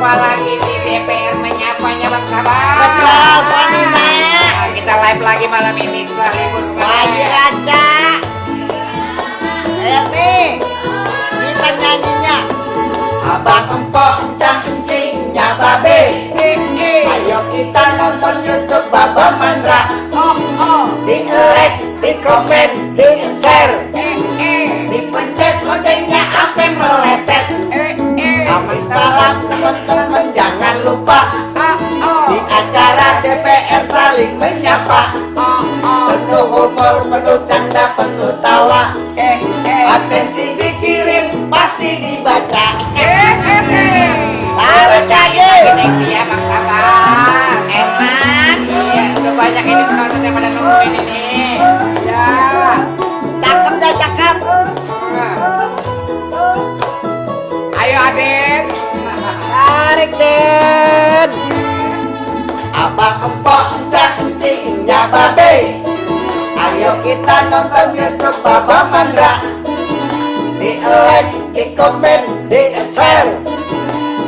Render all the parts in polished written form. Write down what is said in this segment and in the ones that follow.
Jumpa lagi di DPR menyapanya Bang Sabar. Betul, Pak Nina. Nah, kita live lagi malam ini setelah libur Lagi kemarin. Raja. Nih, kita nyanyinya. Abang empok encang encingnya babe. Ayo kita nonton YouTube Baba Mandra. Di like, di komen, di share, dipencet loncengnya sampai meletet. Kamis malam teman-teman jangan lupa di acara DPR saling menyapa. Penuh humor, penuh canda, penuh tawa. Atensi dikirim pasti dibaca. Taruh caje. Iya Bang Sabar. Enak. Iya, udah banyak ini penonton yang pada nungguin ini. Ya. Cakep dah cakep. Ayo Aden. Tarik Den. Abang empok encang encingnya babe. Ayo kita nonton YouTube Baba Mandra. Di like, di komen, di share,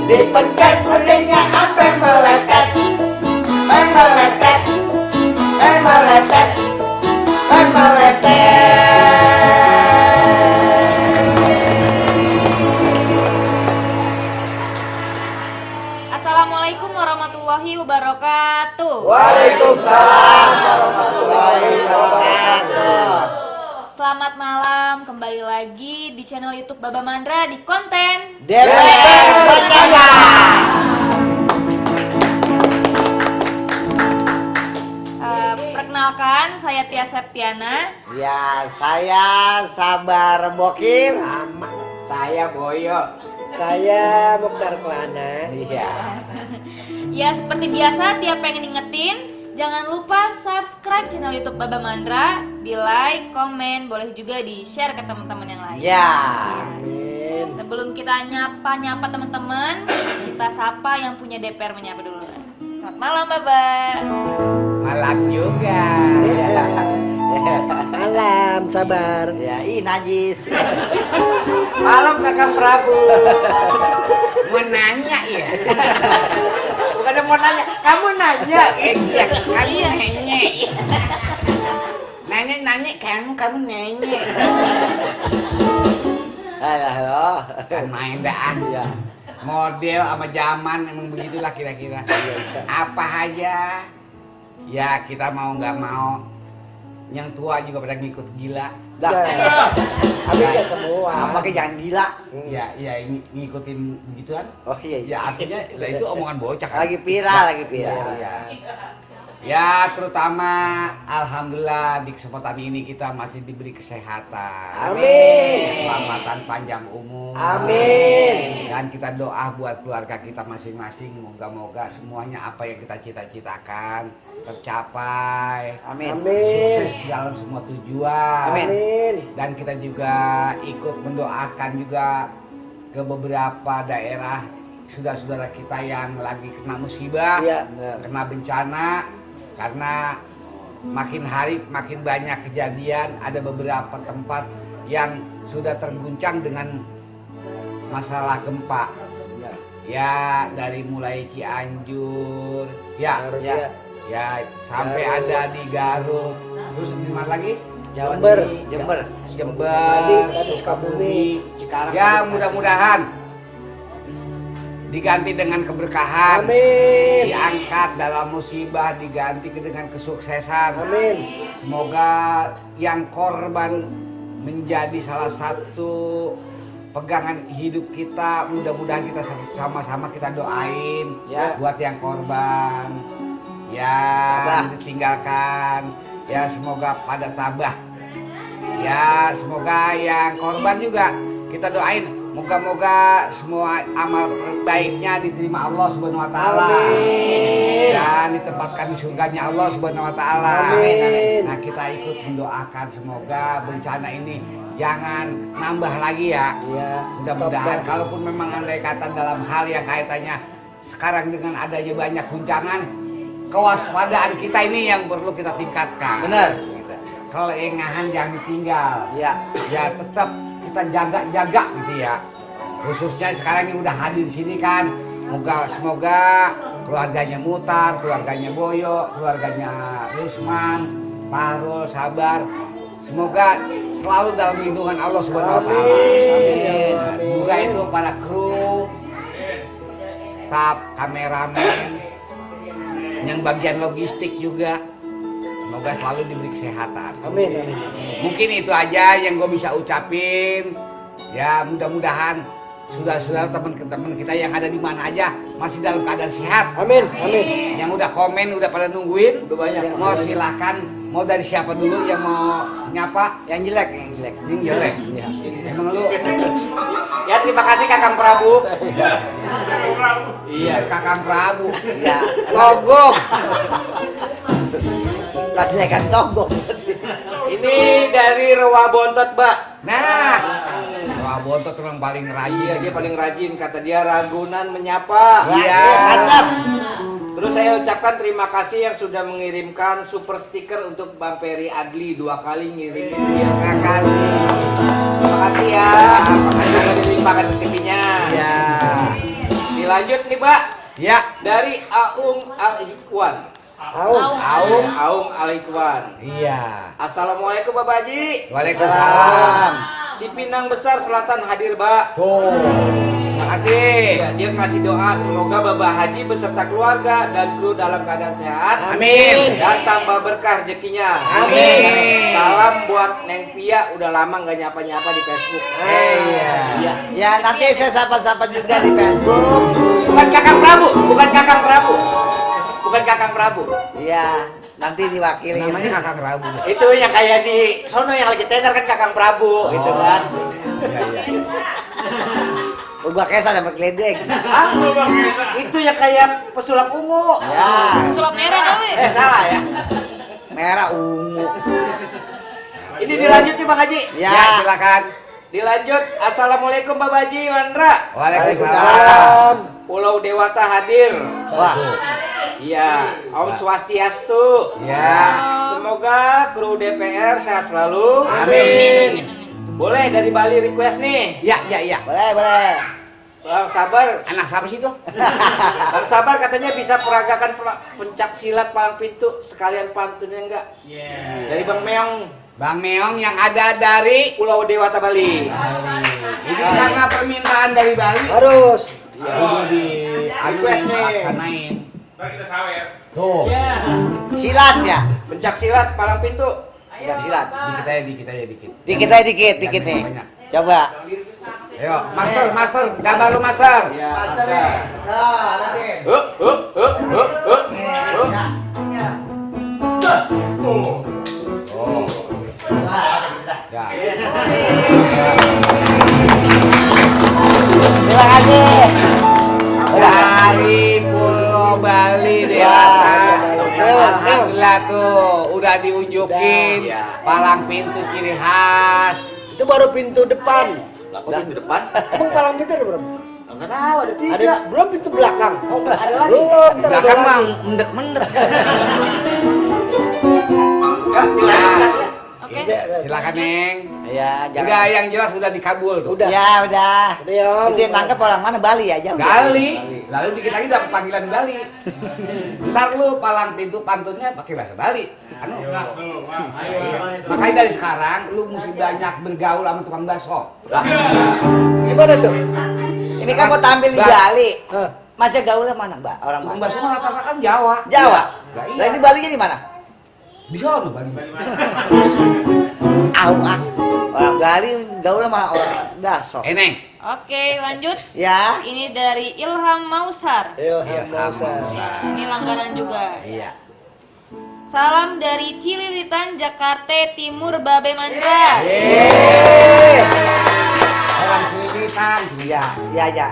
dipencet loncengnya sampai meletet. Meletet, meletet, meletet. Assalamualaikum warahmatullahi wabarakatuh. Waalaikumsalam warahmatullahi wabarakatuh. Selamat malam, kembali lagi di channel YouTube Baba Mandra di konten DPR Bercanda. Perkenalkan, saya Tia Septiana. Ya, saya Sabar Bokir. Saya Boyo. Saya Mukhtar Kelana. Iya. Ya, seperti biasa, Tia pengen ingetin, jangan lupa subscribe channel YouTube Baba Mandra, di like, komen, boleh juga di share ke teman-teman yang lain. Ya. Sebelum kita nyapa teman-teman, kita sapa yang punya DPR menyapa dulu. Selamat malam, Baba. Malam juga. Malam Sabar. Ya, najis. Malam Kakang Prabu. Mau nanya ya? Bukan mau nanya, kamu nanya. Iya, kamu nanya. Nanya kamu nanya. Halo. Kan main dah. Ya. Model sama zaman emang begitulah kira-kira. Apa aja. Ya kita mau nggak mau. Yang tua juga pada ngikut gila. Dah. Tapi ya semua. Pakai jangan gila. Ya ngikutin begituan. Oh iya. Ya artinya lah itu omongan bocah kan? Lagi viral. Ya terutama alhamdulillah di kesempatan ini kita masih diberi kesehatan. Amin. Keselamatan panjang umur. Amin. Dan kita doa buat keluarga kita masing-masing, moga-moga semuanya apa yang kita cita-citakan tercapai. Amin. Sukses dalam semua tujuan. Amin. Dan kita juga ikut mendoakan juga ke beberapa daerah saudara-saudara kita yang lagi kena musibah, Iya, kena bencana, karena makin hari makin banyak kejadian, ada beberapa tempat yang sudah terguncang dengan masalah gempa. Ya dari mulai Cianjur, ya sampai ada di Garut, terus di mana lagi? Jember. Tadi Sukabumi, Cikarang. Ya mudah-mudahan diganti dengan keberkahan. Amin. Diangkat dalam musibah, diganti dengan kesuksesan. Amin. Semoga yang korban menjadi salah satu pegangan hidup kita. Mudah-mudahan kita sama-sama kita doain Ya. buat yang korban. Ya, ditinggalkan. Ya, semoga pada tabah. Ya, semoga yang korban juga kita doain. Moga-moga semua amal baiknya diterima Allah Subhanahu wa taala. Dan ditempatkan di surganya Allah Subhanahu wa taala. Amin. Nah, kita ikut mendoakan semoga bencana ini jangan nambah lagi ya. Iya. Mudah-mudahan kalaupun memang andai kata dalam hal yang kaitannya sekarang dengan adanya banyak guncangan, kewaspadaan kita ini yang perlu kita tingkatkan. Benar. Kelengahan jangan ditinggal. Iya. Ya tetap kita jaga-jaga gitu ya. Khususnya sekarang yang udah hadir di sini kan Semoga keluarganya Mutar, keluarganya Boyo, keluarganya Rusman, Pahrul, Sabar, semoga selalu dalam lindungan Allah Subhanahu wa taala. Amin. Juga itu para kru, staf, kameramen, yang bagian logistik juga. Semoga selalu diberi kesehatan. Amin, amin. Mungkin itu aja yang gue bisa ucapin. Ya mudah-mudahan saudara-saudara teman-teman kita yang ada di mana aja masih dalam keadaan sehat. Amin, amin. Yang udah komen, udah pada nungguin. Udah banyak. Mau silakan. Mau dari siapa dulu yang mau nyapa? Yang jelek, yang jelek. Yang jelek. Iya. Emang lu? Ya terima kasih Kakang Prabu. Iya, Kakang Prabu. Iya. Togong. Lah jelekan togong. Ini dari Rawa Bontot, Mbak. Nah, wah Bontot memang paling Iya, rajin. dia paling rajin. Kata dia Ragunan menyapa. Iya. Mantap. Terus saya ucapkan terima kasih yang sudah mengirimkan super stiker untuk Bang Peri Adli 2 kali ngirimin dia. Silakan. Terima kasih ya. makasih. Sudah dilimpahkan ke TV-nya. Ya. Dilanjut nih, Mbak. Ya. Dari Aung Al-Ikwan. Aung. Al-Ikwan. Iya. Assalamualaikum Bapak Haji. Waalaikumsalam. Cipinang Besar Selatan hadir, Mbak. Tuh. Makasih. Ya, dia kasih doa semoga Bapak Haji beserta keluarga dan kru dalam keadaan sehat. Amin. Dan tambah berkah rezekinya. Amin. Salam buat Neng Pia, udah lama nggak nyapa-nyapa di Facebook. Iya. Ya nanti saya sapa-sapa juga di Facebook. Bukan Kakang Prabu, bukan Kakang Prabu. Bukan Kakang Prabu. Iya, nanti diwakili. Namanya Kakang Prabu. Itu yang kayak di sono yang lagi tenar kan Kakang Prabu gitu kan. Iya. Ubah kesa sama geledek. Ah, itu yang kayak pesulap ungu. Ya, Sulap merah kali. Salah ya. merah ungu. Ini dilanjut nih Bang Haji. Ya, Ya, silakan. Dilanjut. Assalamualaikum Bapak Haji Mandra. Waalaikumsalam. Pulau Dewata hadir. Wah, Iya, Om Swastiastu. Ya. Semoga kru DPR sehat selalu. Amin. Boleh dari Bali request nih. Ya. boleh, boleh. Bang Sabar, Anak siapa sih itu? Bang Sabar katanya bisa peragakan pencak silat palang pintu sekalian pantunnya enggak? Dari Bang Meong, Bang Meong yang ada dari Pulau Dewata Bali. ini karena permintaan dari Bali. Harus. Kudu di Request nih. laksanain. Tuh. Silat ya. Pencak silat palang pintu. Enggak silat. Dikit aja. Dikit aja dikit nih. Coba. Ayo, master, gambar lu master. Ya, Master nih. Nah, nanti. Ya. Terima kasih. Dari Pulau Bali Dewata. Alhamdulillah tuh udah diunjukin palang pintu ciri khas. Itu baru pintu depan. Lah, kok di depan? Emang palang pintu ada berapa? Enggak tahu, ada 3. Ada belum pintu belakang. Oh, ada lagi. Belum. ntar ada Belakang lagi. mah mendek. Ya, dilanjutkan ya. Oke. Silakan Neng. Ya, jangan. Udah yang jelas udah dikabul tuh. Udah. Ya, udah. Udah ya, Om. Itu yang nangkep orang mana? Bali aja. udah. Gali. Lalu dikit lagi dapat panggilan Bali. Ntar lu palang pintu pantunnya pakai bahasa Bali. Anu. Makanya dari sekarang lu mesti banyak bergaul sama tukang bakso. Gimana tuh? Ini kan mau tampil di Bang. Bali. Hah. Masa gaulnya mana, Mbak? Orang Tukang mana? bakso mah rata-rata kan Jawa. Jawa. Lah Lah iya. ini Balinya di mana? Di sono Bali. Orang Bali gaulnya malah orang gaso. Neng. Oke, lanjut. Ya. Ini dari Ilham Mausar. Ilham Mausar. Ini langganan juga. Iya. Salam dari Cililitan, Jakarta Timur, Babe Mandra. Salam Cililitan. Iya, iya, iya.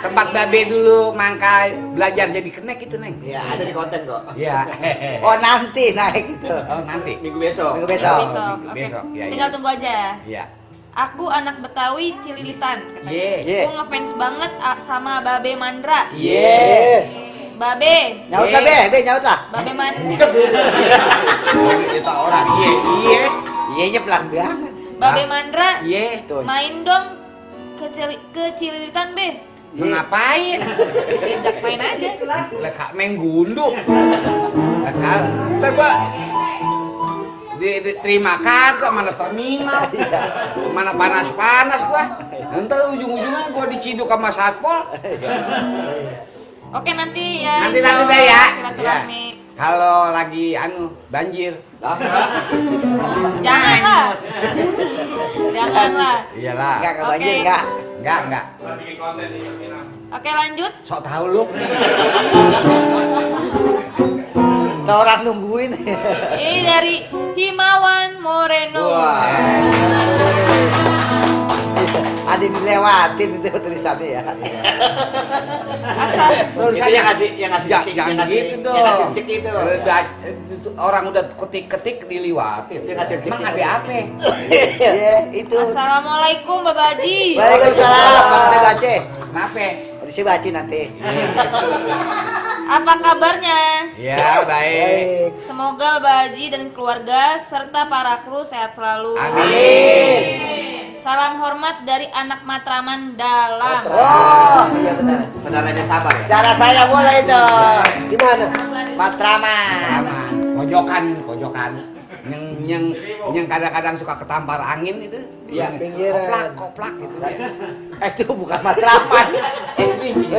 Tempat babe dulu mangkai belajar jadi kenek itu Neng. Ya, ada di konten kok. Iya. Oh, nanti naik itu. Oh nanti. Minggu besok. Minggu besok. Besok. Oke. Besok, iya, Tinggal iya. tunggu aja. Iya. Aku anak Betawi Cililitan katanya. Ye. Aku ngefans banget sama Babe Mandra. Babe, Nyaut lah, Be, nyaut lah. Babe Mandra. Kita orang iya. Iya, pelan banget. Babe Mandra, Iya. Tuh. main dong ke Cililitan, Be. Ngapain? Diajak main aja. Leka main gundu. Leka, ntar gua diterima kagak, mana terminal, mana panas-panas gua. Ntar ujung-ujungnya gua diciduk sama satpol. Oke nanti ya. Nanti insya deh ya. Allah silaturahmi. Kalau lagi banjir. Janganlah. Janganlah. Iyalah. Enggak Oke. banjir enggak. Enggak. Oke lanjut. Sok tahu lu. Tuh orang nungguin. Ini dari Himawan Moreno. Ada dilewatin itu tulisannya ya. Asal Itu yang ngasih Jangan gitu dong. yang ngasih cek itu. Orang udah ketik-ketik diliwatin. Dia ngasih cek Emang itu. ada apa? Iya, itu. Assalamualaikum Bapak Haji. Waalaikumsalam, Bang saya baca. Kenapa? Saya baca nanti. Apa kabarnya? Ya, baik. Baik. Semoga Bapak Haji dan keluarga serta para kru sehat selalu. Amin. Salam hormat dari anak Matraman Dalam. Oh, iya benar. Saudaranya sabar ya. Cara saya boleh itu. Di mana? Matraman. Aman. Pojokan. Yang kadang-kadang suka ketampar angin itu. Iya, pinggiran. Koplak gitu. Itu bukan Matraman.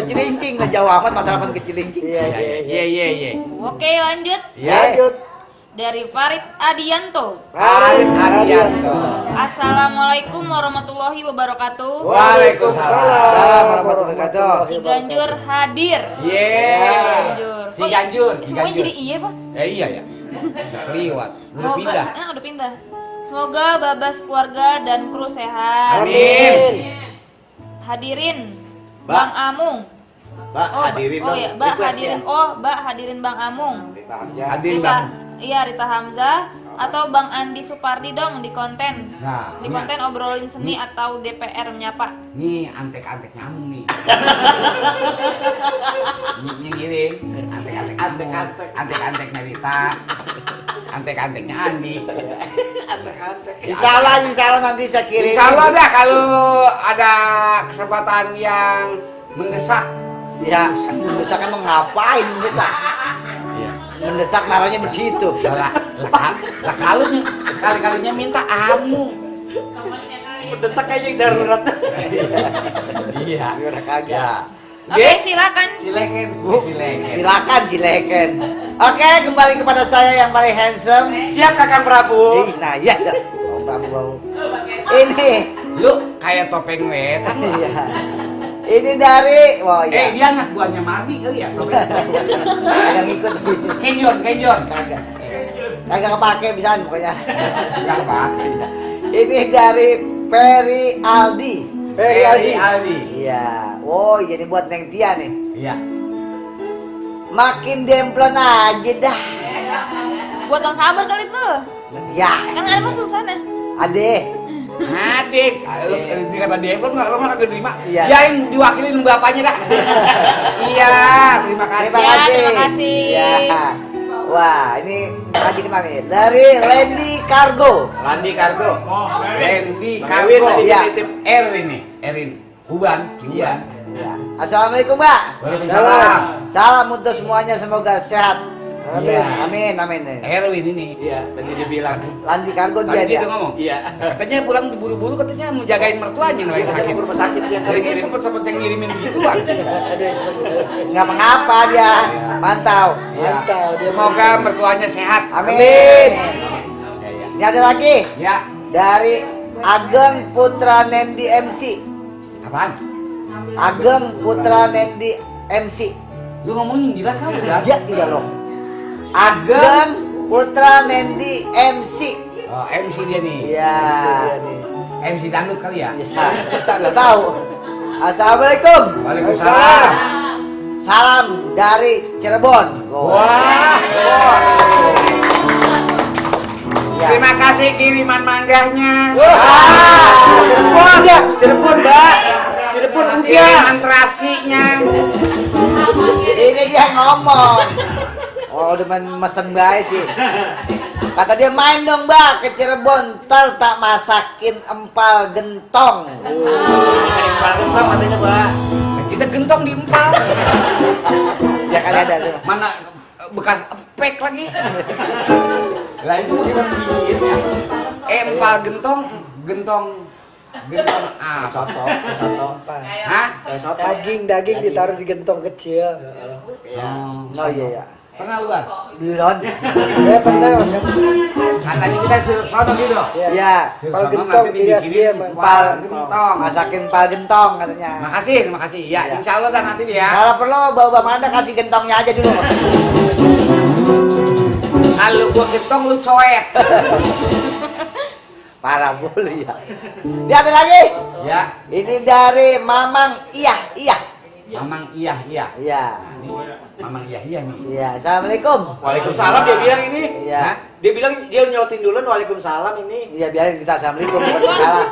Cilincing, nggak jauh amat Matraman ke Cilincing. Iya. Oke lanjut. Ya. Lanjut. Dari Farid Adianto. Farid Adianto. Assalamualaikum warahmatullahi wabarakatuh. Waalaikumsalam. Salam warahmatullahi wabarakatuh. Ciganjur hadir. Ciganjur. Ciganjur. Semuanya jadi iya pak. Iya ya. Liwat. Udah Semoga, pindah. udah pindah. Semoga babas keluarga dan kru sehat. Amin. Hadirin Mbak. Bang Amung. Mbak, hadirin oh dong. ya, Mbak request hadirin. ya. Oh, Mbak hadirin Bang Amung. Hadirin Rita, Bang. iya Rita Hamzah atau Bang Andi Supardi dong di konten. Nah, Di konten obrolin seni atau DPR menyapa. nih antek-antek nyamuk nih. Ini giring. Antek-antek Rita. Antek-anteknya Andi. Insya Allah nanti saya kirim. Insya Allah dah kalau ada kesempatan yang mendesak. Ya, mendesak emang ngapain mendesak? Mendesak naruhnya di situ. Lah kalau sekali-kalinya minta amu. Mendesak aja yang darurat. Iya. Udah kagak. Oke, silakan. Silakan. Oke, kembali kepada saya yang paling handsome. Siap Kakang Prabu. Nah, iya dah. Om Prabu bau. Ini. Lu kayak topeng wetan. Iya. Ini dari, wah iya. Dia anak buahnya Mardi kali ya. Kagak ngikut. Kenjon. Kagak. Kagak kepake bisaan pokoknya. Enggak apa. Ini dari Ferry Aldi. Aldi. Iya. Oh, jadi buat Neng Tia nih. Iya. Makin demplon aja dah. Buat Bang Sabar kali tuh. Ya, Kan ada kan tulisannya. Ade. Adik, lu dikata dia kan nggak, lo nggak terima. Iya. Ya yang diwakilin bapaknya dah. Iya, terima kasih. Terima kasih. terima kasih. Ya. Wah, ini tadi kenal nih. Dari Lendi Cargo. Landi Kargo. Randy Bang Kargo. Ewin tadi Iya. titip. Erin, Kuban. Ya. Assalamualaikum, Mbak. Waalaikumsalam. Salam untuk semuanya, semoga sehat. Iya. Amin. Erwin ini. Iya, tadi dia bilang. Landi Cargo Tadi dia. gitu ngomong. Iya. Katanya pulang buru-buru katanya mau jagain mertuanya yang lagi Dia sakit. mau ke rumah sakit dia Jadi dia ngirim. sempet yang ngirimin begituan. Ngapa-ngapa dia. Mantau. Ya. Mantap, dia Semoga mertuanya sehat. Amin. Ya, ya. Ini ada lagi Ya. dari Ageng Putra Nendi MC. Apaan? Ageng Putra Nendi MC. Lu ngomongin jelas kamu jelas. Ya tidak loh. Ageng Putra Nendi MC. Oh, MC dia nih. Iya. MC dangdut kali ya. Ya, kita nggak tahu. Assalamualaikum. Waalaikumsalam. Salam dari Cirebon. Wah. Ya. Terima kasih kiriman manggahnya. Cirebon ya. Cirebon, Mbak. Cirebon udah. Kiriman terasinya. Ini dia ngomong. Oh, udah mesen baik sih. Kata dia main dong, Mbak, ke Cirebon, ntar tak masakin empal gentong. Saya kepala gentong katanya, Mbak. Kita gentong di empal. Ya kali ada tuh. Mana bekas epek lagi. Lah itu gimana digigitnya? Empal gentong Soto. Hah? Soto. Daging ditaruh di gentong kecil. Oh iya ya. Pernah lu, Bang? Belum. Ya pernah kan? Katanya kita suruh sono gitu. Ya. Suruh Pal sono gentong nanti ciri khas dia, dibikinin Bang. pal gentong. Masakin pal gentong katanya. Makasih. Ya, insya Allah dah nanti ya. Kalau perlu bawa Manda kasih gentongnya aja dulu. Kalau gua gentong lu coet. Parah bulu ya. Dia ada lagi. Ya, Ini dari Mamang Iya. Mamang iya. Iya. Mamang iya nih. Iya. Assalamualaikum. Waalaikumsalam dia bilang ini. Iya. Hah? Dia bilang dia nyautin duluan waalaikumsalam ini. Iya biarin kita assalamualaikum bukan salah.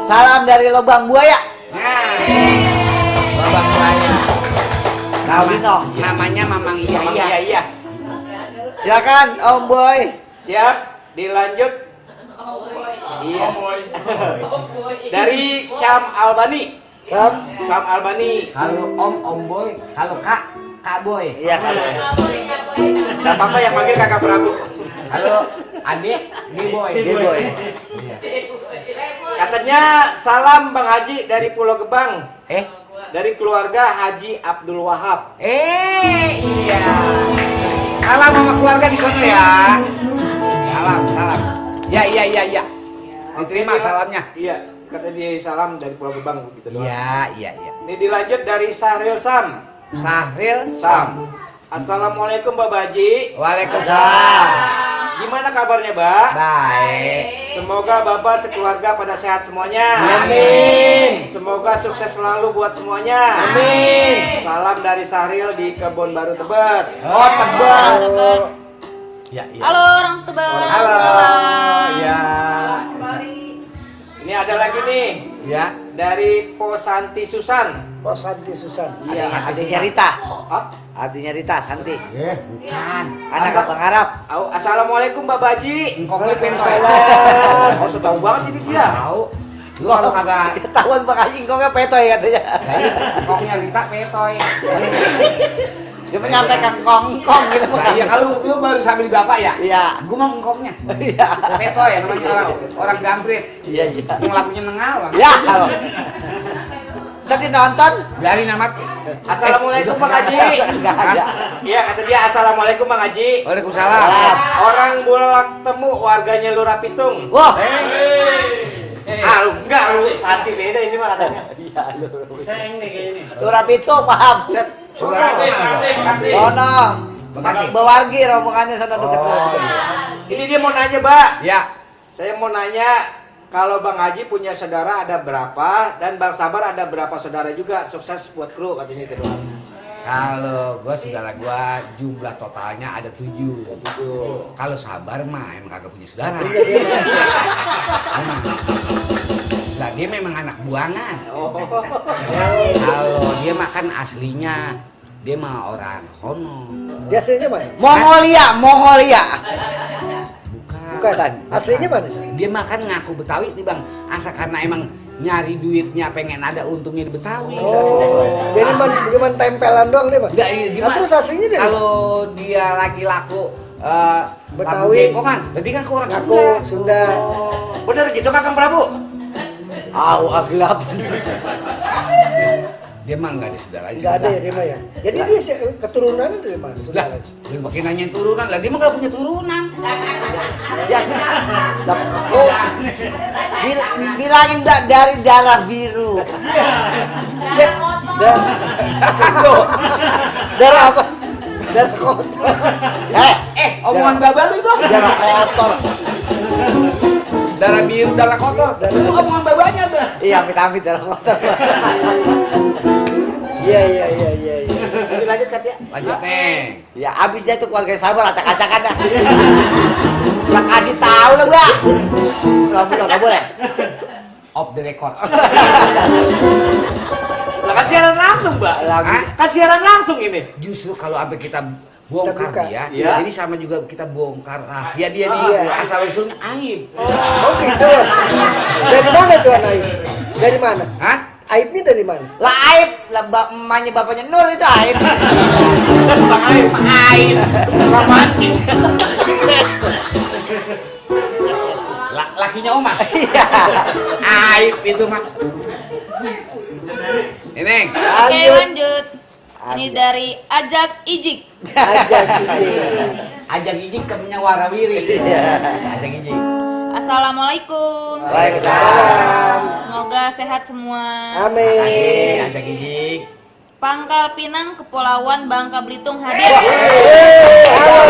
Salam dari Lobang Buaya. Nah, Babang Buaya. Kawino. Namanya Mamang Mamang iya. iya. Silakan Om Boy. Siap, dilanjut. Iya. Dari Syam Albani. Sam, Kalau Om Boy, kalau Kak Boy. Iya Kak Boy. Dan papa yang manggil kakak Prabu. Kalau adik D-Boy. D-Boy. Katanya salam Bang Haji dari Pulau Gebang. Eh, Dari keluarga Haji Abdul Wahab. iya. Salam sama keluarga di sana ya. Salam. Ya. Diterima salamnya. Iya, kata dia salam dari Pulau Gebang gitu doang. Iya. Ini dilanjut dari Sahril Sam. Sahril Sam. Assalamualaikum Bapak Haji. Waalaikumsalam. Gimana kabarnya, Mbak? Baik. Semoga Bapak sekeluarga pada sehat semuanya. Amin. Semoga sukses selalu buat semuanya. Amin. Salam dari Sahril di Kebon Baru Tebet. Oh Tebet. Ya. Halo orang Tebet. Halo. Ya. Ini ada lagi nih Ya. dari Posanti Susan. Oh Santi Susan. Iya. Adiknya Rita. Oh, Adiknya Rita Santi. Bukan. Anak abang Arab. Assalamualaikum Bapak Haji. Engkongnya pentoy. Oh, so tahu banget ini dia. Tahu. Lu kalau kagak Ketahuan Bang Haji engkongnya petoy katanya. engkongnya Rita petoy. Dia menyampaikan kongkong gitu Nah, iya kalau lu baru sambil bapak ya? Iya. Gua mah engkongnya. Iya. Petoy namanya orang gambrit. Iya. Yang lagunya nengal Bang. Ya. Halo. Tadi nonton? Biarin amat. Assalamualaikum Bang Haji. Enggak ada. Iya, kata dia assalamualaikum Bang Haji. Waalaikumsalam. Orang Bulak Temu warganya Lurah Pitung. Wah. Ah, lu enggak lu Santi beda ini mah katanya. Iya lu. Turap itu paham. Kasih. Oh no. Makasih. Bawargi rombongannya sana deket. Ini dia mau nanya, Mbak. Ya. Saya mau nanya kalau Bang Haji punya saudara ada berapa dan Bang Sabar ada berapa saudara juga? Sukses buat kru katanya itu doang. Kalau saudara gua jumlah totalnya ada 7. Kalau Sabar mah emang kagak punya saudara. Lah dia memang anak buangan. Kalau dia mah kan aslinya dia mah orang Hono. Dia aslinya mana? Mongolia. Bukan. Aslinya mana? Dia mah kan ngaku Betawi nih Bang. Asa karena emang nyari duitnya pengen ada untungnya di Betawi. Oh. Jadi cuma tempelan doang deh, Bang. Enggak, Nah, terus aslinya dia. kalau dia lagi laku Betawi. kan, berarti kan ke orang Aku Sunda. Bener gitu Kakang Prabu? Au aglab. Dia mah enggak ada saudara. Enggak ada ya dia mah ya. Jadi dia keturunannya dari mana? Lah, Saudara. dia makin nanyain turunan. Lah dia mah enggak punya turunan. Ya. Oh. Bilangin dari darah biru. Darah apa? Darah kotor. Omongan babal lu itu. Darah kotor. Darah biru, darah kotor. Lu omongan babanya, Bang. Iya, amit-amit darah kotor. Iya. Ini lanjut Katya. Lanjut, Neng. Ya abis dia tuh keluarga Sabar acak-acakan dah. Lah kasih tahu lah gua. Enggak boleh. Off the record. Lah kasihan langsung, Mbak. Hah? Kasihan langsung ini. Justru kalau sampai kita bongkar Kita buka. dia, Iya. jadi sama juga kita bongkar rahasia dia di Iya. asal usulnya aib. Oh gitu. Dari mana tuh anak ini? Dari mana? Hah? Aibnya dari mana? Lah Aib, lah emaknya bapaknya Nur itu Aib. Bang Aib. Aib. Bang mancing. Lakinya Oma. Iya. Aib itu mah. Ini. Oke, lanjut. Ini dari Ajak Ijik. Ajak gigi. Ajak gigik temennya warawiri. Iya. Ajak gigik. Assalamualaikum. Waalaikumsalam. Semoga sehat semua. Amin. Ajak gigik. Pangkal Pinang, Kepulauan Bangka Belitung hadir. Halo,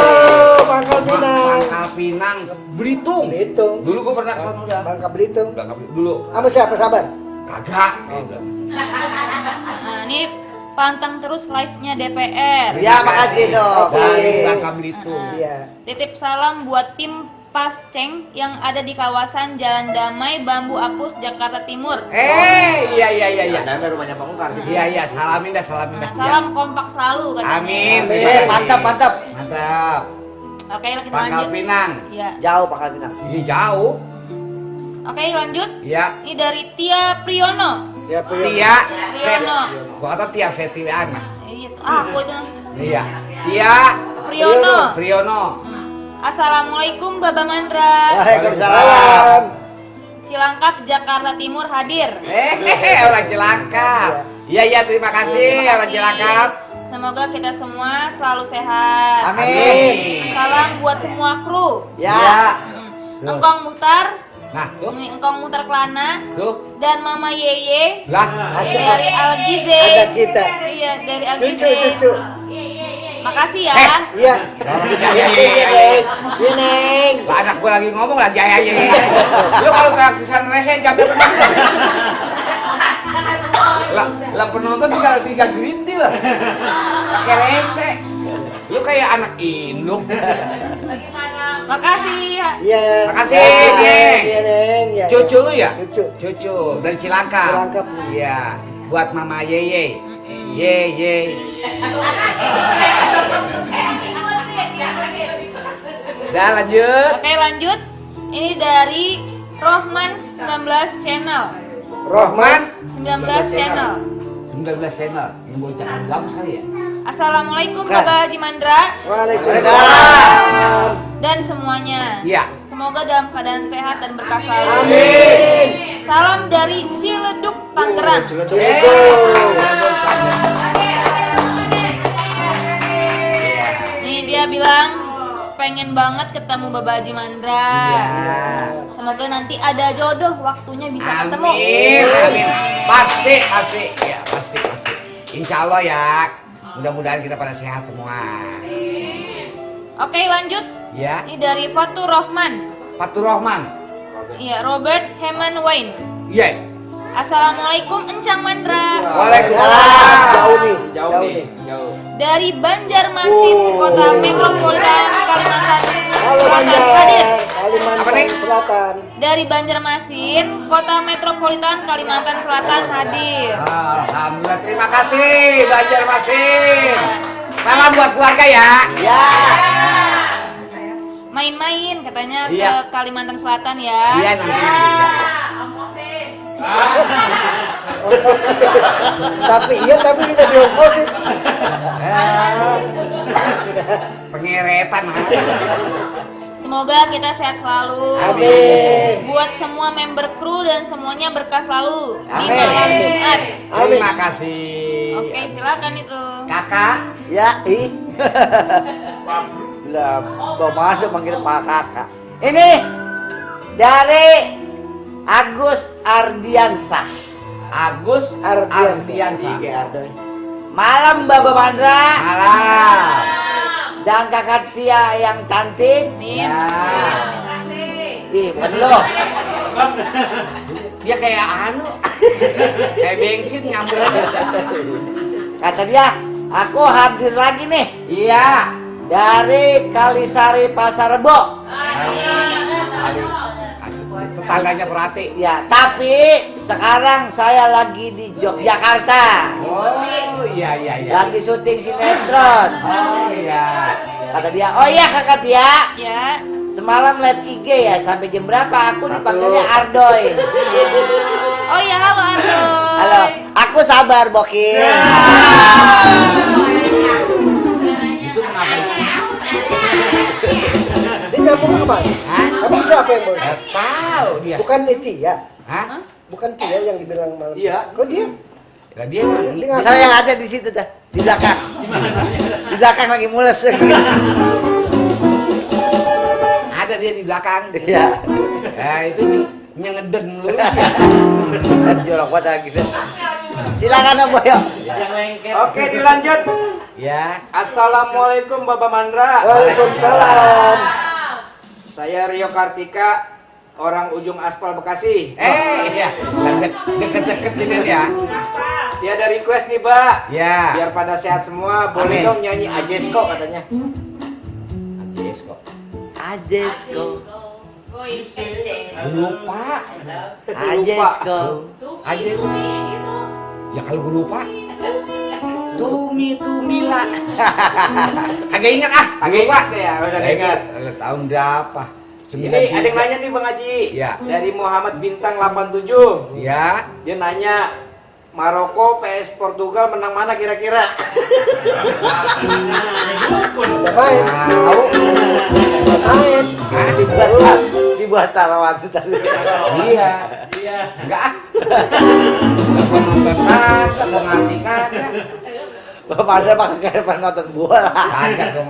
Pangkal Pinang. Pangkal Pinang, Belitung. Belitung. Dulu gua pernah kesana udah. Bangka Belitung. Dulu. Sama siapa sabar? Kagak. Nah, ini pantang terus live-nya DPR. Ya makasih dong. Dari Bangka Belitung. Iya. Titip salam buat tim Pasceng yang ada di kawasan Jalan Damai, Bambu Apus, Jakarta Timur. Iya. Ada rumahnya Pak Ungkar sih. Iya, salamin dah. Salam kompak selalu katanya. Amin. Mantap. Mantap. Oke, kita Pangkal lanjut. Pinang. Ya. Jauh Pangkal Pinang. Ini jauh. Oke, lanjut. Iya. Ini dari Tia Priyono. Ya, Tia. Priyono. Gua kata Tia Setiana. Aku itu mah. Iya. Tia Priyono. Priyono. Assalamualaikum Baba Mandra. Waalaikumsalam. Cilangkap, Jakarta Timur hadir. Orang Cilangkap. Iya, terima kasih orang Cilangkap. Semoga kita semua selalu sehat. Amin. Salam buat semua kru. Ya. Engkong Muhtar, Nah, tuh. ini Engkong Muhtar Kelana, Tuh. dan Mama Yeye Lah. dari Algize. Ada kita. Iya, dari Algize. Cucu. Makasih ya. Iya. Iya. Iya, Neng. Lah anak gua lagi ngomong lah jaya. Lu kalau gratisan rese jam berapa? Lah penonton tiga gerinti lah. Pakai rese. Lu kayak anak induk. Makasih ya. Iya. Makasih, Neng. Neng. Iya, Neng. Iya. Cucu lu ya? Cucu. Dari Cilangkap. Cilangkap. Iya, buat Mama Yeye. Ye. Udah lanjut. Oke, lanjut. Ini dari Rohman 19 Channel. Rohman 19 Channel. 19 channel. Ini bocah gabus kali ya? Assalamualaikum Bukan. Bapak Haji Mandra Waalaikumsalam. dan semuanya. Iya. Semoga dalam keadaan sehat dan berkah selalu. Amin. Salam dari Ciledug, Tangerang. Nih dia bilang pengen banget ketemu Bapak Haji Mandra. Iya. Semoga nanti ada jodoh waktunya bisa ketemu. Amin. Pasti. Ya, pasti. Insya Allah ya. Mudah-mudahan kita pada sehat semua. Oke, lanjut. Ya. Ini dari Fatur Rohman. Fatur Rohman. Iya, Robert Heman Wayne. Iya. Assalamualaikum Encang Mandra. Waalaikumsalam. Jauh nih. Dari Banjarmasin, Kota Metropolitan Kalimantan Halo Selatan Banjar. hadir. Apa nih? Kalimantan Selatan. Dari Banjarmasin, Kota Metropolitan Kalimantan Selatan hadir. Alhamdulillah, terima kasih Banjarmasin. Salam buat keluarga ya. Ya. Main-main katanya Iya. ke Kalimantan Selatan ya. Iya nanti. Tapi minta diongkosin. Pengeretan. Semoga kita sehat selalu. Amin. Buat semua member kru dan semuanya berkah selalu di Amin. malam Jumat. Terima kasih. Oke, silakan itu. Kakak. Ya, Lah, Bang manggil Pak Kakak. Ini dari Agus Ardiansah. Agus Ardiansah. Ardiansah. Malam Baba Mandra Malam. dan Kakak Tia yang cantik. Amin. Ya. Ih, perlu. Dia kayak anu. Kayak bensin ngambil aja. Kata dia, aku hadir lagi nih Iya. dari Kalisari Pasar Rebo. Tetangganya perhati. Ya, tapi sekarang saya lagi di Yogyakarta. Oh iya. Lagi syuting sinetron. Oh iya. Kata dia, oh iya Kakak Tia, Ya. semalam live IG ya, sampai jam berapa? Aku dipanggilnya Ardoy. Oh ya, halo Ardo. Halo, sabar, Bokin. Itu kenapa? Dia nyambung apa? Hah? Kamu siapa yang bos? Nggak tahu dia. Bukan itu ya? Hah? Bukan Tia yang dibilang malam. Iya. Kok dia? Lah dia Dia nggak- Saya yang ada di situ dah, di belakang. Di belakang lagi mules. ada dia di belakang. Iya. Ya itu nyengeden lu. Dan jorok banget gitu. Silakan Om Boyo. Oke, dilanjut. Ya. Assalamualaikum Bapak Mandra. Waalaikumsalam. Saya Rio Kartika, orang ujung aspal Bekasi. Iya. Deket-deket ini dia. Dia ada request nih, Mbak. Ya. Biar pada sehat semua, boleh Amin. dong nyanyi Ajesko katanya. Yes kok. Ajesko. Lupa. Ajesko. Aja ya kalau gue lupa. Tumila. Kagak ingat ah. Kagak ingat ya, udah Kagak ingat. Tahun berapa? Ini ada yang nanya nih Bang Haji. Ya. Dari Muhammad Bintang 87. Ya. Dia nanya, Maroko PS Portugal menang mana kira-kira? Udah main. Tahu? Udah main. Hah? Dibuat tarawat tadi. Iya. Enggak ah. Enggak gua nonton kagak, gua ngerti kagak. Bapak ada pakai kayak nonton bola. Kagak gua.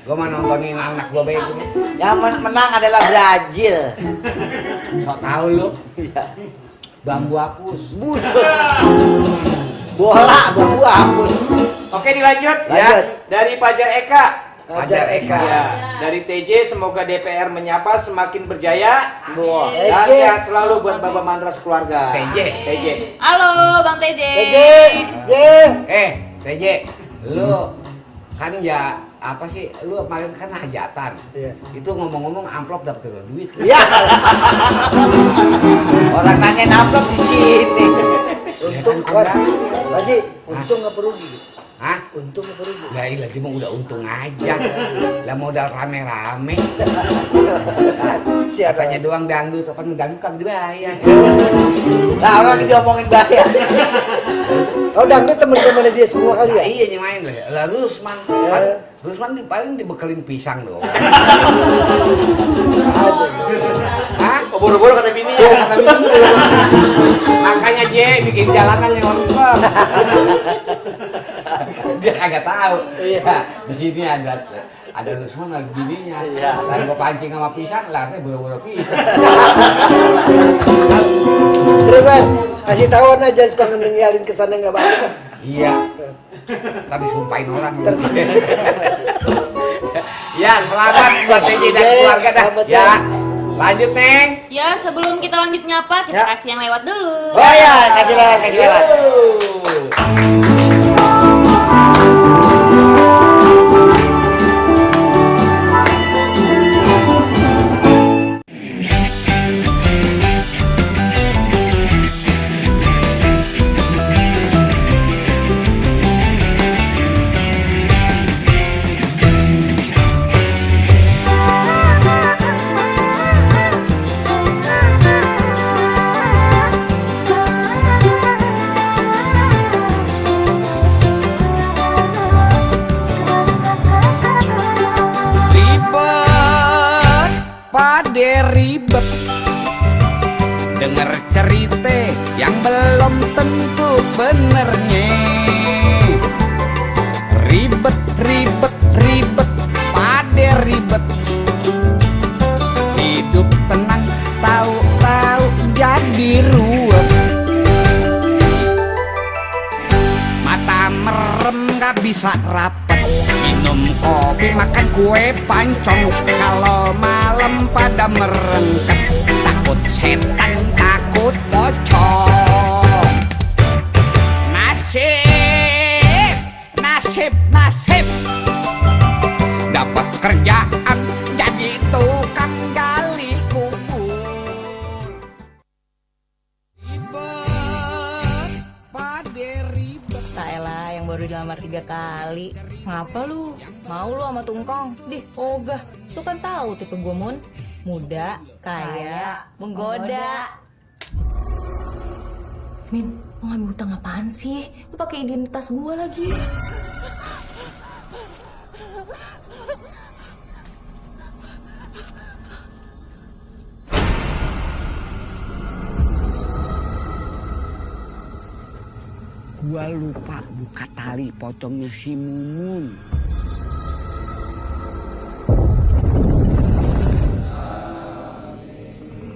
Gua mah nontonin anak gua bego. Yang menang adalah Brazil. Sok tahu lu. Iya. Bambu hapus. Busuk. Bola bambu hapus. Oke, dilanjut. Lanjut. Dari Pajar Eka. Pajar Eka. Ya, dari TJ semoga DPR menyapa semakin berjaya. Wah. Dan TJ. sehat selalu buat Bapak Mandra sekeluarga. TJ. TJ. Halo Bang TJ. TJ, lu kan ya apa sih? Lu kemarin kan hajatan. Iya. Itu ngomong-ngomong amplop dapet duit. Ya. Orang nanya amplop di sini. Untung kuat. Haji, untung nggak perugi. Hah? Untung nggak perugi. Lah iya dia mah udah untung aja. Lah modal rame-rame. Siapa? Katanya doang dangdut, apa dangdut kan dibayar. Nah, orang lagi diomongin bahaya. Oh, dangdut temen-temennya dia semua kali ya? Iya yang main lah. Lah Rusman, Ya. Rusman paling dibekelin pisang dong. Ada. Hah? Oh, boro-boro kata bini Iya, ya. kata bini. Makanya J bikin jalanan yang lengkap. Dia kagak tahu. Iya. Di sini ada Rusman ada bininya. Iya. Lalu gua pancing sama pisang, lah boro-boro pisang. Terus kan, kasih tahu aja suka ninggalin kesana nggak balik. Iya. Tadi sumpahin orang. Terus. Ya, selamat buat TJ dan keluarga dah. Selamat, Ya. Lanjut, Neng. Ya sebelum kita lanjut nyapa, kita Ya. kasih yang lewat dulu. Oh ya, kasih lewat, kasih lewat. Ribet, pade ribet. Dengar cerita yang belum tentu benernya. Ribet, ribet, ribet, pade ribet. Hidup tenang, tahu-tahu jadi ruwet. Mata merem gak bisa rapet. Minum kopi, makan kue pancong. Kalau malam pada merengket. Takut setan, takut pocong. Nasib, nasib, nasib. Dapat kerjaan jadi tukang gali kubur. Ribet, pade ribet. Saelah yang baru dilamar 3 kali. Ngapa lu? Mau lu sama Tungkong? Dih, ogah. Lu kan tahu tipe gue Mun. Muda, kaya, menggoda. Min, lo ngambil hutang apaan sih? Lo pakai identitas gue lagi. Gua lupa buka tali pocongnya si Mumun.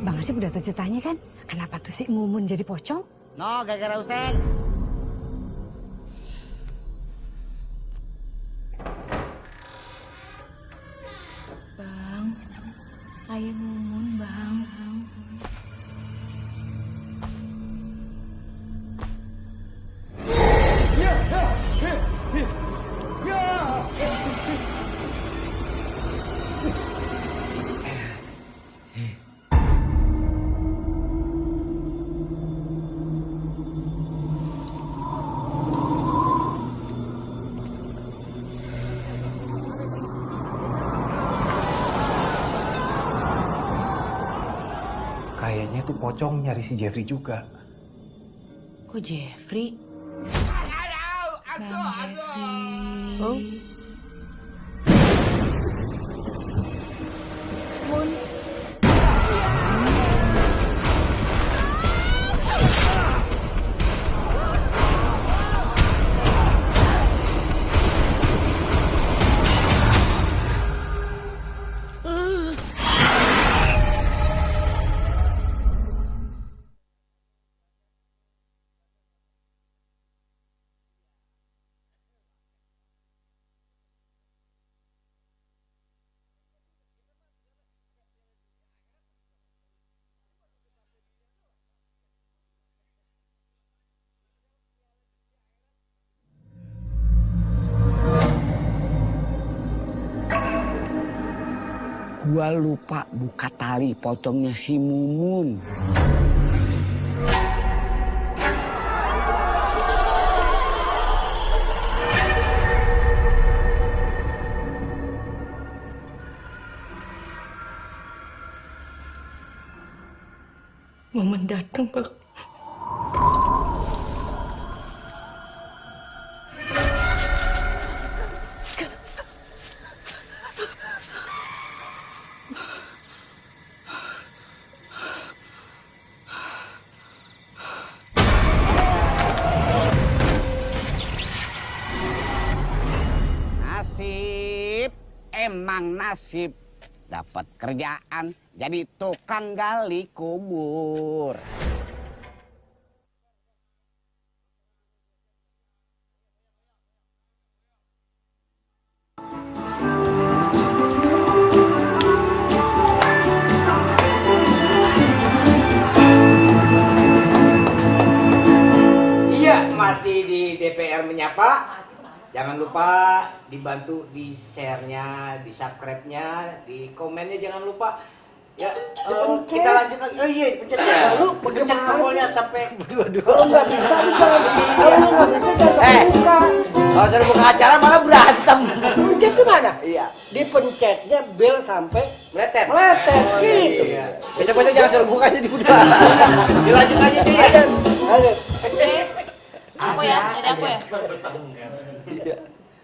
Bang Asep udah tahu ceritanya kan? Kenapa tuh si Mumun jadi pocong? No, gara-gara Usen. Bang, ayah Mumun, Bang. Kayaknya tuh pocong nyari si Jeffrey juga. Kok Jeffrey? Bang Jeffrey. Oh. Gua lupa buka tali pocongnya si Mumun. Momen datang, Bang. Nasib, emang nasib. Dapat kerjaan jadi tukang gali kubur. Iya, masih di DPR Menyapa. Jangan lupa dibantu di share-nya, di subscribe-nya, di komennya jangan lupa. Ya, kita lanjut lagi. Oh iya, dipencet ya. Lu pencet bagaimana tombolnya sih? sampai berdua-dua. Kalau nggak bisa kalau nggak bisa jangan buka. Kalau suruh buka acara malah berantem. Pencet di mana? Iya. Dipencetnya bel sampai Meletet. meletet gitu. Iya. Besok-besok jangan suruh buka jadi udah. Dilanjut aja deh. Ayo. Aku ya, jadi aku ya. Iya.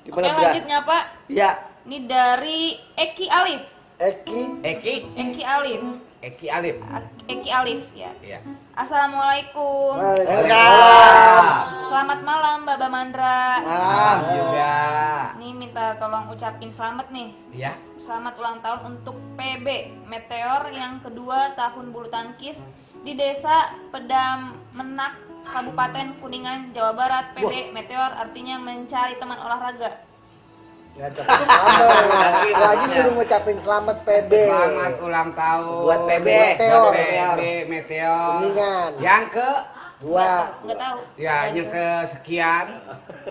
Di Oke, mana lanjutnya Pak. Iya. Ini dari Eki Alif. Eki Eki Alif ya. Iya. Assalamualaikum. Waalaikumsalam. Selamat malam Baba Mandra. Malam. Juga. Nih minta tolong ucapin selamat nih. Iya. Selamat ulang tahun untuk PB Meteor yang kedua tahun bulu tangkis di Desa Pedamenak, Kabupaten Kuningan, Jawa Barat. PB Meteor artinya mencari teman olahraga. Ngajak selamat. Lagi suruh ngucapin selamat PB. Selamat ulang tahun Buat PB. Meteor. PB Meteor. Kuningan. Yang ke Nggak tahu. ya yang ke sekian.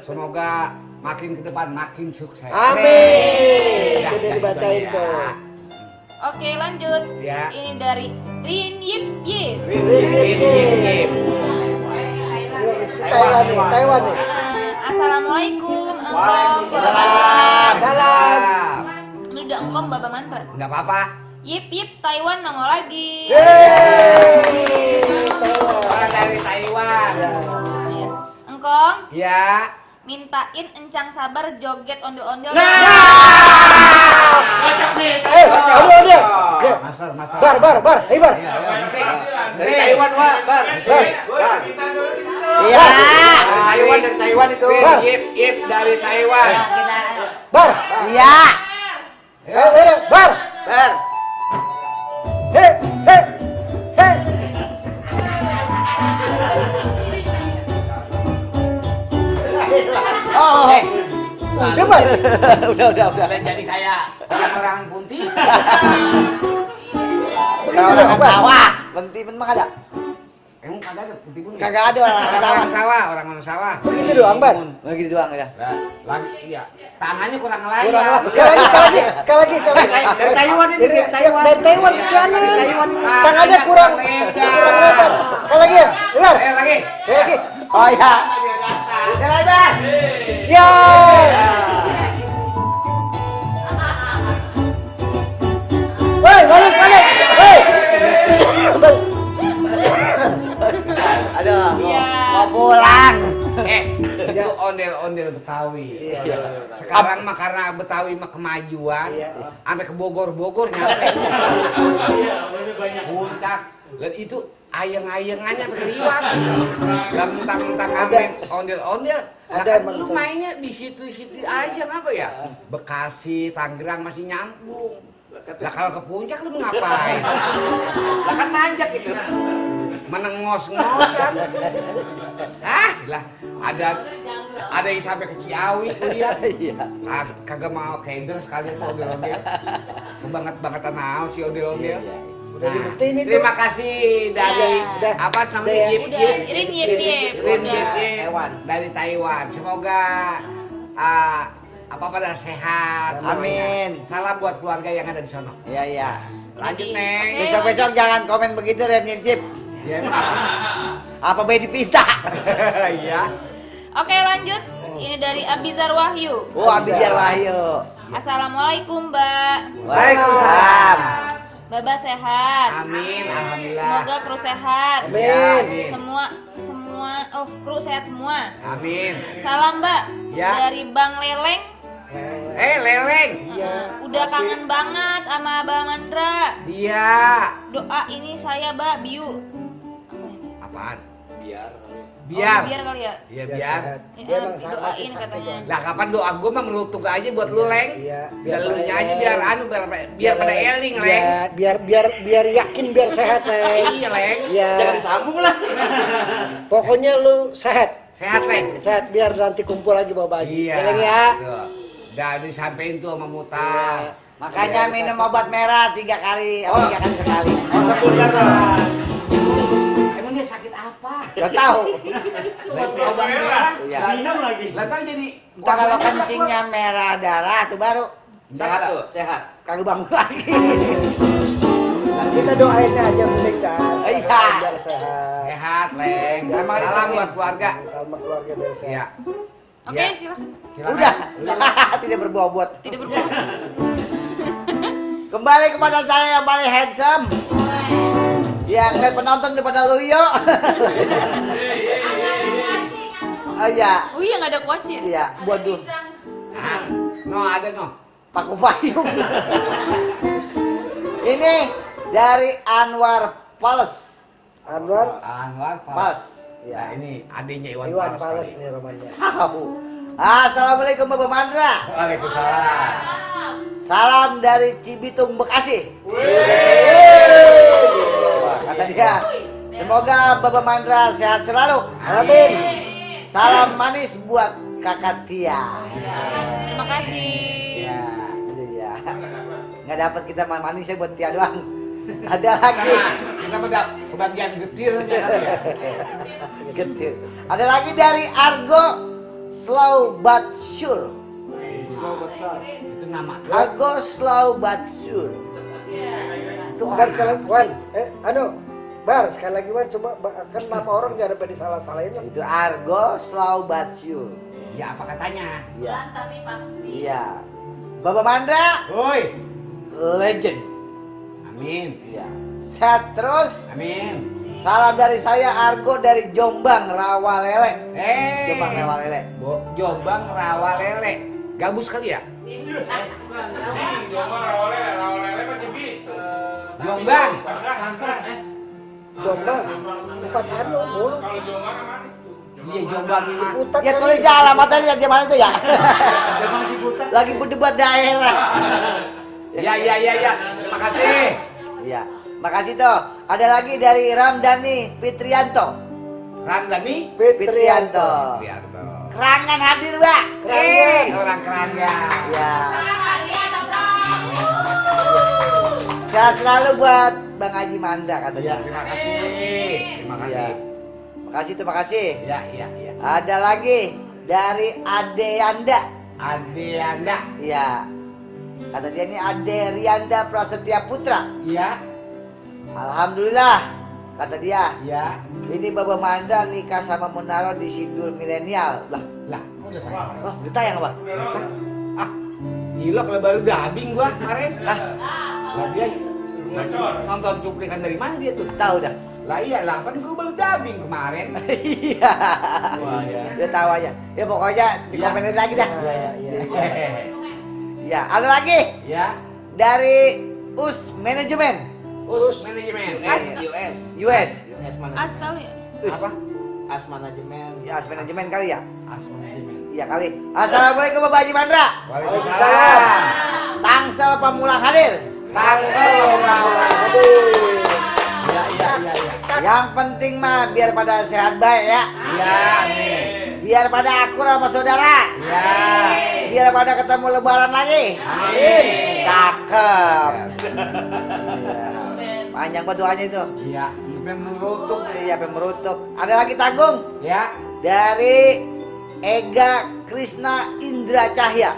Semoga makin ke depan makin sukses. Amin. Ya, Udah ya, dibacain ya. tuh. Oke lanjut. Ya. Ini dari Rin Yip Yip. Taiwan nih. Assalamualaikum Engkom. Salam. Ini udah Engkom Baba Mandra. Nggak apa-apa. Yip Yip Taiwan nongol lagi. Orang dari Taiwan. Wan. Iya. Engkong, Ya. mintain Encang Sabar joget ondel-ondel. Udah. Master. Bar. Ayo bar. Iya, musik. Dari Taiwan, Wak. Bar. Bar. Iya. Dari Taiwan itu. Bar. Ip dari Taiwan. Bar. Iya. Bar. Bar. He. Oh. Udah bar. Udah. Kalian jadi kayak orang punti. Kalau orang sawah, bentimen mah ada. Emang kagak ada punti punti. Kagak ada orang sawah. Orang sawah. Begitu doang bar. Begitu doang ya. Nah, lagi iya. Tangannya kurang layak. Sekali lagi. Dari Taiwan ini, dari Taiwan. Dari Taiwan kesianan. Taiwan. Tangannya kurang lebar. Sekali lagi ya. Lebar. Lagi. Oh ya. Udah. Ya. Woi, balik. Hei. Aduh, Iya. mau pulang. Itu ondel-ondel Betawi. Sekarang mah karena Betawi mah kemajuan, sampai ke Bogor nyampe. Puncak. Dan itu ayang-ayangannya keliwat. Gak mentang-mentang amen ondel-ondel. Ada Kan emang lu mainnya di situ-situ aja apa ya? Bekasi, Tangerang masih nyambung. Lah kalau ke puncak lu ngapain? Lah kan nanjak itu. Menengos-ngosan. Lah ada yang sampai ke Ciawi kuliah. Kagak mau keder sekali tuh ondel-ondel. Kebanget-bangetan naon si ondel-ondel. Udah dibuktiin itu. Terima kasih dari Udah. apa namanya? Udah ya. Yip. Rin Yip. Taiwan. Dari Taiwan. Semoga apa pada sehat. Amin. Salam buat keluarga yang ada di sana. Iya. Lanjut, Neng. Besok-besok jangan komen begitu Ren ngintip. Ya emang. Apa be dipinta? Iya. Oke, lanjut. Ini dari Abizar Wahyu. Oh, Abizar Wahyu. Assalamualaikum, Mbak. Waalaikumsalam. Baba sehat. Amin, alhamdulillah. Semoga kru sehat. Amin. Semua kru sehat semua. Amin. Salam, Mbak. Ya. Dari Bang Leleng. Leleng. Udah kangen banget sama Bang Mandra. Dia. Doa ini saya, Mbak Biu. Apaan? Biar kali ya. Iya, Biar biar. sehat. Ya, Dia emang sama sih didoain sakit katanya. kan. Lah kapan doa gue mah menurut tugas aja buat lu, Leng. Iya, Biar lu nya aja biar pada eling, Leng. Ya, biar yakin biar sehat, Leng. Iya, Leng. Iya. Jangan disambung lah. Pokoknya lu sehat. Sehat, Leng. Sehat biar nanti kumpul lagi bawa baju. Iya. Leng ya. Tuh. Dan disampein tuh sama Mutar. Makanya minum obat merah 3 kali, 3 kali sekali. Oh, sebentar lah. Emang dia sakit apa? Gak tahu. Obat merah. Iya. Minum lagi. Lah kan jadi Entah kalau kencingnya merah darah tuh baru Sehat tuh, sehat. kagak bangun lagi. Kita doain aja mending kan. Iya. Biar sehat. sehat, Leng. Emang Salam ditungguin. buat keluarga. Sama keluarga biar sehat. Iya. Oke, Iya. silakan. Silakan. Udah. Tidak berbobot. Tidak berbohong. Kembali kepada saya yang paling handsome. Yang ngeliat penonton daripada Luyo. Oh iya. Oh iya, nggak ada kuaci ya? Iya, waduh. No, ada no. Paku payung. Ini dari Anwar Pales. Anwar Anwar Pales. Ya, ini adiknya Iwan Iwan Pales. Pales nih romannya. Tahu. Assalamualaikum Bapak Mandra. Waalaikumsalam. Salam dari Cibitung, Bekasi. Wah, kata dia. Semoga Bapak Mandra sehat selalu. Amin. Salam manis buat Kakak Tia. Terima kasih. Ya. Iya. Nggak dapat kita manisnya buat Tia doang. Ada lagi. Kita pada kebagian getir aja kali ya. Getir. Ada lagi dari Argo Slow but Sure. Itu nama. Argo Slow but Sure. Tuh, Bar sekali lagi, Wan. Bar sekali lagi Wan, coba kan nama orang jangan sampai disalah-salahin lah. Itu Argo Slow but Sure. Ya apa katanya? Iya. Tapi pasti. Iya. Bapak Mandra Woi. legend. Amin. Iya. Sehat terus. Amin. Salam dari saya Argo dari Jombang Rawalele. Jombang Rawalele. Jombang Rawalele. Gabus kali ya? Jombang. Jombang. Empat anu mulu. Iya Jombang ini. Ciputat. Ya tulis aja alamatnya di mana itu ya? Lagi berdebat daerah. Ya. Terima kasih. Iya. Makasih toh. Ada lagi dari Ramdhani Fitrianto. Ramdhani Fitrianto. Kerangan hadir, Mbak. Orang keranggan. Ya. Sehat selalu buat Bang Haji Mandra Ya, katanya. terima kasih. Terima kasih. Iya. Makasih tuh, makasih. Ya. Ada lagi dari Ade Yanda. Adianda. Iya. Kata dia ini Ade Rianda Prasetya Putra. Ya. Alhamdulillah. Kata dia. Ya. Ini Baba Mandra nikah sama Munaro di Sidul Milenial. Lah, Kok udah tayang? wah, udah tayang apa? Gila kalau baru dubbing gua kemarin. Lah dia nonton cuplikan dari mana dia tuh? Tahu dah. Lah iya lah, kan gua baru dubbing kemarin. Iya. Dia tahu aja. Ya pokoknya di Ya. komenin lagi dah. Hehehe. Ya, ada lagi Ya. dari US Manajemen Us manajemen. US. As kali ya? Apa? As manajemen. Ya, US Manajemen kali ya? As manajemen. Iya kali. Assalamualaikum Bapak Haji Mandra. Waalaikumsalam. Tangsel Pamulang hadir. Tangsel Ya. Yang penting mah biar pada sehat baik ya. Ya, amin. Biar pada akur sama saudara. Ya. Biar pada ketemu lebaran lagi. Amin. Cakep. Panjang banget doanya itu. Iya, sampai merutuk. Iya, sampai merutuk. Ada lagi tanggung Ya. dari Ega Krisna Indra Cahya.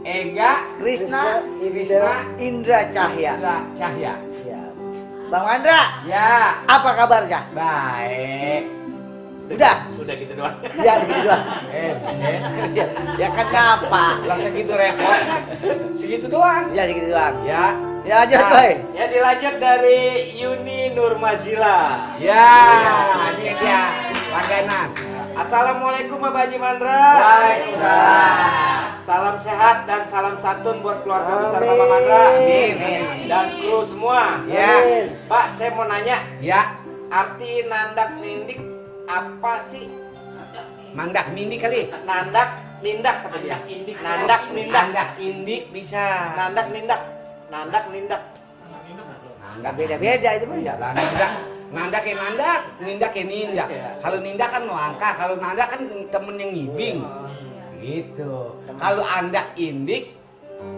Ega Krisna Krisna Indra Cahya. Indra Cahya. Ya. Bang Mandra, Ya. apa kabarnya? Baik. Udah. Udah gitu doang. Ya, begitu doang. Ya kan ngapa? Lah segitu repot. Segitu doang. Ya segitu doang. Ya. Ya lanjut, Nah. boy. Ya dilanjut dari Yuni Nurmazila. Ya, ini dia langganan. Assalamualaikum Bapak Haji Mandra. Waalaikumsalam. Salam sehat dan salam santun buat keluarga besar Amin. Bapak Mandra. Amin. Dan kru semua. Ya. Pak, saya mau nanya, Ya. arti nandak nindik apa sih? Mandak mini kali. Nandak nindak kata dia. Nandak nindak. Mandak indik bisa. Nandak nindak. Nandak nindak. Nggak beda-beda itu mah ya. Lah nandak kayak nandak, nindak kayak nindak. Kalau nindak kan melangkah, kalau nandak kan temen yang ngibing. Gitu. Kalau andak indik,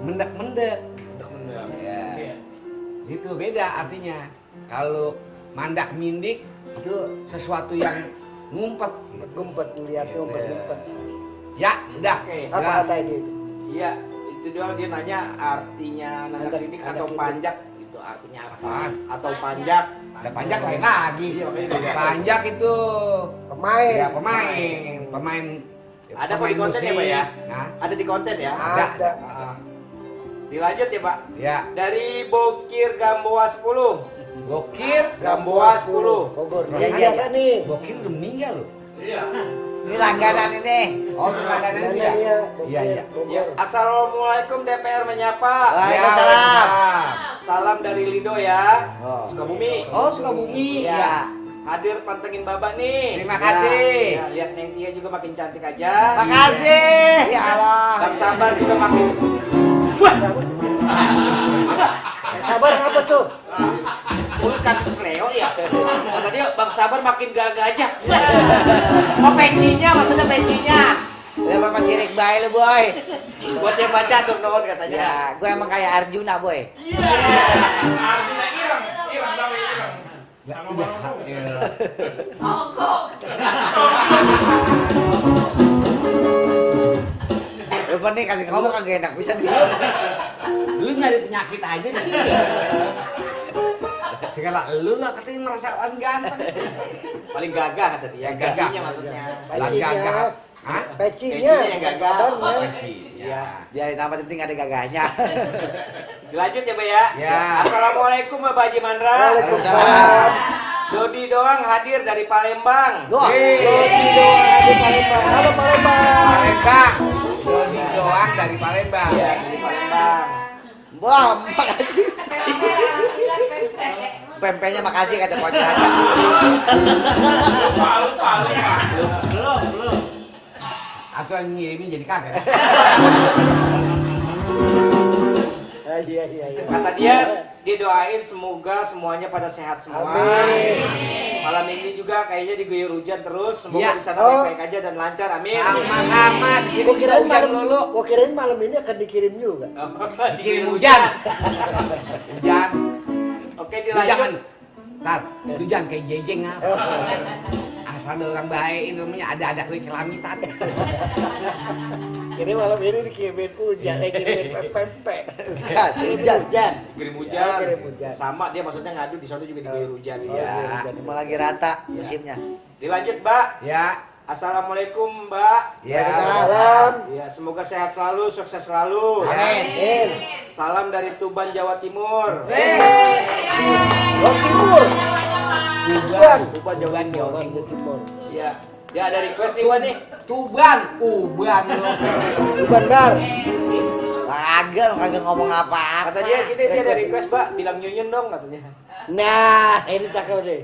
mendak-mendek. Ya. Itu beda artinya. Kalau mandak mindik itu sesuatu yang ngumpet. Ngumpet ngeliat ngumpet. Ya, udah. Oke. Apa Jelas. kata dia itu? Iya, itu doang dia nanya artinya nandak Nandak- nindik nandak atau nindik. panjak gitu artinya apa? Apaan? Atau panjak. Ada panjak lain lagi. Iya, makanya beda. Panjak itu Pemain. ya pemain. Ada kok di pemain konten ya, musik. Pak ya? Nah, Ada di konten ya? Ada. Dilanjut ya, Pak. ya. Dari Bokir Gamboa 10. Bokir, Gamboa 10. Bogor. Iya, iya, Biasa nih. Bokir udah meninggal loh. Ini langganan ini. Oh, itu langganan itu ya? Dananya Iya, iya. Bogor. Ya, Assalamualaikum DPR menyapa. Waalaikumsalam. Salam dari Lido ya. Oh. Sukabumi. Oh, Sukabumi. Ya. Hadir pantengin Babak nih. Terima kasih. Ya, lihat Neng Tia juga makin cantik aja. Makasih. Ya Allah. Bang Sabar juga makin. Sabar apa tuh? Bukan kesleo ya. Kata dia Bang Sabar makin gagah aja. Oh pecinya maksudnya pecinya. Ya Bapak sirik bae lu, boy. Buat yang baca tuh non katanya. Ya, gue emang kayak Arjuna, boy. Ya, udah. Ya. Lu nih kasih ngomong kagak enak bisa dia. Lu nyari penyakit aja sih. Segala lu lah katanya merasa ganteng. Paling gagah kata dia. Gagah. Gajinya maksudnya. Lah gagah. Hah? Pecinya. Pecinya yang gagah. Sabarnya. Iya. Biarin nama penting ada gagahnya. Dilanjut ya, Pak ya. Ya. Assalamualaikum Bapak Haji Mandra. Waalaikumsalam. Dodi doang hadir dari Palembang. Wah. Dodi doang dari Palembang. Halo Palembang. Palembang. Dodi doang dari Palembang. Iya, dari Palembang. Wah, makasih. Pempeknya makasih kata pocong aja. Belum. Atau yang ngirimin jadi kagak. Iya. Kata dia didoain semoga semuanya pada sehat semua. Amin. Malam ini juga kayaknya diguyur hujan terus. Semoga Iya. di sana Oh. baik-baik aja dan lancar. Amin. Sama-sama di sini Gua kita kirain hujan malam lulu. Gua kirain malam ini akan dikirim juga. Dikirim hujan. Hujan. Oke, Lu jangan. dilanjut. Ntar, lu jangan kayak jejeng apa. Asal ada orang baik namanya ada kue celamitan. Kira malam ini dikirimin hujan, kirimin pempek. Bukan, hujan. Kirim hujan. Kirim hujan. Sama dia maksudnya ngadu di sana juga diguyur hujan. Oh, Iya. iya, hujan. Emang lagi rata musimnya. Dilanjut, Mbak. Ya. Assalamualaikum, Mbak. Ya. Salam. Ya, semoga sehat selalu, sukses selalu. Amin. Salam dari Tuban, Jawa Timur. Oh, Timur. Tuban. Tuban, Jawa Timur. Bukan di Timur. Ya, dia ada request nih, Wan nih. Tuban. Uban lo. Bukan Bar. Kagak ngomong apa-apa. Kata dia gini, dia ada request, Mbak, bilang nyunyin dong katanya. Nah, ini cakep deh.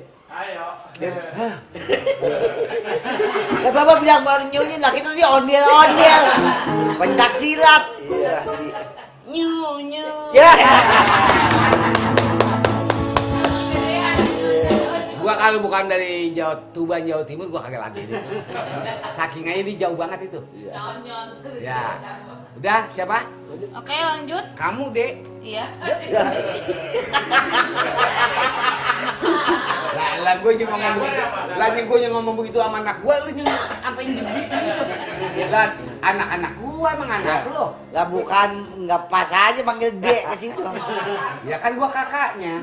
Ya bapak bilang baru nyunyin lah, kita dia ondel-ondel. Pencak silat. Iya, jadi nyu. Ya. Gua kalau bukan dari Tuban Jawa Timur gua kagak lagi. Saking aja ini jauh banget itu. Ya. Udah siapa? Oke, lanjut. Kamu, Dek. Iya. Lah gue juga ngomong begitu. Lah gue yang ngomong begitu sama anak gue, lu yang apa yang begitu gitu. Lah anak-anak gue emang anak lo. lah bukan nggak pas aja manggil Dek ke situ. Ya kan gue kakaknya.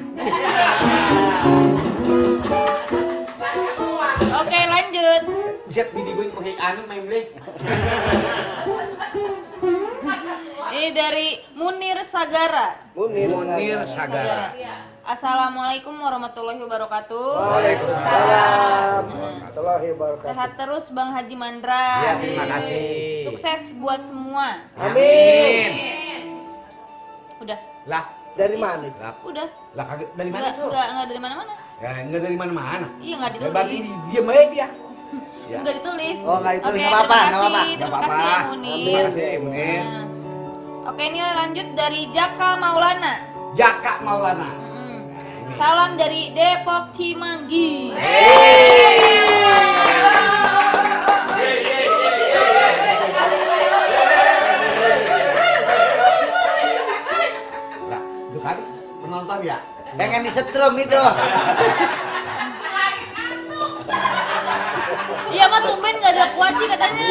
Oke, lanjut. Bisa bini gue pakai anu main beli. Ini dari Munir Sagara. Munir Sagara. Assalamualaikum warahmatullahi wabarakatuh. Waalaikumsalam warahmatullahi wabarakatuh. Sehat terus Bang Haji Mandra. Ya, terima kasih. Sukses buat semua. Amin. Udah. Lah, Dari mana? lah, Udah. lah kagak dari mana tuh? Enggak dari mana-mana. Ya, enggak dari mana-mana. Iya, enggak Ya, berarti ditulis. diam aja dia. Ya. Enggak ditulis. Oh, nggak ditulis, Oke, nggak apa-apa, terima nggak apa-apa. kasih. Terima Nggak kasih ya apa-apa. Munir. Terima kasih, Munir. Nah. Oke, ini lanjut dari Jaka Maulana. Jaka Maulana. Salam dari Depok Cimanggi. Lah, itu kan penonton ya. Pengen disetrum gitu. Iya mah tumben nggak ada kuaci katanya.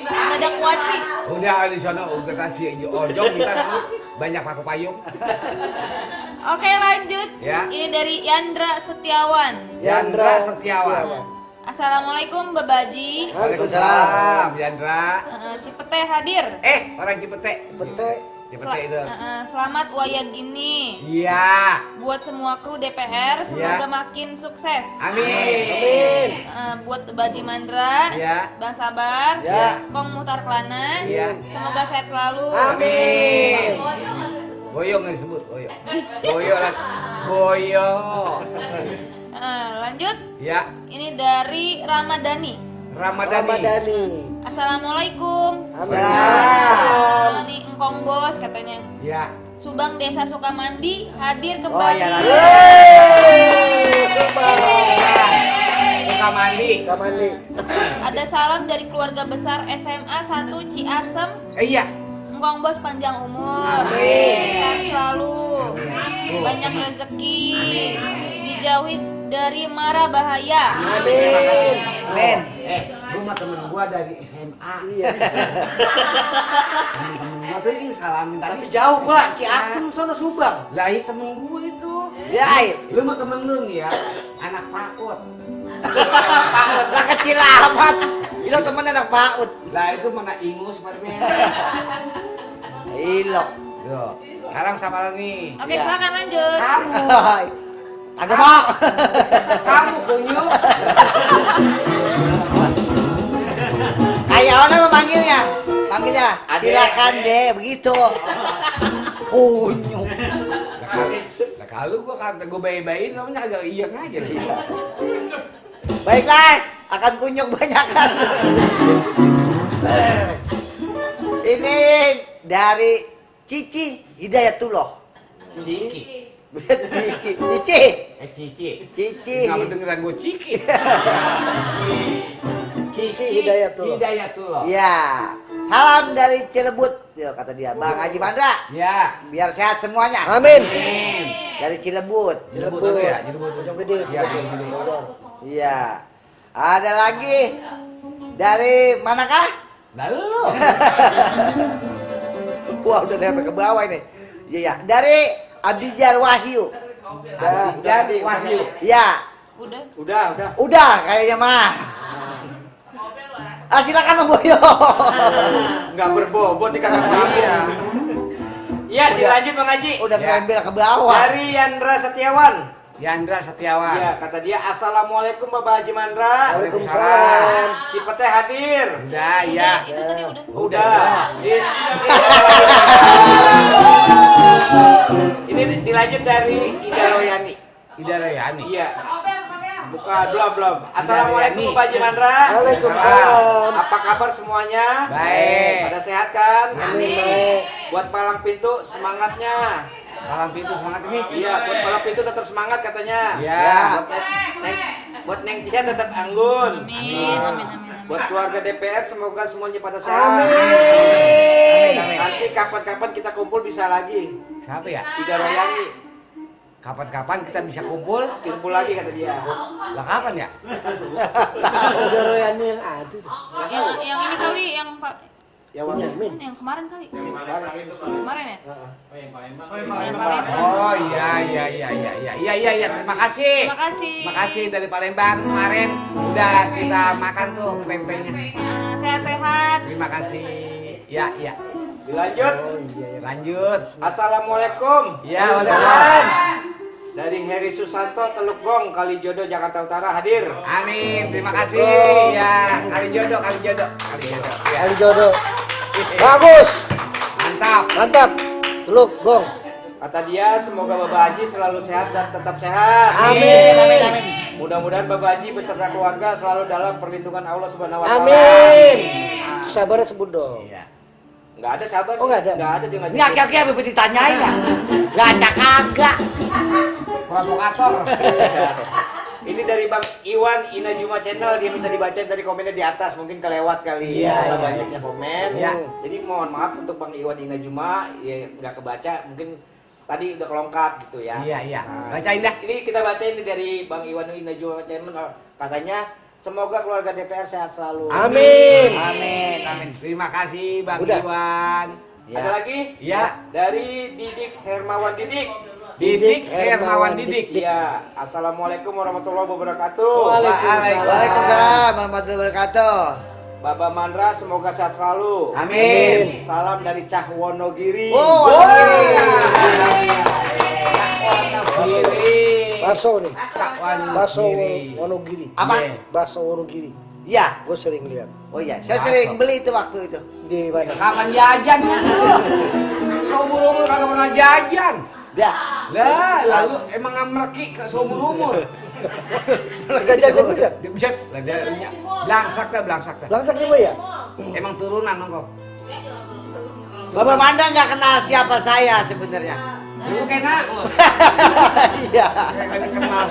Nggak ada kuaci. Udah di sana udah kasih ojong kita sana banyak pakai payung. Oke lanjut. Ya. Ini dari Yandra Setiawan. Yandra Setiawan. Assalamualaikum Babaji. Waalaikumsalam, Yandra. Cipete hadir. Orang Cipete. Pete. Cipete itu. Selamat Wayagini. Iya. Buat semua kru DPR semoga Ya. makin sukses. Amin. Buat Baji Mandra, Ya. Bang Sabar, Ya. Kong Muhtar Kelana, Ya. semoga sehat selalu. Amin. Boyo nggak disebut, boyo. Boyo lah. Boyo. Lanjut. Ya. Ini dari Ramadhani. Ramadhani. Assalamualaikum. Salam. Ini Engkong Bos katanya. Ya. Subang Desa Sukamandi hadir Oh kembali. ya, Sukamandi. Kamandi. Ada salam dari keluarga besar SMA 1 Ciasem. Iya. Engkong Bos panjang umur. Amin. Sehat selalu. Amin. Banyak rezeki. Dijauhi dari mara bahaya. Amin. Men. Gua mah temen gua dari SMA. Iya. Temen gua tuh ini salamin Tapi tadi. jauh, Pak. Ciasem sono Subang. Lah, iya temen gua itu. Ya, Lu mah temen lu nih ya, anak PAUD. PAUD lah kecil amat. Itu temen anak PAUD. Lah itu mana ingus sebenarnya. Ilok. Yo, sekarang sama lu nih. Oke, silakan lanjut. Kamu. Kagak mau. Kamu kunyuk. Kayak orang memanggilnya. Panggilnya, silakan deh, begitu. Kunyuk. Nah, kalau gua kata gua bayi-bayin namanya agak iyeng aja sih. Baiklah, akan kunyuk banyakan. Ini dari Cici Hidayatullah. Ciki. Cici. Cici. Cici. Kenapa dengeran gua Ciki? Cici Hidayatullah. Hidayatullah. Ya, salam dari Cilebut. Ya, kata dia, Bang Haji Mandra. Ya. Biar sehat semuanya. Amin. Dari Cilebut. Cilebut apa ya? Cilebut. Bojong Gede. Iya, Cilebut. Bogor. Iya. Ada lagi dari manakah? Lalu. Wah, udah sampai ke bawah ini. Iya, ya. Dari Abdijar Wahyu. Jadi Wahyu. Ya. Udah. Udah kayaknya mah. Silakan Om Boyo. Nggak berbobot di kakak Iya. Iya, dilanjut Bang Haji. Udah Ya. ngerembel ke bawah. Dari Yandra Setiawan. Yandra Setiawan. Iya, kata dia Assalamualaikum Bapak Haji Mandra. Waalaikumsalam. Cipete hadir. Udah, ya. Itu tadi udah. Udah. Ini dilanjut dari Ida Royani. Ida Rayani. Iya. Buka belum. Assalamualaikum Bapak Haji Mandra. Waalaikumsalam. Apa kabar semuanya? Baik. Pada sehat kan? Amin. Buat palang pintu semangatnya. Palang pintu semangat ini. Iya, buat palang pintu tetap semangat katanya. Ya. Buat Neng Tia tetap anggun. Amin. Buat keluarga DPR semoga semuanya pada sehat. Amin, amin. Nanti kapan-kapan kita kumpul bisa lagi. Siapa ya? Ida Royani Kapan-kapan kita bisa kumpul? kumpul lagi kata dia. Lah kapan ya? Udah Royani yang ada tuh. Yang ini kali yang Ya Bang. Amin. yang kemarin kali. Kemarin ya? Oh iya. Terima kasih. Terima kasih. Terima kasih dari Palembang kemarin udah kita makan tuh pempeknya. Sehat-sehat. Terima kasih. Ya. Dilanjut. Lanjut. Assalamualaikum. Ya, waalaikumsalam. Dari Heri Susanto Teluk Gong Kalijodo Jakarta Utara hadir. Amin. Terima kasih. Ya, kali jodoh. Ya. Ali jodoh. Bagus. Mantap. Teluk Gong. Kata dia semoga Bapak Haji selalu sehat dan tetap sehat. Amin. Mudah-mudahan Bapak Haji beserta keluarga selalu dalam perlindungan Allah Subhanahu wa taala. Amin. Sabarnya sebut dong. Iya. Enggak ada sabar. Oh, nggak ada? Enggak ada dia nggak Ini aki-aki apa ditanyain nggak? Gak kagak. Provokator. Ini dari Bang Iwan Ina Juma Channel, dia minta dibacain dari komennya di atas, mungkin kelewat kali. Iya, Karena iya. banyaknya komen. Iya. Jadi mohon maaf untuk Bang Iwan Ina Juma, ya nggak kebaca, mungkin tadi udah kelongkap gitu ya. Iya. Nah, Bacain dah. Ini kita bacain nih dari Bang Iwan Ina Juma Channel, katanya semoga keluarga DPR sehat selalu. Amin. Amin. Terima kasih Bang Udah. Iwan. Ada lagi? Ya. Dari Didik Hermawan Didik. Didik Hermawan Didik. Iya. Assalamualaikum warahmatullahi wabarakatuh. Waalaikumsalam warahmatullahi wabarakatuh. Baba Mandra semoga sehat selalu. Amin. Salam dari Cah Wonogiri. Oh, Wonogiri. Baso nih. Baso Wonogiri. Wonogiri. Apa? Baso Wonogiri. Iya. Gue sering lihat. Oh iya, saya sering beli itu waktu itu. Di mana? Kapan jajan? Seumur-umur kagak pernah jajan. Dah. Lah, lalu emang ngamreki ke seumur-umur. Gak jajan bisa. Dia bisa, lah dia belangsak dah. Langsung nih ya? Emang turunan kok. Bapak Mandang nggak kenal siapa saya sebenarnya. Lu kayak naus. Iya. Kayak kenal.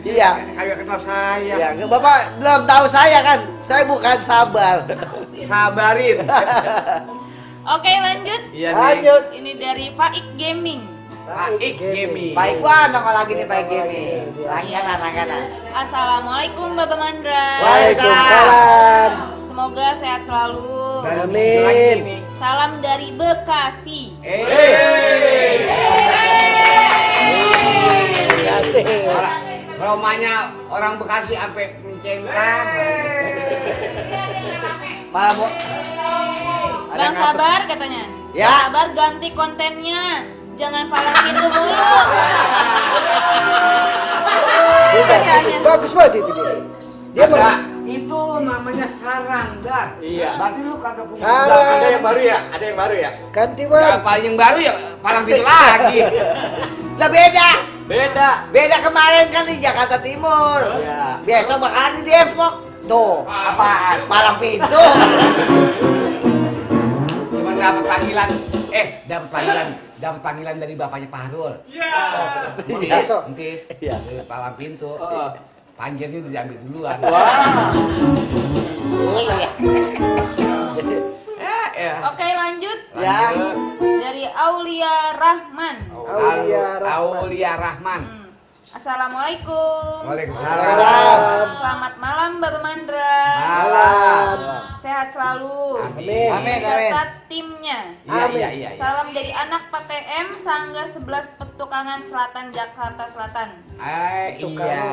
Iya. Kayak kenal saya. Ya, Bapak belum tahu saya kan. Saya bukan sabar. Sabarin. Oke, lanjut. Iya, Lanjut. Ini dari Faik Gaming. Paik Gaming. Baik gua nongol lagi nih Pak Gini. Langganan. Assalamualaikum Bapak Mandra. Waalaikumsalam. Semoga sehat selalu. Amin. Salam dari Bekasi. Kasih. Romanya orang Bekasi sampai mencengkram. Malah mau. Bang Sabar katanya. Ya. Bang Sabar ganti kontennya. Jangan palang pintu mulu. Sudah, bagus banget itu dia. Dia Ada, itu namanya sarang, Dar. Iya. Berarti lu kagak punya Sarang. Ada yang baru ya? Ada yang baru ya? ganti Ya, Wan. paling yang baru ya palang pintu lagi. Lah beda. Beda. Beda kemarin kan di Jakarta Timur. Iya. Besok bakalan di Depok. Tuh, Apaan? palang pintu. Cuma dapat panggilan dari bapaknya Pak Harul. Entis. Entis. Iya. Dari palang pintu. Panjernya udah diambil duluan. Oke, lanjut. Ya. Dari Aulia Rahman. Aulia Rahman. Assalamualaikum. Waalaikumsalam. Selamat malam Bapak Mandra. Malam. Sehat selalu. Amin. Amin. Beserta timnya. Iya. Salam dari anak PTM Sanggar 11 Petukangan Selatan Jakarta Selatan. Iya.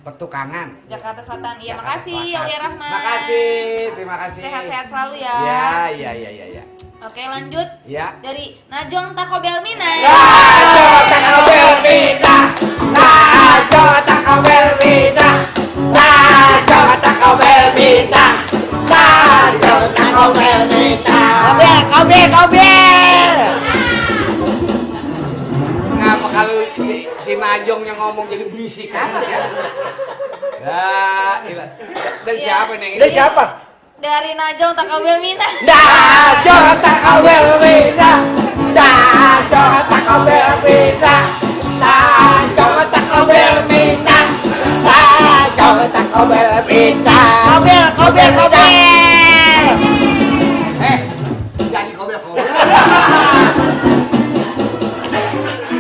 Petukangan. Jakarta Selatan. Iya, Jakarta makasih Selatan. Aulia Rahman. Makasih, terima kasih. Sehat-sehat selalu ya. Iya. Oke, lanjut. Ya. Dari Najong Taco Belmina. Najo Taco Belmina. Najo Taco Belmina. Najo Taco Belmina. Najo Taco Belmina. Kobel. Ngapa kalau si Najong yang ngomong jadi berisik amat ya? Ya, dari siapa nih? Dari siapa? Dari Najong Taco Belmina. Najo Taco Belmina. Najo Taco Belmina. Najo Taco Belmina. Najo Taco Belmina. Kobel. Jadi kobel.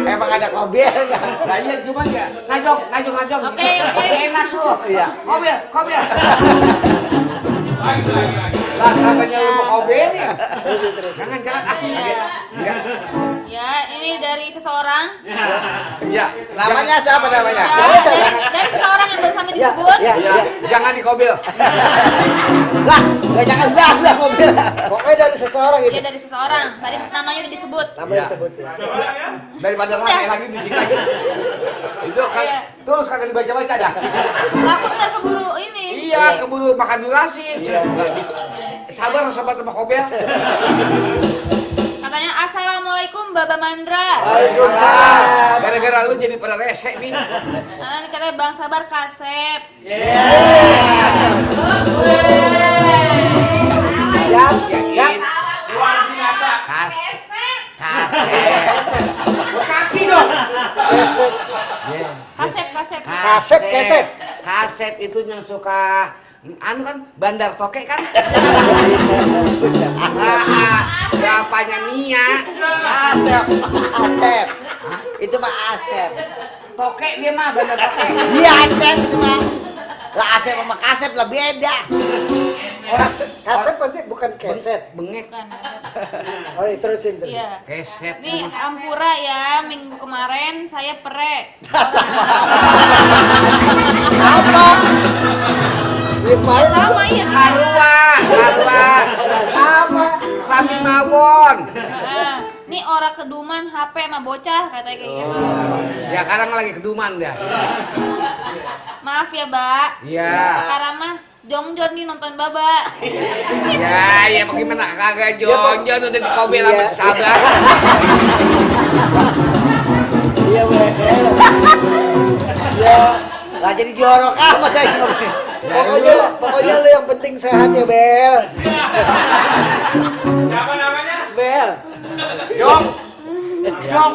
Emang ada kobel nggak? Nah iya cuma ya. Najong. Oke. Enak tuh. Iya. Kobel. Lah katanya lu mau kobel ya? Jangan. Enggak. Ya, ini dari seseorang. Iya. Namanya siapa namanya? Ya, dari seseorang yang baru sampai disebut. Ya. Jangan dikobel. Lah, jangan belah kobel. Pokoknya dari seseorang itu. Dia dari seseorang. Tadi namanya udah disebut. Namanya Ya. disebut ya. Daripada rame lagi bisik lagi. Itu kan Iya. terus kagak dibaca-baca dah. Takut ntar keburu ini. Iya, keburu makan durasi. Sabar sobat sama kobel. Katanya Assalamualaikum Bapak Mandra. Waalaikumsalam. Gara-gara lu jadi pada rese nih. Nah, ini katanya Bang Sabar kasep. Siap. Kaki dong. Keset. Kaset itu yang suka anu kan bandar toke kan? Bapaknya Mia. Asep. Itu mah Asep. Toke dia mah bandar toke. Iya Asep itu mah. Lah Asep sama Kasep lah beda. Kaset berarti bukan keset. Bengek. Bukan. Oh, terusin. Iya. Keset. Nih Ampura ya, minggu kemarin saya perek. Sama. Kemarin Sama iya. Sarua. sama. Sami mawon. Nah, nih orang keduman HP sama bocah katanya kayak gitu. Ya sekarang lagi keduman dah. Maaf ya, Mbak. Iya. Sekarang mah Jongjon nih nonton Baba. Ya bagaimana kagak jonjon udah dikobel sama sabar. Iya weh. Ya, lah jadi jorok amat saya ngomong. Pokoknya lu yang penting sehat ya, Bel. Siapa namanya? Bel. Jong.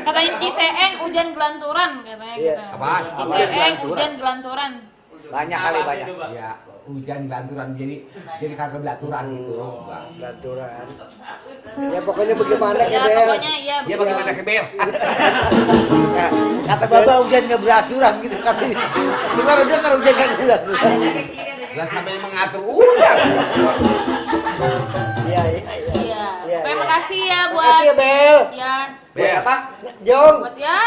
Katanya Ciseeng hujan gelanturan katanya Iya. gitu. Apaan? Ciseeng hujan gelanturan. Banyak kali banyak. Ya hujan gelanturan jadi kagak belaturan gitu. Belaturan. Ya pokoknya bagaimana Ya ya, Bel. pokoknya ya Dia bagaimana ke Bel? Kata Baba hujan nggak beraturan gitu kan. Semua udah dengar hujan nggak beraturan. Lah sampai mengatur udah. Iya. Iya. Terima kasih ya buat Makasih ya, Bel. ya Bel apa? Jong. buat ya.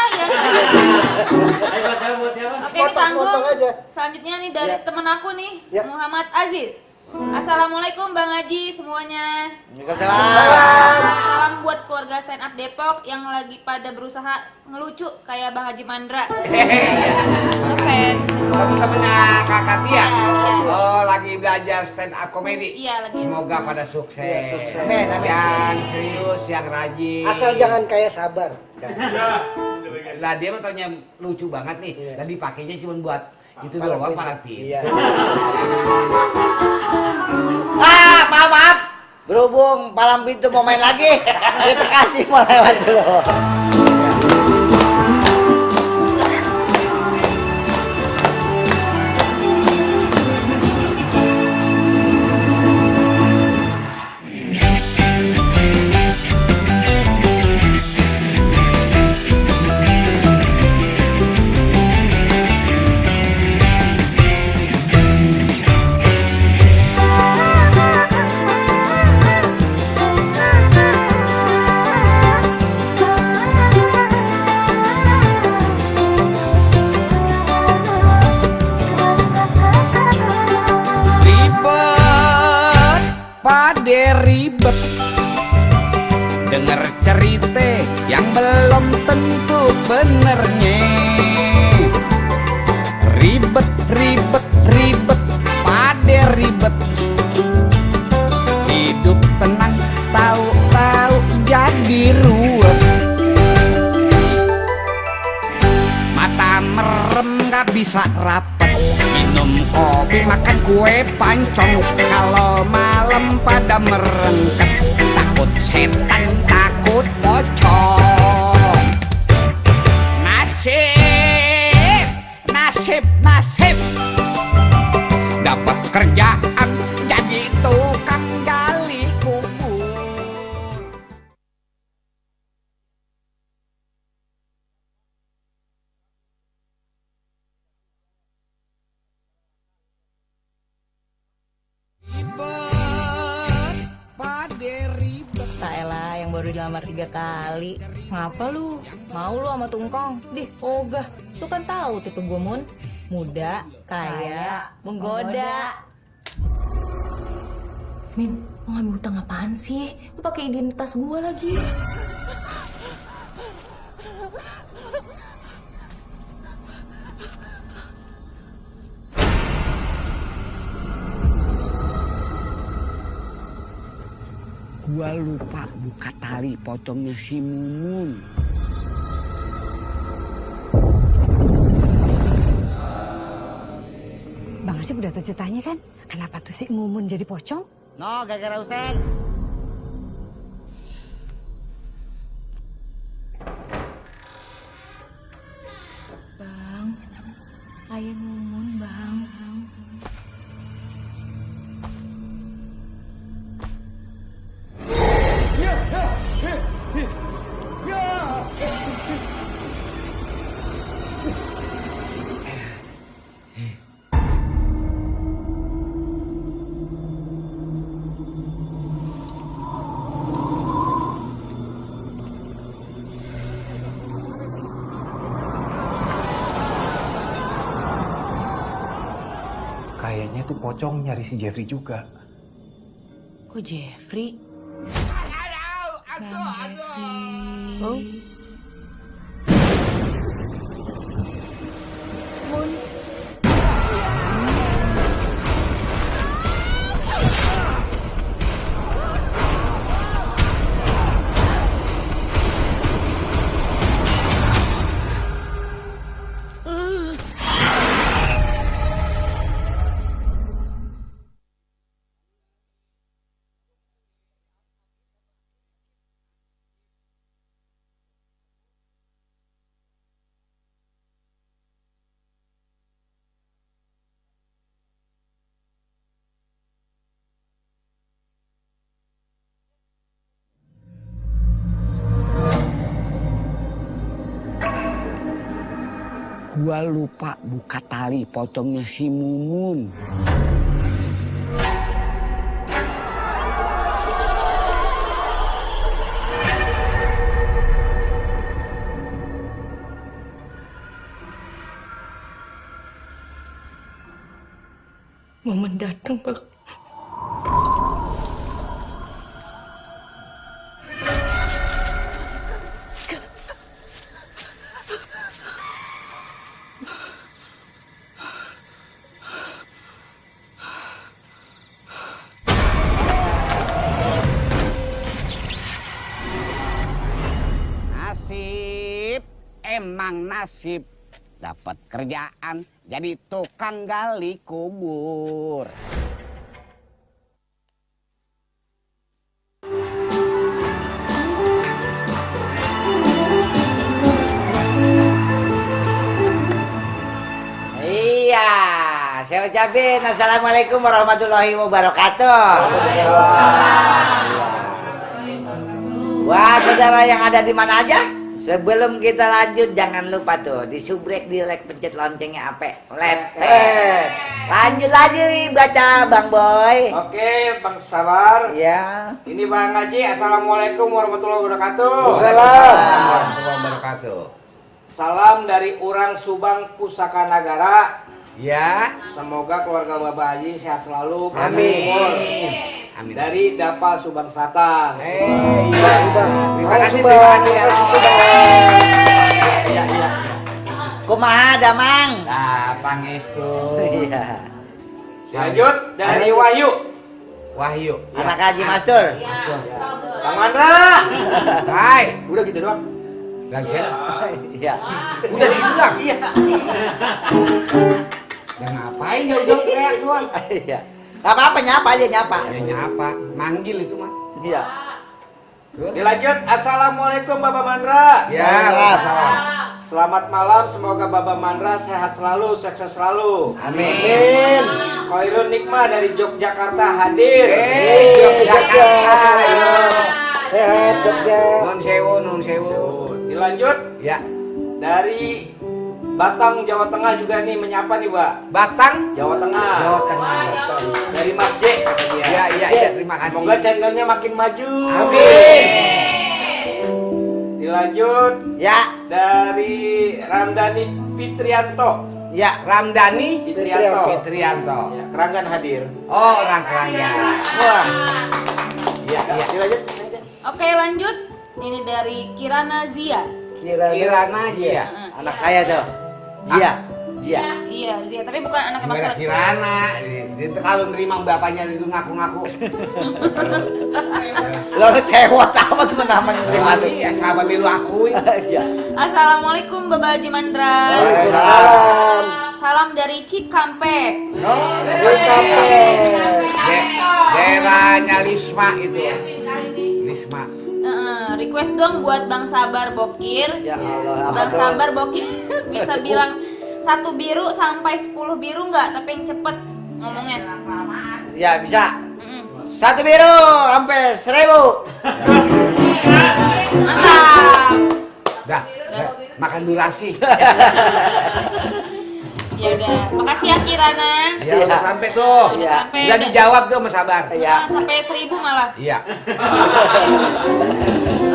Oke, ini tanggung. Sepotong aja. Selanjutnya nih dari Ya. temen aku nih, Ya. Muhammad Aziz. Assalamualaikum Bang Haji semuanya. Waalaikumsalam. Salam Salam buat keluarga stand up Depok yang lagi pada berusaha ngelucu kayak Bang Haji Mandra. Ngefans. Temen-temennya Kakak Tia. Iya. Oh, lagi belajar stand up comedy. Iya, lagi. Semoga pada sukses. Iya, sukses. Amin, amin. Yang serius, yang rajin. Asal jangan kayak Sabar. Lah dia mah taunya lucu banget nih. Iya. Dan dipakainya cuma buat itu doang para pin. Iya. Maaf. Berhubung Palang Pintu mau main lagi, kita kasih mau lewat dulu. Ribet, pade ribet. Dengar cerita yang belum tentu benernya. Ribet, ribet, ribet, pade ribet. Hidup tenang, tahu-tahu jadi ruwet. Mata merem gak bisa rapet. Minum kopi, makan kue pancong. Kalau malam pada merengket. Takut setan, takut pocong. Nasib, nasib, nasib. Dapat kerjaan jadi tukang gali kubur. Ribet, pade ribet. Saelah yang baru dilamar 3 kali. Ngapa lu? Mau lu sama Tungkong? Dih, ogah. Lu kan tahu tipe gue Mun. Muda, kaya, menggoda. Min, mau ngambil hutang apaan sih? Lu pakai identitas gue lagi. Gua lupa buka tali pocongnya si Mumun. Bang Asep udah tahu ceritanya kan? Kenapa tuh si Mumun jadi pocong? No, gara-gara Usen. Bang, ayah Mumun, Bang. Kayaknya tuh pocong nyari si Jeffrey juga. Kok Jeffrey? Aduh. Oh. Gua lupa buka tali pocongnya si Mumun. Momen datang, Bang. memang nasib dapat kerjaan jadi tukang gali kubur. Iya, saya ucapin assalamualaikum warahmatullahi wabarakatuh. Wah, saudara yang ada di mana aja, sebelum kita lanjut jangan lupa tuh di subrek, di like, pencet loncengnya ape letek. Lanjut lagi baca Bang Boy. Oke, Bang Sabar. Ya. Ini Bang Haji. Assalamualaikum warahmatullahi wabarakatuh. Waalaikumsalam warahmatullahi wabarakatuh. Salam dari orang Subang Pusaka Nagara. Ya. Semoga keluarga Bapak Haji sehat selalu. Amin. Amin. Dari Dapa Subang Selatan. Iya. Terima kasih ya. Iya. Kumaha Damang? Nah, pangestu. Iya. Lanjut dari Wahyu. Wahyu. Anak Haji Mastur. Bang Mandra. Hai. Udah gitu doang. Lagi ya? Iya. Udah gitu doang. Iya. Ya ngapain ya udah teriak doang. Iya. Gak apa-apa, nyapa aja nyapa. Ya nyapa, manggil itu mah. Iya. Dilanjut. Assalamualaikum Bapak Mandra. Ya, salam. Selamat malam, semoga Bapak Mandra sehat selalu, sukses selalu. Amin. Khairun Nikmah dari Yogyakarta hadir. Yogyakarta. Sehat Jogja. Non sewu. Dilanjut Ya. dari Batang, Jawa Tengah juga nih menyapa nih, Pak. Batang, Jawa Tengah. Jawa Tengah. Dari Mas J. kata dia. Iya, terima kasih. Semoga channelnya makin maju. Amin. Dilanjut Ya. dari Ramdhani Fitrianto. Ya. Ramdhani Fitrianto. Fitrianto. Ya, Keranggan hadir. Oh, orang Keranggan. Wah. Iya. Dilanjut. Oke, lanjut. Ini dari Kirana Zia. Kirana Zia. Anak saya tuh. Jia. Iya, Zia, tapi bukan anaknya Mas Merek Restu. Kirana. Dia kalau nerima bapaknya itu ngaku-ngaku. Lo sewot amat menaman lima tuh. Iya, sahabat bilu aku. Iya. Assalamualaikum Bapak Haji Mandra. Waalaikumsalam. Salam dari Cikampek. Daerahnya Lisma itu. Lisma. Request dong buat Bang Sabar Bokir. Ya Allah, apa Bang tuh? Sabar Bokir bisa bilang 1 biru sampai 10 biru nggak? Tapi yang cepet ngomongnya. Ya bisa. 1 biru sampai 1000. Mantap. Dah, makan durasi. Ya udah, makasih ya Kirana. Ya udah sampai tuh. Iya. Sampai Udah dijawab tuh Mas Sabar. Iya. sampai 1000 malah. Iya.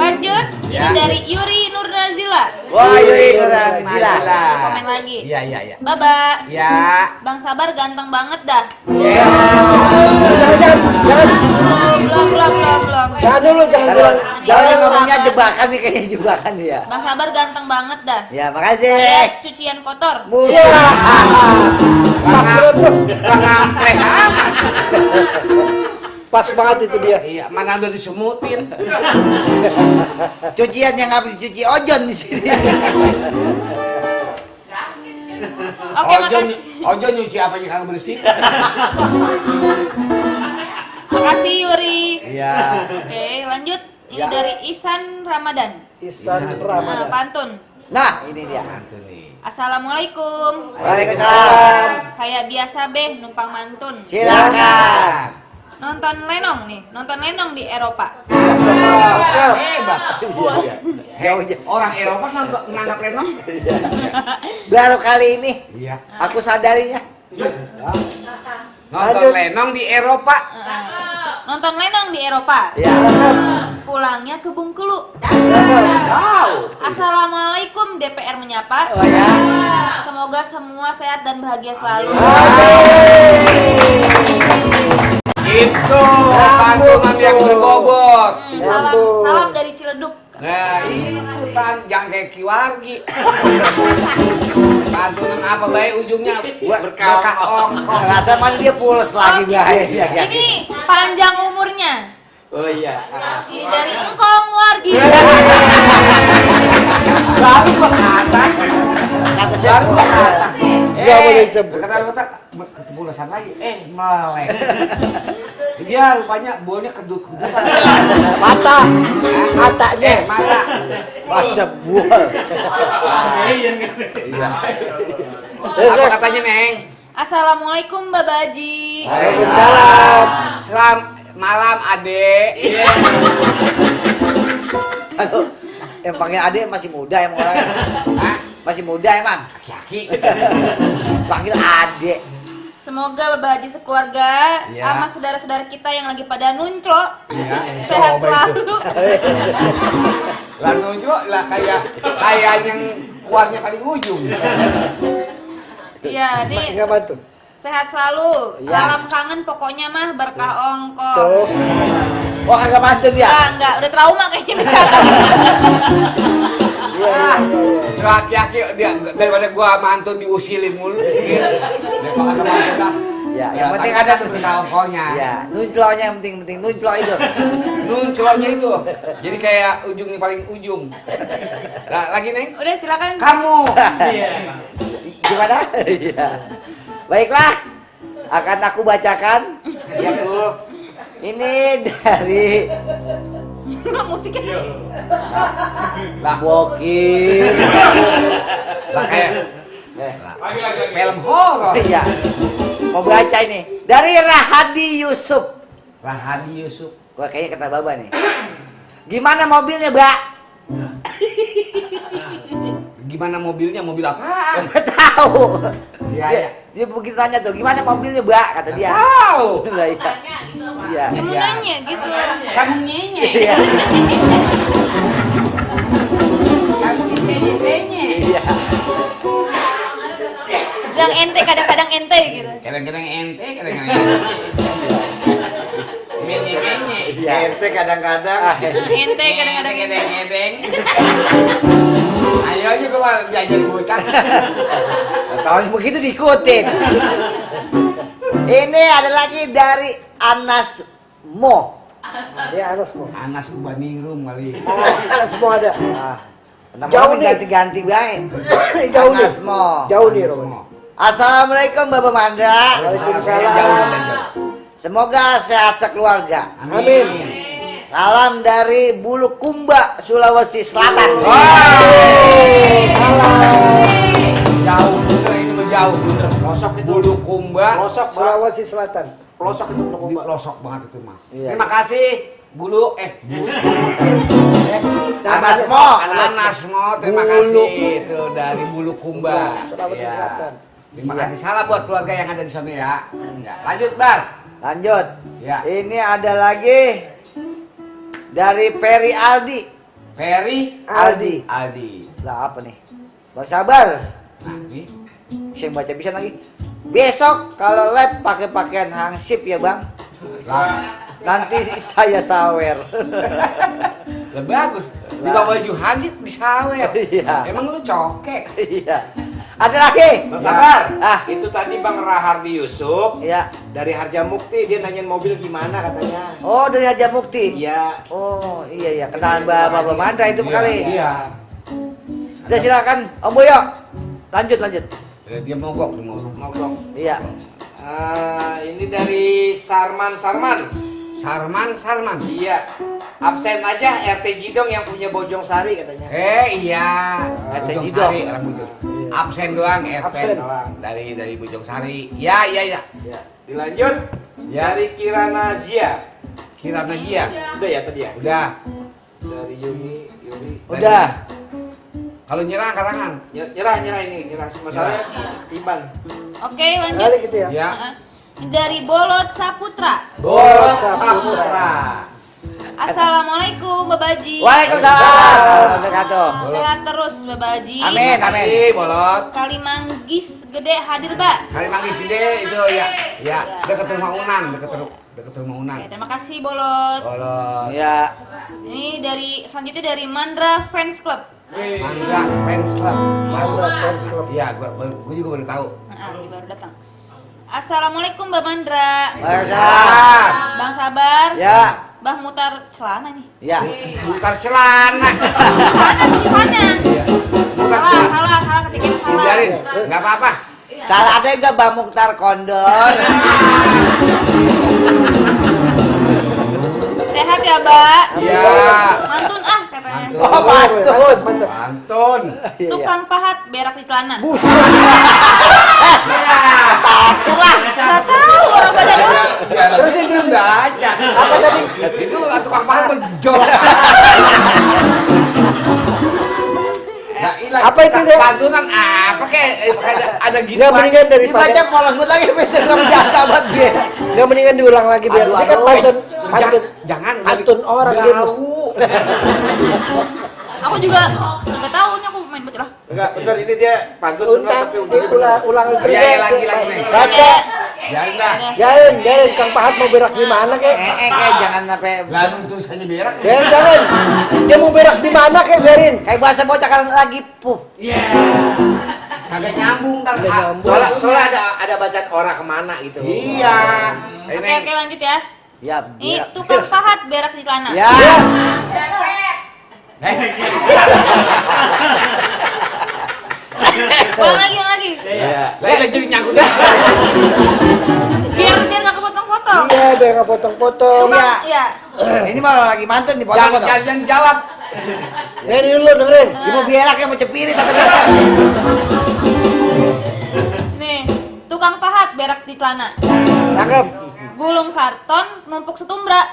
Lanjut, Ya. ini dari Yuri Nur Nazila. Wah, Yuri gila. Komen lagi. Iya. Baba, Ya. Bang Sabar ganteng banget dah. Ya. Belum. Jangan dulu, jangan dulu. Jangan ngomongnya jebakan nih, kayaknya jebakan dia. Bang Sabar ganteng banget dah. Ya, makasih. Cucian kotor. Buset. Pas banget tuh. Pengantreh amat. Pas banget itu dia. Iya, mana udah disemutin. Cucian yang habis dicuci ojon di sini. Oke, makasih. Ojo nyuci apa yang kagak bersih? Makasih Yuri. Iya. Oke, lanjut. Ini Ya. dari Ihsan Ramadan. Ihsan Nah, Ramadan. pantun. Nah, ini dia. Assalamualaikum. Waalaikumsalam. Kayak biasa beh numpang mantun. Silakan. Nonton Lenong nih, nonton Lenong di Eropa. Hebat. Jauh. Orang Eropa menganggap Lenong. Baru kali ini Iya. aku sadarinya. Nonton Lenong di Eropa. Nonton Lenong di Eropa. Ya. Pulangnya ke Bengkulu. Assalamualaikum DPR menyapa. Oh ya. Semoga semua sehat dan bahagia selalu. Itu pantungan yang berbobot. Salam dari Ciledug. Nah, itu kan yang kayak Kiwargi. Pantunan apa baik ujungnya berkah ongkong. Rasa mana dia pules lagi Oke. bahaya. Ini panjang umurnya. Oh iya. Dari Engkong Wargi. Baru gua ke atas. Kata Baru siapa? gua ke atas. Nggak boleh disebut. Kata ketemu lesan lagi. Melek. Dia rupanya bolnya kedut-kedutan. Mata. Matanya. Mata. Masa buah. Apa katanya, Neng? Assalamualaikum Babaji. Waalaikumsalam. Selamat malam, Adek. Aduh, yang panggil Ade masih muda emang orangnya. Hah? Masih muda emang. Aki-aki. Panggil Ade. Semoga Babaji sekeluarga Ya. sama saudara-saudara kita yang lagi pada nunclo Ya, sehat coba selalu. Lah nunjuk lah kayak yang kuatnya paling ujung. Iya, nih Nggak bantu. sehat selalu. Ya. Salam kangen pokoknya mah berkah ongkong. Tuh. Oh kagak mantun ya? Enggak, udah trauma kayaknya. Aki-aki dia daripada gua mantun diusilin mulu. Dia kok agak mantun dah. Ya, yang penting ada berkah-ongkongnya. Ya, nunclonya yang penting nunclo itu. Nunculnya itu. Jadi kayak ujungnya paling ujung. Lah, lagi, Neng? Udah silakan. Kamu. Gimana? Iya. Baiklah, akan aku bacakan. Iya, Bu. Ini dari Musiknya. Lah, Bokir. lah kayak film horor. Iya. Mau baca ini dari Rahadi Yusuf. Rahadi Yusuf. Gua kayaknya kata Baba nih. Gimana mobilnya, Mbak? Gimana mobilnya? Mobil apa? Nggak tahu. Iya, Dia, iya. dia begitu tanya tuh, gimana mobilnya, Mbak? Kata dia. Tahu. Lah, iya. Iya. Kamu nanya gitu. Kamu nyenye. Iya. Kamu nyenye. Iya. Bilang ente kadang-kadang ente gitu. Kadang-kadang ente, kadang-kadang ente. Menye-menye. Iya. Ente kadang-kadang. Ente kadang-kadang ente. Ngedeng-ngedeng. Ayo aja gua belajar bocah. Tahun begitu diikutin. Ini ada lagi dari Anas Mo. Ya Anas mau. Anas Ubanirum kali. Anas semua ada. Ah, nama Jauh orang nih. ganti-ganti baik. Jauh nih. Anas Mo. Jauh nih Romo. Assalamualaikum Bapak Mandra. Waalaikumsalam. Jauh dan jauh. Semoga sehat sekeluarga. Amin. Salam dari Bulukumba, Sulawesi Selatan. Jauh bener ini mah jauh bener. Pelosok itu. Bulukumba. Pelosok, Pak. Sulawesi Selatan. Pelosok itu Di Bulukumba. pelosok banget itu mah. Iya. Terima kasih Bulu Anas Mo. Anas Mo, terima kasih itu dari Bulukumba. Sulawesi Iya. Selatan. Terima kasih. Salam buat keluarga yang ada di sana ya. Ya, lanjut, Bar. Lanjut. Ya. Ini ada lagi dari Ferry Aldi. Ferry Aldi. Aldi. Lah apa nih? Bang sabar. Nah, ini Saya baca bisa lagi. Besok kalau lab pakai pakaian hansip ya bang. lah. Nanti saya sawer. Lah bagus. Di bawah baju hansip disawer. Iya. Emang lu cokek. Iya. Ada lagi. Bang Sabar. Ah. Itu tadi Bang Rahardi Yusuf Iya. dari Harjamukti, dia nanyain mobil gimana katanya. Oh dari Haja Mukti. Iya. Oh iya iya. Kenalan Bapak Mandra itu kali. Iya. Udah silakan Om Boyo. Lanjut lanjut. Dia mogok, dia mogok. Mogok. Iya. Ini dari Sarman. Sarman. Iya. Absen aja RT Jidong yang punya Bojong Sari katanya. Iya. Kata Bojong Jidong. Sari, orang Bojong. Absen doang, Absen doang. Dari Bojong Sari. Ya. Ya. Dilanjut. Ya. Dari Kirana Zia. Kirana dia. Udah ya tadi ya? Udah. Dari Yumi. Udah. Kalau nyerah karangan. Nyerah ini. Masalahnya Iban. Oke, lanjut. Balik gitu ya. Ya. Dari Bolot Saputra. Bolot Saputra. Assalamualaikum Babaji. Waalaikumsalam. Wabarakatuh. Sehat terus Babaji. Amin amin. Makasih, Bolot. Kalimanggis gede hadir, Mbak. Kalimanggis gede itu ya. Ya, dekat rumah Unan, dekat rumah Unan. Oke, terima kasih Bolot. Bolot. Ya. Ini selanjutnya dari Mandra Fans Club. Mandra Fans Club. Mandra Fans Club. Iya, gua juga baru tahu. Nah, ini baru datang. Assalamualaikum Mbak Mandra. Waalaikumsalam. Bang Sabar. Ya. Bah mutar celana nih. Ya. Mutar celana. Sana tulisannya. Mutar Salah, celana. salah ketiknya salah. Biarin, nggak apa-apa. Salah ada enggak Bang Mukhtar Kondor? Sehat ya, Mbak? Iya. Mantun ah katanya. Oh, pantun. Pantun. Tukang pahat berak di celana. Buset. Takut lah. Gak tahu orang baca doang. Terus itu udah aja. Apa tadi? Itu tukang pahat berjol. Apa itu, Dek? Pantunan apa kek? Ada gitu. Nggak mendingan daripada Dibaca polos buat lagi pintu kamu jatah buat dia. nggak mendingan diulang lagi biar Aduh, ini kan aduh. pantun Jangan pantun orang dia mus. Aku juga nggak tahu nih aku main baca lah. Enggak, bener ini dia pantun bener Untak tapi udah ulang terus Ya, ya. lagi nih. Baca. Jangan dah. Jangan Kang Pahat mau berak di mana kek? Kayak jangan sampai Lalu tulisannya berak. Jangan. Dia mau berak di mana kek biarin. kayak bahasa bocah kan lagi pup. Iya. Kagak nyambung kan. Nggak nyambung. Soalnya ada bacaan orang kemana gitu. Iya. Oke lanjut ya. Ya, Ini biar. tukang pahat berak di celana. Ya. Ulang lagi. Iya. Lagi jadi nyangkut dah. Biar nggak kepotong-potong. Iya, biar nggak potong-potong. Iya. Iya. Ini malah lagi mantun nih Jangan potong-potong. jangan jawab. Dari dulu dengerin. Ibu berak yang mau cepirit atau gimana? Nih, tukang pahat berak di celana. Cakep. Gulung karton, numpuk setumbra.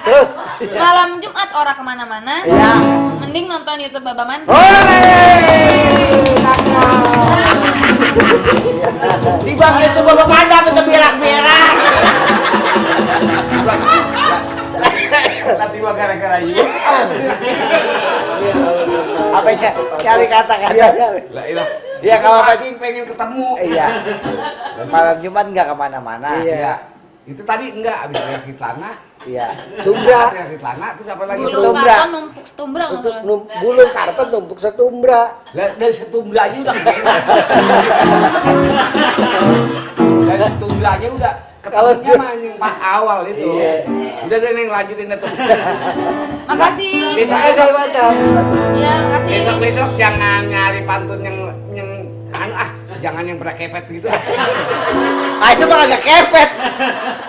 Terus. Malam Jumat ora kemana-mana. Ya. Mending nonton YouTube Baba Mandra. Tiba gitu bawa pandang itu berak-berak. Nanti gua gara-gara ini. Apa ya? Cari kata-kata. Lah ilah. Iya, kalau pengen ketemu. Iya. Malam Jumat nggak kemana-mana. Iya. Itu tadi enggak habis berak di celana. Iya. Tumbra. Berak di celana terus apa lagi? Gulung setumbra. karton, numpuk setumbra. nggak salah. Gulung karpet numpuk setumbra. Lah, dari setumbra aja udah. Dari setumbra aja udah. Kalau Ketemunya mah yang pas awal itu. Iya. Udah deh Neng lanjutin itu. Makasih. Besok Mantap. Iya, makasih. besok jangan nyari pantun yang anu jangan yang berakepet gitu. Ah itu mah agak kepet.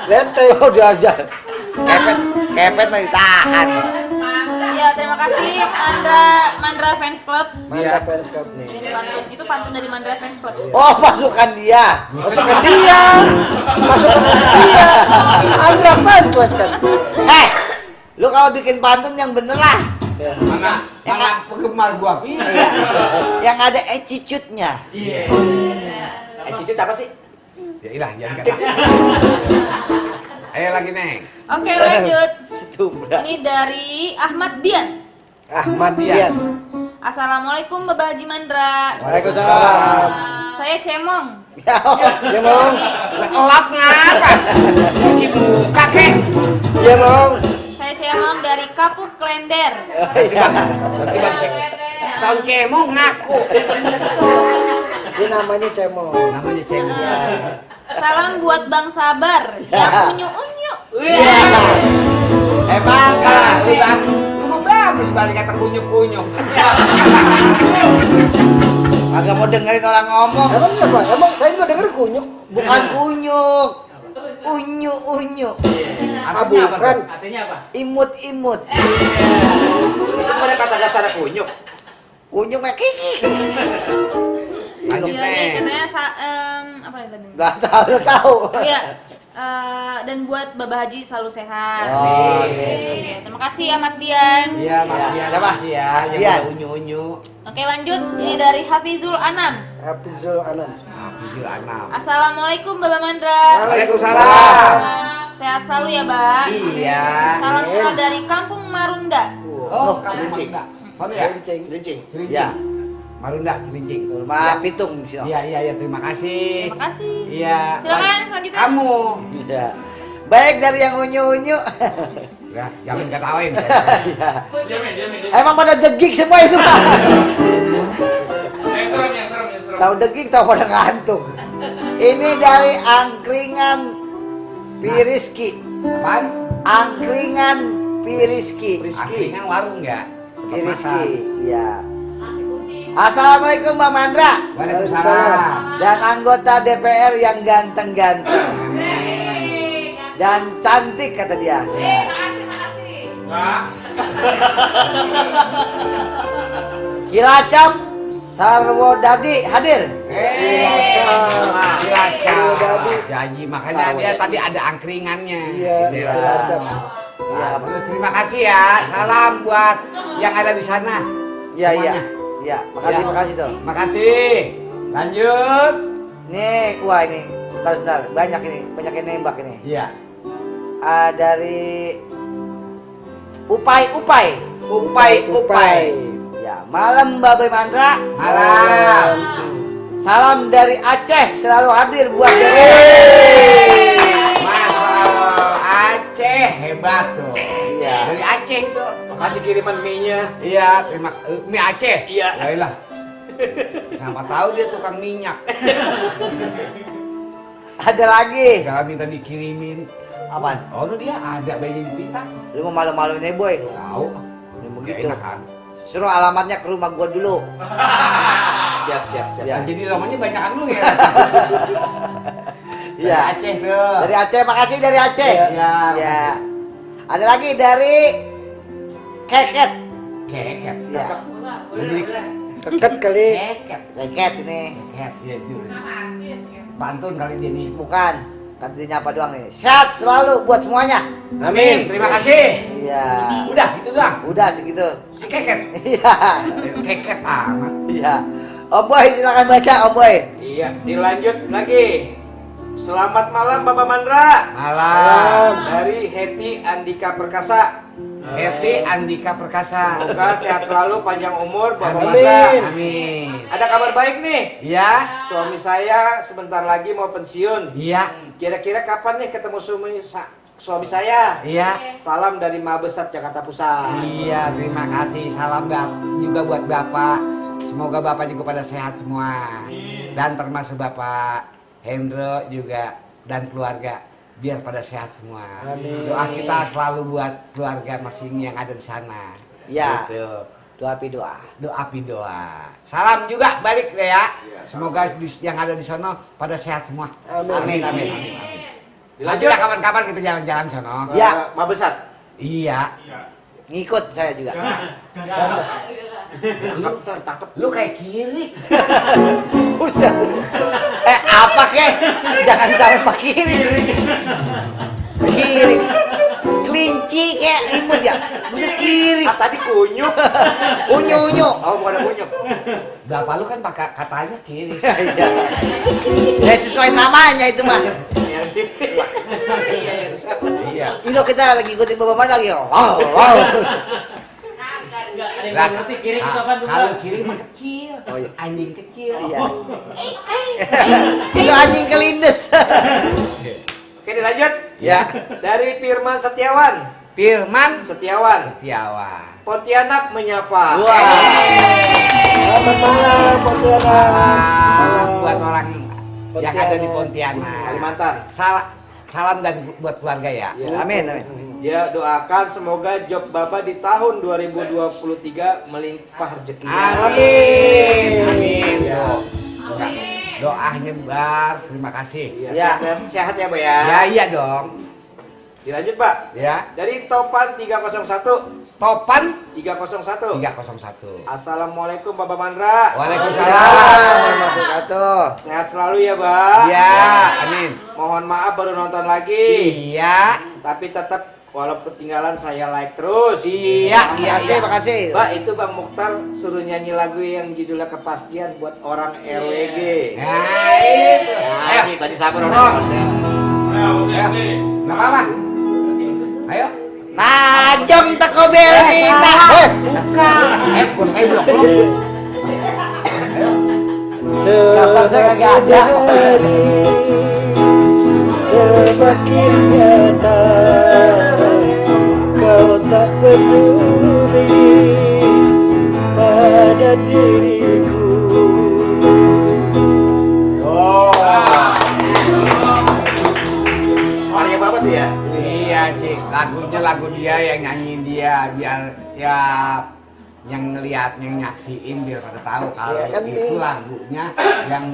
Lente Udah aja. Kepet mah ditahan. Iya, terima kasih Mandra Fans Club. Mantap fans club nih. Dari pantun. Itu pantun dari Mandra Fans Club. Oh, pasukan dia. Masukkan dia. Andra fans club kan. Lu kalau bikin pantun yang bener lah. Mana penggemar gua. Yang ada attitude-nya. Cicut apa sih? Ya ilah jangan kata. Ayo lagi Neng. Oke, lanjut. Setumbra. Ini dari Ahmad Dian. Ahmad Dian. Assalamualaikum Bapak Haji Mandra. Waalaikumsalam. Saya Cemong. Ya Mong. Elap ngapa? Cuci muka kek. Ya Mong. Saya Cemong dari Kapuk Klender. Tahun cemong ngaku. Dia namanya Cemong. Namanya cemong. Salam buat Bang Sabar yang unyu-unyu. Iya. Emang kan. Lu bagus balik kata kunyuk-kunyuk. Kagak mau dengerin orang ngomong. Emang apa? Emang saya juga denger kunyuk. Bukan kunyuk. Unyu-unyu. Artinya apa? Bukan. Artinya apa? Imut-imut. Itu pada kata dasar kunyuk. Kunyuk mah kiki. Lanjut Iya, Neng. katanya apa ya tadi? Gak tahu. Iya. Dan buat Bapak Haji selalu sehat. Oh, Iya, terima kasih Ahmad Dian. Iya, Mas Iya. Dian. Siapa? Makasih ya, Mas yang Dian. udah unyu-unyu. Oke, lanjut. Ini dari Hafizul Anam. Hafizul Anam. Hafizul Anam. Assalamualaikum Bapak Mandra. Waalaikumsalam. Sehat selalu ya, Mbak. Iya. Salam kenal dari Kampung Marunda. Oh, kamu enggak. Kamu ya? Celincing. Cilincing. Ya. Marunda, Cilincing. Rumah pitung di sini. Iya, terima kasih. Terima kasih. Iya. Silakan selanjutnya. Kamu. Iya. Baik dari yang unyu-unyu. Ya, jangan ketawain. Iya. Emang pada degik semua itu Pak. Yang serem. Tahu degik tahu pada ngantuk. Ini dari angkringan Piriski. Apaan? Angkringan Piriski. Angkringan warung ya? Piriski, ya. Assalamualaikum Mbak Mandra. Waalaikumsalam. Dan anggota DPR yang ganteng-ganteng dan cantik kata dia. Cilacap Sarwodadi hadir. Cilacap. Jadi makanya dia tadi ada angkringannya. Iya, Gitu ya. Cilacap. Ya, Terima kasih ya. Salam buat yang ada di sana. ya, iya. Semuanya. Ya, makasih, Ya. makasih tuh. Makasih. Lanjut. Nih, wah ini. Bentar, banyak yang nembak ini. Iya. Dari Upai. Upai. Ya, malam Babe Mandra. Malam. Salam dari Aceh, selalu hadir buat Dewi. Masya Allah, Aceh hebat tuh. Iya. Dari Aceh itu. Makasih kiriman mie-nya. Iya, mie Aceh. Iya. Yaelah. Siapa tahu dia tukang minyak. Ada lagi. Kalau minta dikirimin. Apaan? Oh, no, dia ada bayi di pita. Lu mau malu-maluin nih, boy. Tahu. Ya, Gak begitu. enak kan? Suruh alamatnya ke rumah gua dulu. Siap. Ya. Jadi namanya banyakan lu ya. Dari Iya. Aceh tuh. Dari Aceh, makasih dari Aceh. Iya. Ya. Ada lagi dari Keket. Keket. Ya. Jadi Keket kali. keket. Keket ini. Keket. Iya, itu. Pantun kali dia nih. Bukan. Katanya nyapa doang nih. Sehat selalu buat semuanya. Amin. Terima kasih. Iya. Udah, itu doang. Udah segitu. Si keket. Iya. Keket amat. Iya. Om Boy silakan baca Om Boy. Iya, dilanjut lagi. Selamat malam Bapak Mandra. Malam. Dari Heti Andika Perkasa. Happy Andika Perkasa. Semoga sehat selalu, panjang umur Bapak Amin. Mandra. Amin. Ada kabar baik nih. Iya. Suami saya sebentar lagi mau pensiun. Iya. Kira-kira kapan nih ketemu suami saya? Iya. Salam dari Mabesat Jakarta Pusat. Iya, terima kasih. Salam juga buat Bapak. Semoga Bapak juga pada sehat semua. Dan termasuk Bapak Hendro juga dan keluarga. Biar pada sehat semua. Amin. Doa kita selalu buat keluarga masing yang ada di sana. Ya. Gitu. Doa pi doa. Doa pi doa. Salam juga balik deh ya. Semoga yang ada di sana pada sehat semua. Amin. Amin. Nanti Dilanjut. lah kapan-kapan kita jalan-jalan sono. Ya. Mabesat. Iya. Ngikut saya juga. Tangkap. Lu kayak kiri. Buset. Apa kek? Jangan sampai pak kiri. Kiri. Kelinci kayak imut ya. Buset kiri. Tadi kunyuk. Unyu. Oh, bukan kunyuk. Bapak lu kan pakai katanya kiri. Iya. Ya sesuai namanya itu mah. Iya. Ini kita lagi ikutin Bapak Mandra lagi. Wow. Lah, kalau kiri mah kecil. Oh, iya. Anjing kecil. Iya. Itu anjing kelindes. Oke, dilanjut. Ya. Dari Firman Setiawan. Firman Setiawan. Setiawan. Pontianak menyapa. Wah. Selamat malam, Pontianak. Salam buat orang yang ada di Pontianak. Kalimantan. Salam dan buat keluarga ya. Amin. Dia doakan semoga job Baba di tahun 2023 melimpah rezeki. Amin. Doanya Bar, terima kasih. Ya, sehat ya, Pak ya. Ya iya dong. Dilanjut, Pak. Ya. Dari Topan 301. Topan 301. 301. Assalamualaikum Bapak Mandra. Waalaikumsalam. Wabarakatuh. Sehat selalu ya, Pak. Ya, amin. Mohon maaf baru nonton lagi. Iya. Tapi tetap walau ketinggalan saya like terus. Iya, Makasih. Pak, itu Bang Mukhtar suruh nyanyi lagu yang judulnya Kepastian buat orang RWG. Nah, itu. Ayo, Ini tadi sabar Ayo. orang. Ayo. Enggak apa-apa. Ayo. Najong teko belmina. Bukan. Bos saya belum. Ayo. Kapal saya kagak ada. hari semakin nyata kau tak peduli pada diriku. Suaranya Bapak tuh ya? Iya Cik, lagunya lagu dia yang nyanyiin dia biar ya yang ngeliat, yang nyaksiin biar pada tahu kalau Iya kan, itu nih. lagunya yang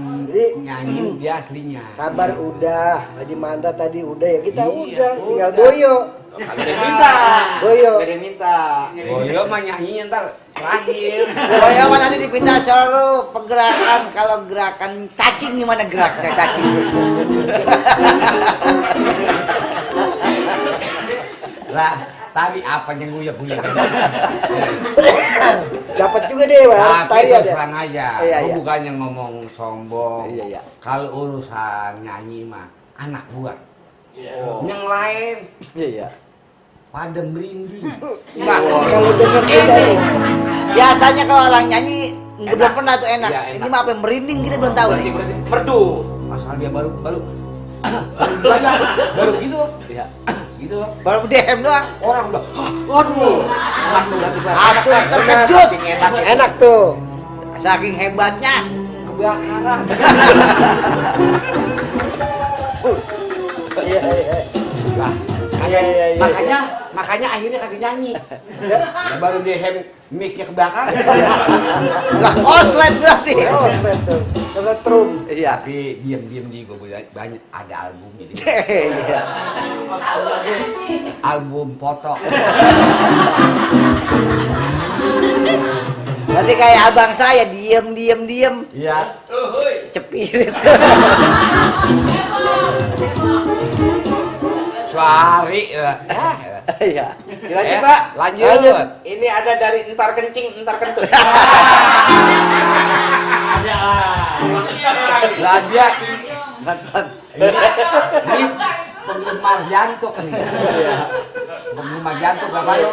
nyanyiin dia aslinya. Sabar udah, Haji Manda tadi udah ya kita Iya, udah, tinggal udah. Boyo. Kagak ada yang minta. Boyo. Kagak ada yang minta. Boyo mah nyanyinya ntar terakhir. Boyo mah nanti dipindah suruh pergerakan. Kalau gerakan cacing gimana geraknya cacing? Lah, tadi apa yang guyap-guyap? Dapat juga deh, Bang. Tapi Tadi terus ada. terang aja, Iya, gua iya. bukannya ngomong sombong. Iya, iya. Kalau urusan nyanyi mah anak gua. Oh. Yang lain Iya, iya. pada merinding. Nah, Kalau denger ini biasanya kalau orang nyanyi nggak belum pernah tuh enak. Iya, enak. Ini mah apa yang merinding kita belum tahu nih. Berarti merdu. Asal dia baru belajar, baru gitu, Iya. gitu. Baru DM doang. Orang udah, waduh, Langsung terkejut. enak tuh. Saking hebatnya. kebakaran. Iya, iya. Lah, Iya, iya, iya. makanya akhirnya kagak nyanyi. Ya, baru dia mic-nya kebakaran. Lah koslet berarti. Oh, betul. Setrum. Iya. Tapi diam-diam di gue banyak ada album ini. Iya. Album foto. Berarti kayak abang saya diem. Iya. Cepirit. Suari. Iya. Dilanjut, Pak. Lanjut. Ini ada dari entar kencing, entar kentut. Lah dia Nonton. ini penggemar jantung nih. Penggemar jantung apa lo?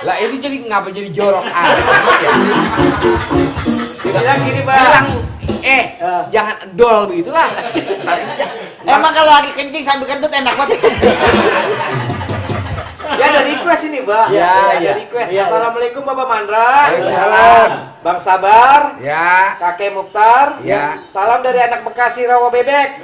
Lah ini jadi ngapa jadi jorok amat ya? Bilang gini, Pak. Bilang jangan dol begitulah. Emang kalau lagi kencing sambil kentut enak banget. Ya ada request ini, Pak. Ya, ada ya. request. Iya, iya. Assalamualaikum Bapak Mandra. Waalaikumsalam. Bang Sabar. Ya. Kakek Mukhtar. Ya. Salam dari anak Bekasi Rawa Bebek.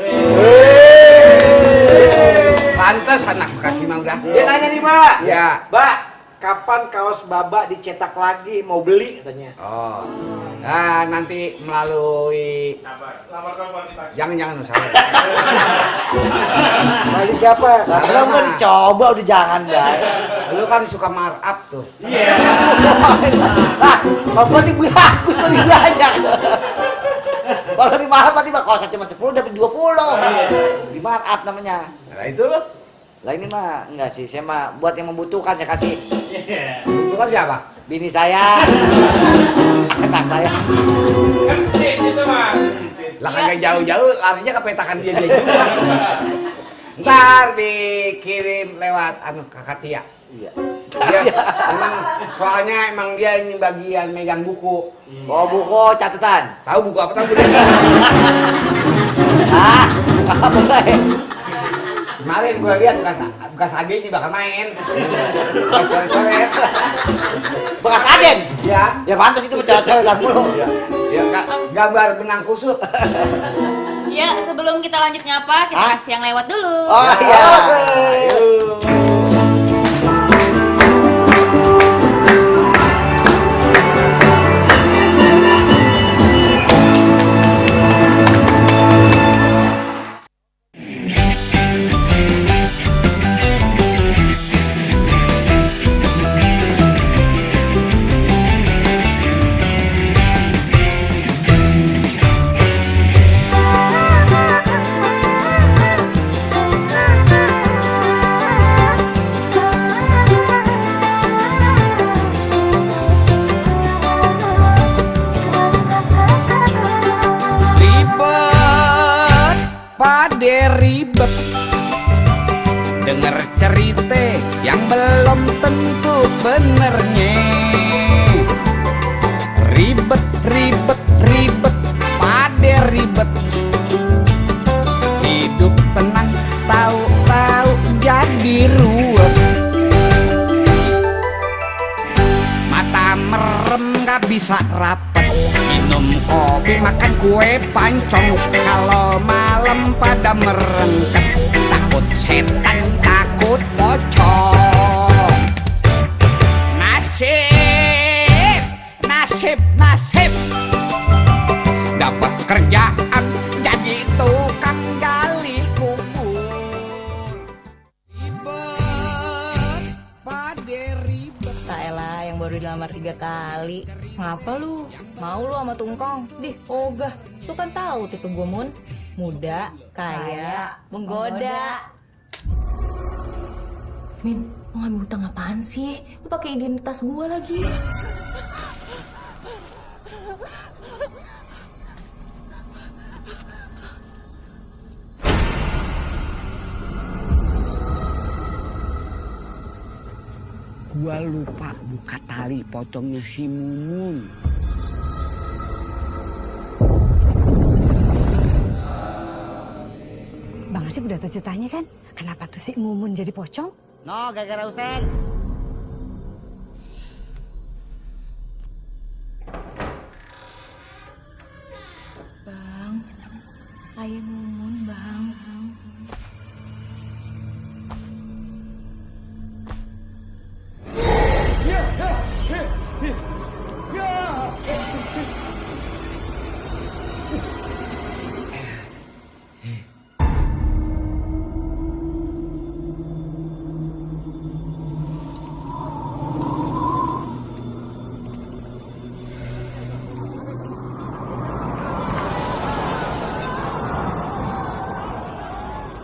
Pantes anak Bekasi mah udah. Dia nanya nih, Pak. Ya. Mbak, kapan kaos Baba dicetak lagi? Mau beli katanya. Oh. Nah, nanti melalui jangan usah. Mali siapa? Lah belum kan dicoba udah jangan guys. Lu kan suka markup tuh. Lah, kalau berarti bagus lebih banyak. Kalau di markup berarti mah kosnya cuma 10 dapat 20. Di markup namanya. Nah, itu lo. Lah ini mah enggak sih, saya mah buat yang membutuhkan saya kasih. Itu kan siapa? Bini saya, anak saya. Lah kagak jauh-jauh larinya ke petakan dia juga. Ntar dikirim lewat Kakak Tia. Iya. Dia, soalnya dia ini bagian megang buku. Bawa buku catatan. Tahu buku apa tahu? Ah, apa enggak ya? Kemarin gue lihat bekas Ade ini bakal main. Coret-coret. Bekas Aden. Ya. Ya pantas itu coret-coretan mulu. Ya gambar benang kusut. Ya, sebelum kita lanjut nyapa, kita kasih yang lewat dulu. Oh iya. Ribet, pade ribet. Denger cerita yang belum tentu benernya. Ribet, ribet, ribet, pade ribet. Hidup tenang, tahu-tahu jadi ruwet. Mata merem gak bisa rapet. Minum kopi, makan kue pancong. Kalau malam pada merengket, tak takut setan, takut pocong. Nasib, nasib, nasib. Dapat kerjaan jadi tukang gali kubur. Ribet, pade ribet. Saelah yang baru dilamar 3 kali. Ngapa lu? Mau lu sama Tungkong? Dih, ogah. Lu kan tahu tipe gue, Mun. Muda, kaya, menggoda. Min, mau ngambil hutang apaan sih? Lu pakai identitas gue lagi. Gua lupa buka tali pocongnya si Mumun. Bang Asep udah tahu ceritanya kan? Kenapa tuh si Mumun jadi pocong? No, gara-gara Usen. Bang, ayah Mumun, Bang.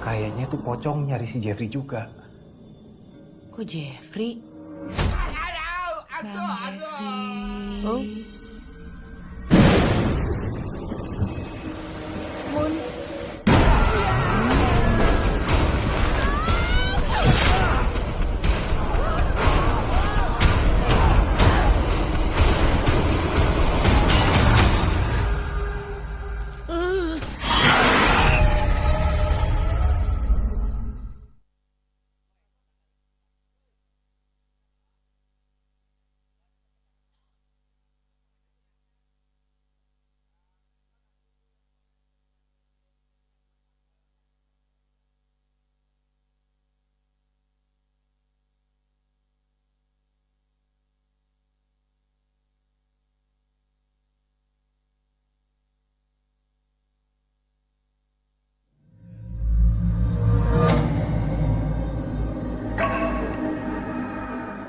Kayaknya tuh pocong nyari si Jeffrey juga. Kok Jeffrey? Bang Jeffrey. Oh. Mun.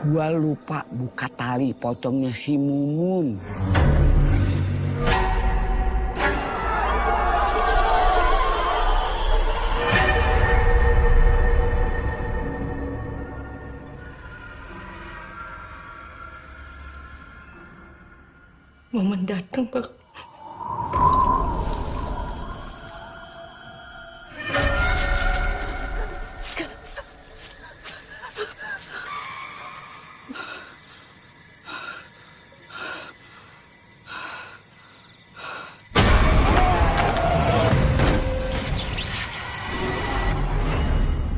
Gua lupa buka tali pocongnya si Mumun. Momen datang, Bang.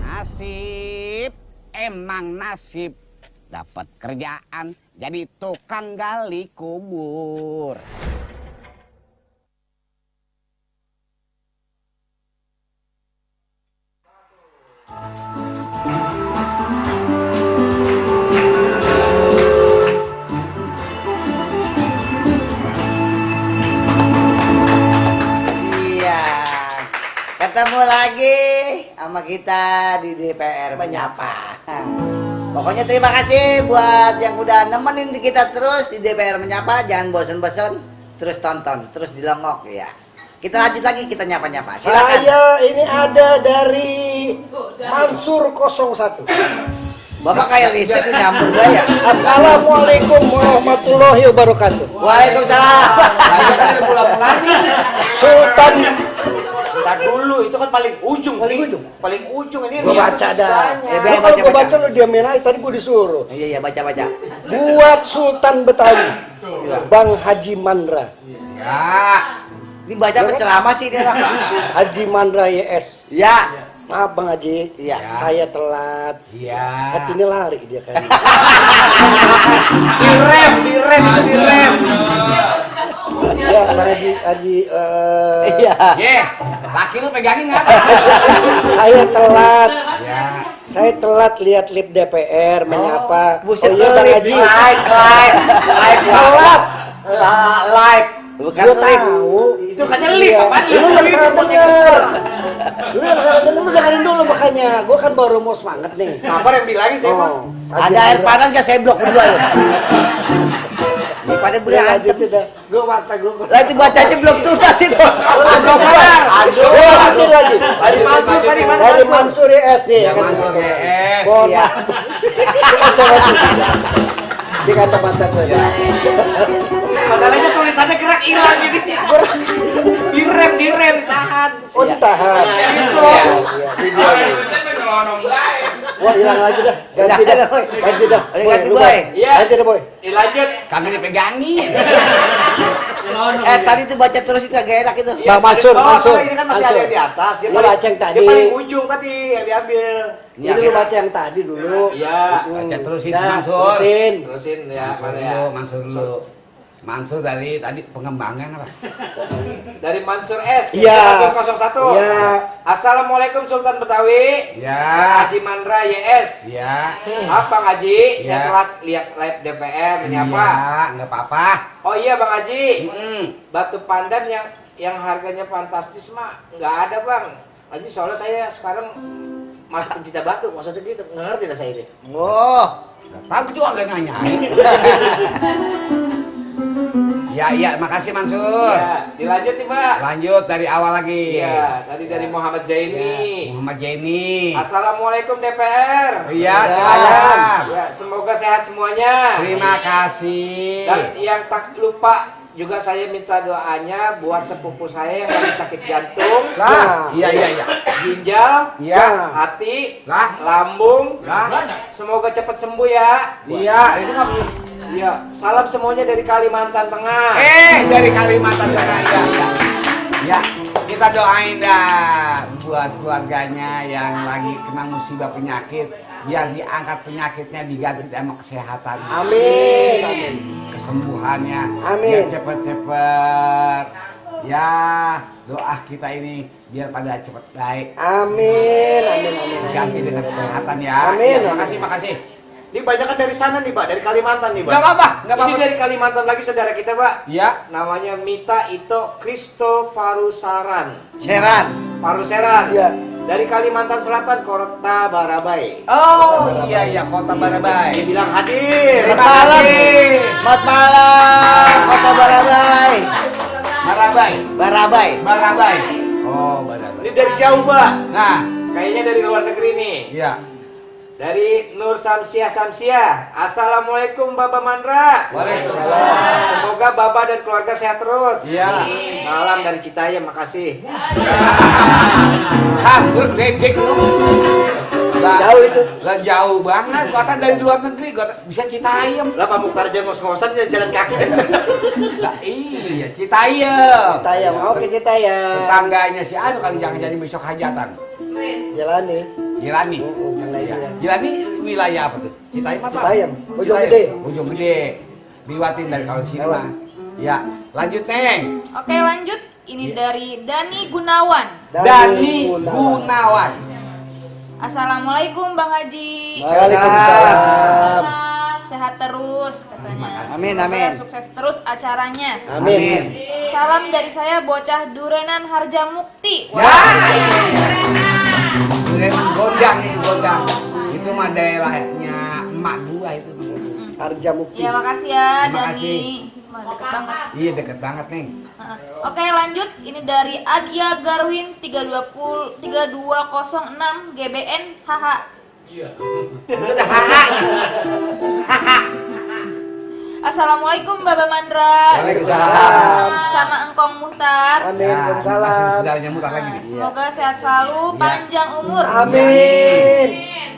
Nasib, emang nasib. Dapat kerjaan jadi tukang gali kubur. Iya. Ketemu lagi sama kita di DPR Menyapa. Pokoknya terima kasih buat yang udah nemenin kita terus di DPR Menyapa. Jangan bosen-bosen, terus tonton, terus dilongok ya. Kita lanjut lagi, kita nyapa-nyapa. Silakan. Saya ini ada dari Mansur 01. Bapak kayak listrik nyambung gua ya. Assalamualaikum warahmatullahi wabarakatuh. Waalaikumsalam. Sultan. Bentar dulu, itu kan paling ujung. Paling ujung ini. Gua baca dah. Biar Kalau gua baca. baca lu diamin aja, tadi gua disuruh. Iya, baca-baca. Buat Sultan Betawi, Bang Haji Mandra. Ya. Ini baca penceramah sih dia. Haji Mandra YS. Ya. Maaf Bang Haji, Iya. saya telat. Iya. Hatinya lari dia kan. Direm. Ya Bang Haji, Iya. Ye, Laki lu pegangin nggak? Saya telat. Ya. Saya telat lihat lip DPR menyapa. Buset Oh iya, Bang lip. Haji. Live Telat. live. Bukan Gua lip. tahu. Itu katanya lip, Iya. apaan Lu yang lip? salah denger. Lu yang salah denger, lu dengerin dulu makanya. Gua kan baru mau semangat nih. Sabar yang bilangin saya Bang. Ada air panas gak saya blok berdua lu? Ini pada berantem. Gue mata gue. Lah itu bacanya belum tuntas itu. Belum kelar. Aduh, lanjut lagi. Dari Mansur, dari mana Dari Mansur? Mansur YS nih. Ya, kan? Mansur YS. Mohon Iya. maaf. Di kacamata gue. Masalahnya tulisannya gerak hilang ini. Direm, tahan. Oh ditahan. Nah, itu. Iya, iya, video nih. Wah hilang lagi dah. Ganti dah. Hilang, Boy. Ganti dah. Udah Boy, ganti, lu, Boy. Iya. Ganti dah boy. Dilanjut. Kagak dipegangin. Tadi tuh baca terus itu kagak enak itu. Bang Mansur, Oh, Mansur, ini kan masih Mansur. ada di atas. Dia Lu paling- baca yang tadi. Dia paling ujung tadi yang diambil. Ini lu baca yang tadi dulu. Iya. Baca terusin Dah, Mansur. Terusin. Terusin ya, Mansur mana ya? dulu, Mansur dulu. Mansur dari tadi pengembangan apa? Dari Mansur S. Iya. Mansur 01. Iya. Assalamualaikum Sultan Betawi. Ya. Haji Mandra YS. Ya. Maaf Bang Haji, Iya. saya telat lihat live DPR menyapa. Iya, nggak apa-apa. Oh iya Bang Haji, batu pandan yang harganya fantastis mah nggak ada Bang. Haji soalnya saya sekarang masih pencinta batu, maksudnya gitu, nggak ngerti dah saya ini. Oh. Tahu juga nggak nanyain. Ya, makasih Mansur. Ya, dilanjut nih Mbak. Lanjut dari awal lagi. Iya, tadi dari Muhammad Jaini. Muhammad Jaini. Assalamualaikum DPR. Iya, Ya. salam. Ya, semoga sehat semuanya. Terima kasih. Dan yang tak lupa juga saya minta doanya buat sepupu saya yang lagi sakit jantung, Lah, iya. ginjal, Iya. hati, Lah. lambung. Lah. Semoga cepat sembuh ya. Iya, itu nggak bisa. Iya, salam semuanya dari Kalimantan Tengah. Dari Kalimantan Tengah ya. Ya, kita doain dah buat keluarganya yang lagi kena musibah penyakit, biar diangkat penyakitnya, diganti sama kesehatan. Amin. Amin. Kesembuhannya. Amin. Biar cepet-cepet. Ya, doa kita ini biar pada cepet baik. Amin. Amin. Amin. Ganti dengan kesehatan ya. Amin. Ya, makasih. Ini banyak kan dari sana nih, Pak, dari Kalimantan nih, Pak. Nggak apa-apa. Ini dari Kalimantan lagi saudara kita, Pak. Ya. Namanya Mita Ito Kristofarusaran. Seran. Paruseran. Iya. Dari Kalimantan Selatan, Kota Barabai. Oh, iya, Kota Barabai. Dia bilang hadir. Selamat malam. Selamat malam. Kota Barabai. Barabai. Oh, Barabai. Ini dari jauh, Pak. Nah, Kayaknya dari luar negeri nih. iya. Dari Nur Samsiah. Assalamualaikum Baba Mandra. Waalaikumsalam. Semoga Baba dan keluarga sehat terus. Iya. Salam dari Citayam, makasih. Hampir gendek lu. Jauh itu. Lah jauh banget, kota dari luar negeri, kota bisa Citayam. Lah Pak Mukhtar aja ngos-ngosan jalan kaki. Lah iya, Citayam. Citayam. Oke Citayam. Tetangganya si Anu kali jangan jadi besok hajatan. Jalani. Gilani. Iya. Gilani wilayah apa tuh? Citayam apa? Citayam. Ujung Gede. Ujung Gede. Liwatin dari kalau sini mah. Ya, lanjut Neng. Oke lanjut, ini dari Dani Gunawan. Dani Gunawan. Assalamualaikum Bang Haji. Waalaikumsalam. Sehat terus katanya. Amin, Semoga amin. Sukses terus acaranya. Amin. Salam dari saya bocah Durenan Harjamukti. Memang Gondang itu Gondang. Itu mah daerahnya emak gua itu. Harjamukti. Ya makasih ya Terima Dani. kasih. Hikmah deket banget. Iya deket banget Neng. Oke lanjut, ini dari Adia Garwin 3206 GBN HH. Udah haha. Assalamualaikum Baba Mandra. Waalaikumsalam. Sama Engkong Muhtar. Amin. Waalaikumsalam. Sudah nyamuk lagi nih. Semoga sehat selalu, panjang umur. Amin.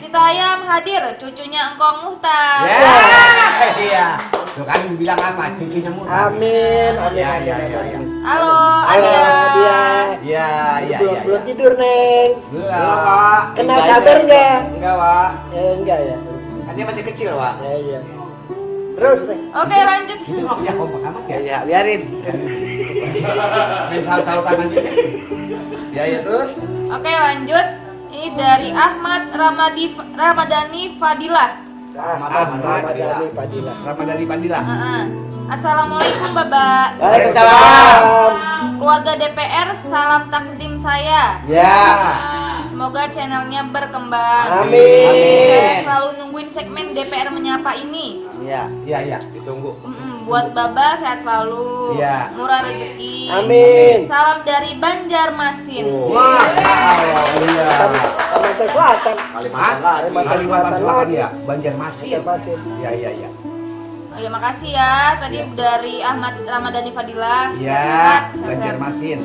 Citayam hadir, cucunya Engkong Muhtar. Ya, iya. Tuh kan bilang apa? Cucunya mutar. Amin. Amin. Ya, Amin. ya, ya, ya. Amin. Halo, Halo, Adia. Adia. Iya, iya, Belum iya. belum tidur Neng. Belum. Pak. Kenal sabar nggak? Enggak, Pak. Enggak ya. Kan dia masih kecil, Pak. Ya iya. Terus Neng. Oke lanjut. Ini mah punya kompak amat ya. Ya, biarin. Main saut-sautan aja. Ya terus. Oke, lanjut. Ini dari Ahmad Ramadhani Fadilah. Ramadhani Fadilah. Assalamualaikum Baba. Waalaikumsalam. Keluarga DPR, salam takzim saya. Ya. Semoga channelnya berkembang. Amin. Saya selalu nungguin segmen DPR menyapa ini. Ya. Iya. Ditunggu. Buat Baba sehat selalu, Iya. murah rezeki. Amin. Salam dari Banjarmasin. Wah, iya. Kalimantan Selatan. Kalimantan lagi. Kalimantan Selatan lagi. ya, Banjarmasin. Banjarmasin. Iya. Oh ya, makasih ya. Tadi dari Ahmad Ramadhani Fadilah. Iya, Sehat, sehat. Banjarmasin.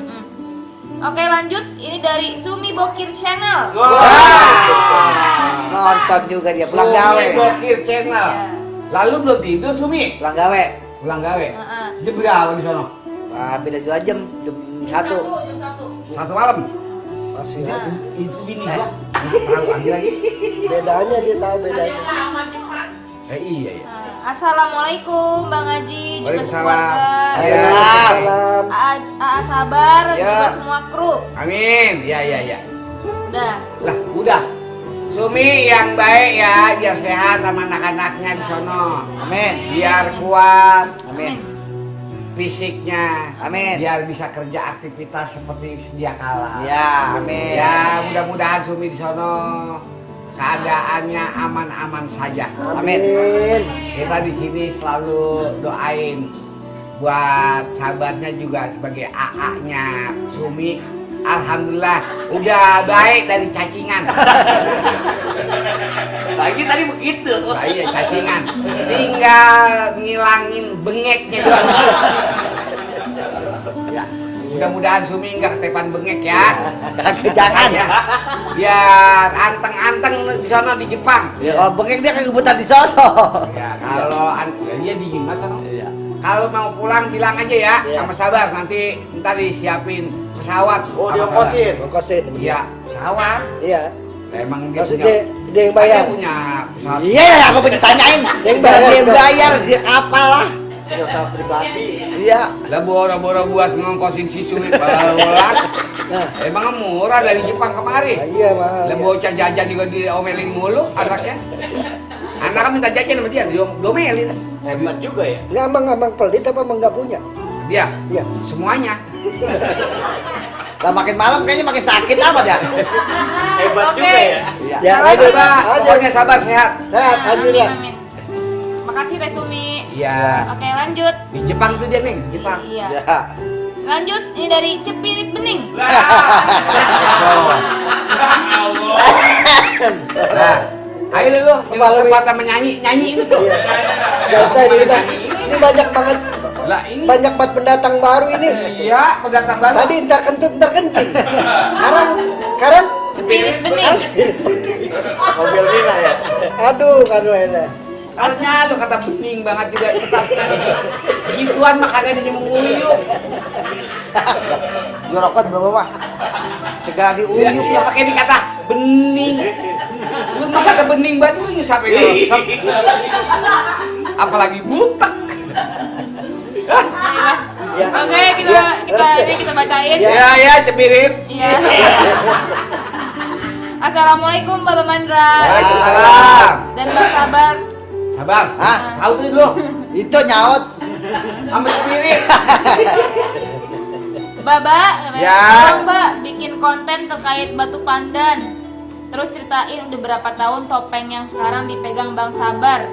Oke, lanjut. Ini dari Sumi Bokir Channel. Nonton juga dia pulang gawe. Sumi Bokir Channel. Lalu belum tidur Sumi? Pulang gawe. Pulang gawe. Heeh. Jam berapa di sono? Wah, beda 2 jam. Jam 1. Satu malam. Masih. Itu bini gua. Tahu ambil lagi. Bedanya dia tahu bedanya. Iya. Assalamualaikum Bang Haji, juga Waalaikumsalam. sekeluarga. Waalaikumsalam. AA Sabar, Ya. juga semua kru. Amin. Iya. Udah. Lah, udah. Sumi yang baik ya, biar sehat sama anak-anaknya di sono. Amin. Biar kuat Amin. fisiknya. Amin. Biar bisa kerja aktivitas seperti sedia kala. Ya, amin. Ya, mudah-mudahan Sumi di sono keadaannya aman-aman saja. Amin. Kita di sini selalu doain buat sahabatnya juga sebagai AA-nya Sumi. Alhamdulillah udah baik dari cacingan. Lagi tadi begitu. Nah, iya cacingan. Tinggal ngilangin bengeknya doang. Ya, mudah-mudahan Sumi nggak ketepan bengek ya. Jangan. Ya. Biar anteng-anteng di sana di Jepang. Ya, kalau bengek dia kegebutan di sono. Ya, kalau dia dingin banget sana. Iya. Kalau mau pulang bilang aja ya Iya. sama Sabar, nanti ntar disiapin pesawat. Oh, sama diongkosin. Ongkosin. Sabar. Iya, pesawat. Iya. Emang dia Maksudnya dia yang bayar. Dia punya pesawat. Iya, aku mau ditanyain. Yang Biar bayar, dia yang dong. bayar sih kapal lah. Pesawat pribadi. Iya. Lah boro-boro buat ngongkosin si Sumi pulang. Nah. Emang murah dari Jepang kemari. Nah, iya mahal. Lah Ya. bocah jajan juga diomelin mulu anaknya. Anaknya minta jajan sama dia, diomelin. Hebat juga ya. Nggak abang pelit apa emang nggak punya? Dia Iya. semuanya. Lah makin malam kayaknya makin sakit amat ya. Hebat Oke. juga ya. Iya. Ya, Sabar, aja. pokoknya sabar sehat. Sehat, alhamdulillah. Amin. Makasih Teh Sumi. Iya. Oke, lanjut. Di Jepang tuh dia nih, Jepang. Iya. Ya. Lanjut, ini dari Cepirit Bening. Nah, ayo deh lu, yang kesempatan nyanyi itu tuh. Biasa ini banyak banget. Lah ini Banyak banget pendatang baru ini. iya pendatang baru. Tadi entar kentut entar kencing. Sekarang Cepirit Bening. Mobil Mina ya. aduh enak. Harusnya lu kata bening banget juga tetap. Gituan mah kagak ada nguyuk. Jorokot bapak mah. Segala Iya, diuyuk iya lah. pakai dikata bening. Lu mah kata bening banget lu nyesap nyesap. Apalagi butek. Ya. Oke, kita bacain. Ya, cepirit. Iya. Assalamualaikum Bapak Mandra. Waalaikumsalam. Dan Mbak Sabar. Sabar. Hah? Tahu tuh lu. Itu nyaut. Sama cepirit. Baba, Ya. tolong Mbak bikin konten terkait batu pandan. Terus ceritain udah berapa tahun topeng yang sekarang dipegang Bang Sabar.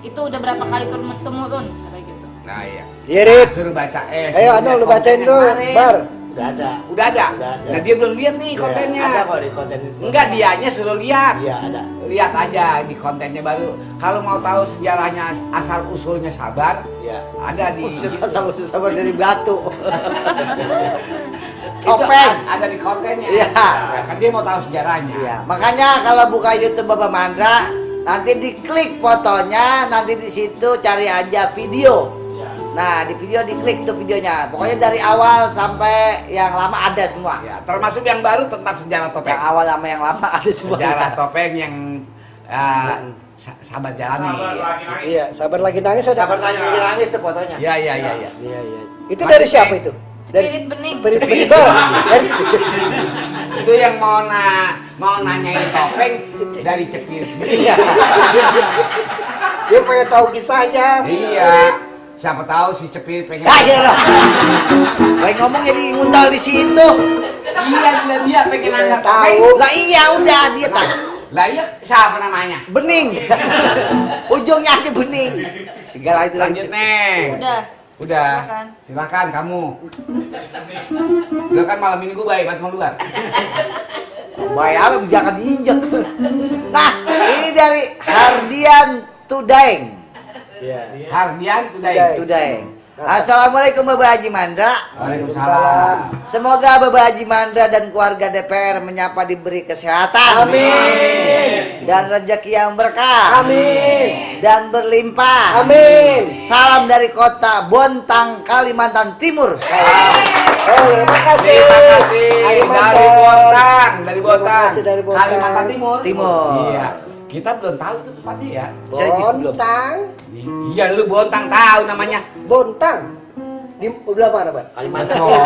Itu udah berapa kali turun-temurun kayak gitu. Nah, iya. Irit. Suruh baca Ayo lu bacain tuh, Bar. Udah ada. Udah ada. Udah ada. Nah, dia belum lihat nih kontennya. Ada kok di konten. Enggak, dianya suruh lihat. Iya, ada. Lihat aja di kontennya baru. Kalau mau tahu sejarahnya asal usulnya Sabar, Iya. ada di Asal usul sabar dari batu. itu Topeng. ada di kontennya. Iya. Nah, kan dia mau tahu sejarahnya. Iya. Makanya kalau buka YouTube Bapak Mandra, nanti diklik fotonya, nanti di situ cari aja video. Nah, di video diklik tuh videonya. Pokoknya dari awal sampai yang lama ada semua. Ya, termasuk yang baru tentang sejarah topeng. Yang awal sama yang lama ada semua. Sejarah topeng yang sahabat jalani. Iya, sabar lagi nangis ada. Sabar tanya lagi nangis tuh fotonya. Iya. Iya. Itu dari siapa itu? Dari Spirit Bening. Spirit Bening. Bar. Itu yang mau nanyain topeng dari Cepir. Dia pengen tahu kisahnya. Iya. Siapa tahu si Cepir pengen. Aja loh. Baik ngomong jadi nguntal di situ. Iya, dia pengen nanya Tahu. topeng. Lah iya udah dia tak. Lah iya, siapa namanya? Bening. Ujungnya aja bening. Segala itu Lanjut, Neng. Udah. Udah. Silakan kamu. Udah kan malam ini gue baik banget mau luar. Baik apa bisa akan diinjek. Nah, ini dari Hardian Tudaeng. Hardian Tudaeng. Assalamualaikum Bapak Haji Mandra. Waalaikumsalam. Semoga Bapak Haji Mandra dan keluarga DPR menyapa diberi kesehatan. Amin. Dan rezeki yang berkah. Amin. Dan berlimpah. Amin. Salam dari kota Bontang, Kalimantan Timur. Terima kasih. Terima kasih dari Bontang, Terima kasih dari Bontang. Kalimantan Timur. Timur. Iya. Kita belum tahu itu tempatnya ya. Bontang. Iya, lu Bontang tahu namanya. Bontang. Di sebelah mana, Pak? Kalimantan Timur.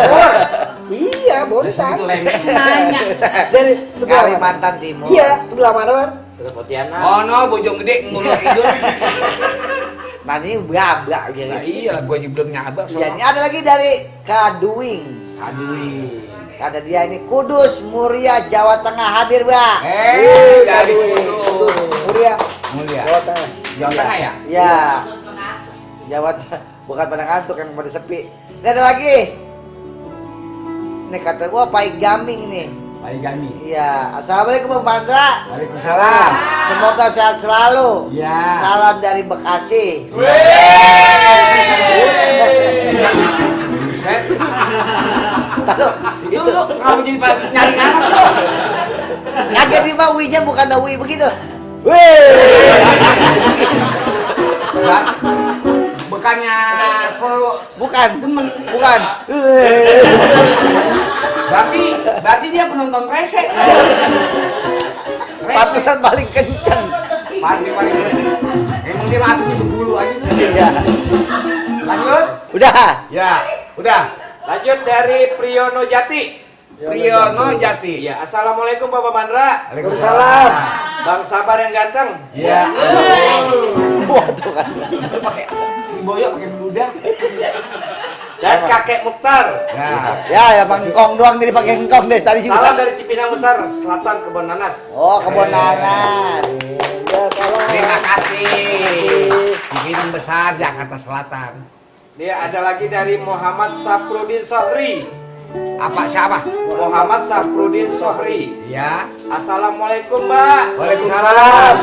Iya, Terus Bontang. itu lempeng nanya. Dari sebelah mana? Kalimantan Timur. Iya, sebelah mana, Pak? Dekat Pontianak. Oh no, Bojong Gede ngulur tidur. Nah ini babak Nah, jadi. iya, gua juga belum nyabak. Ya, ini ada lagi dari Kaduing. Aduh. Kata dia ini Kudus, Muria, Jawa Tengah hadir, Mbak. Dari Kudus. Mulia. Mulia. Jawa Tengah. Jawa Tengah ya? Ya. Jawa Tengah. Bukan pada ngantuk yang pada sepi. Ini ada lagi. Ini kata gua Pai Gaming ini. Baik kami. Iya. Assalamualaikum Bang Mandra. Waalaikumsalam. Semoga sehat selalu. Ya. Salam dari Bekasi. Buset. Tahu, Itu lu kamu jadi pada nyari anak lu. kagak di mah wi-nya bukan wi begitu. Wih. Bukannya selalu Bukan. demen. Bukan. Berarti dia penonton resek. Pantesan paling kenceng. Paling. Emang dia matinya berbulu aja. Iya. Lanjut. Udah. Ya, udah. Lanjut dari Priyono Jati. Priyono Jati. Ya, assalamualaikum Bapak Mandra. Waalaikumsalam. Bang Sabar yang ganteng. Ya. Wah tuh kan. Pakai si Boyo pakai beludak. Dan Kakek Mukhtar. Ya. Ya Bang Kong doang jadi pakai engkong dari tadi juga. Salam dari Cipinang Besar, Selatan Kebon Nanas. Oh, Kebon Nanas. Ya, salam. Terima kasih. Pimpinan besar Jakarta Selatan. Dia ada lagi dari Muhammad Saprudin Sohri. Apa siapa? Muhammad Saprudin Sohri. Ya. Assalamualaikum Mbak. Waalaikumsalam.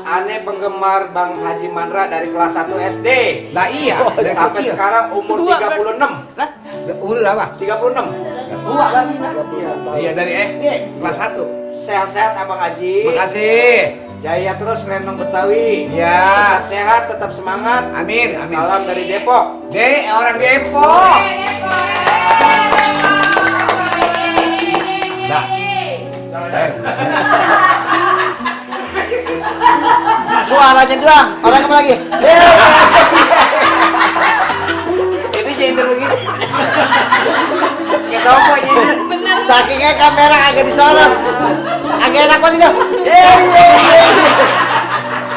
Aneh penggemar Bang Haji Mandra dari kelas 1 SD. Lah iya, dari Sampai kecil. sekarang umur Tua, 36. Lah, Umur berapa? 36. Tua berarti. Iya, dari SD kelas 1. Sehat-sehat Abang Haji. Makasih. Jaya terus Renong Betawi. Ya. Tetap sehat, tetap semangat. Amin, amin. Salam dari Depok. Orang Depok. Dah. Suaranya doang. Orang apa lagi? Itu gender begitu. Kita apa gender? Sakingnya kamera agak disorot. Agak enak banget itu.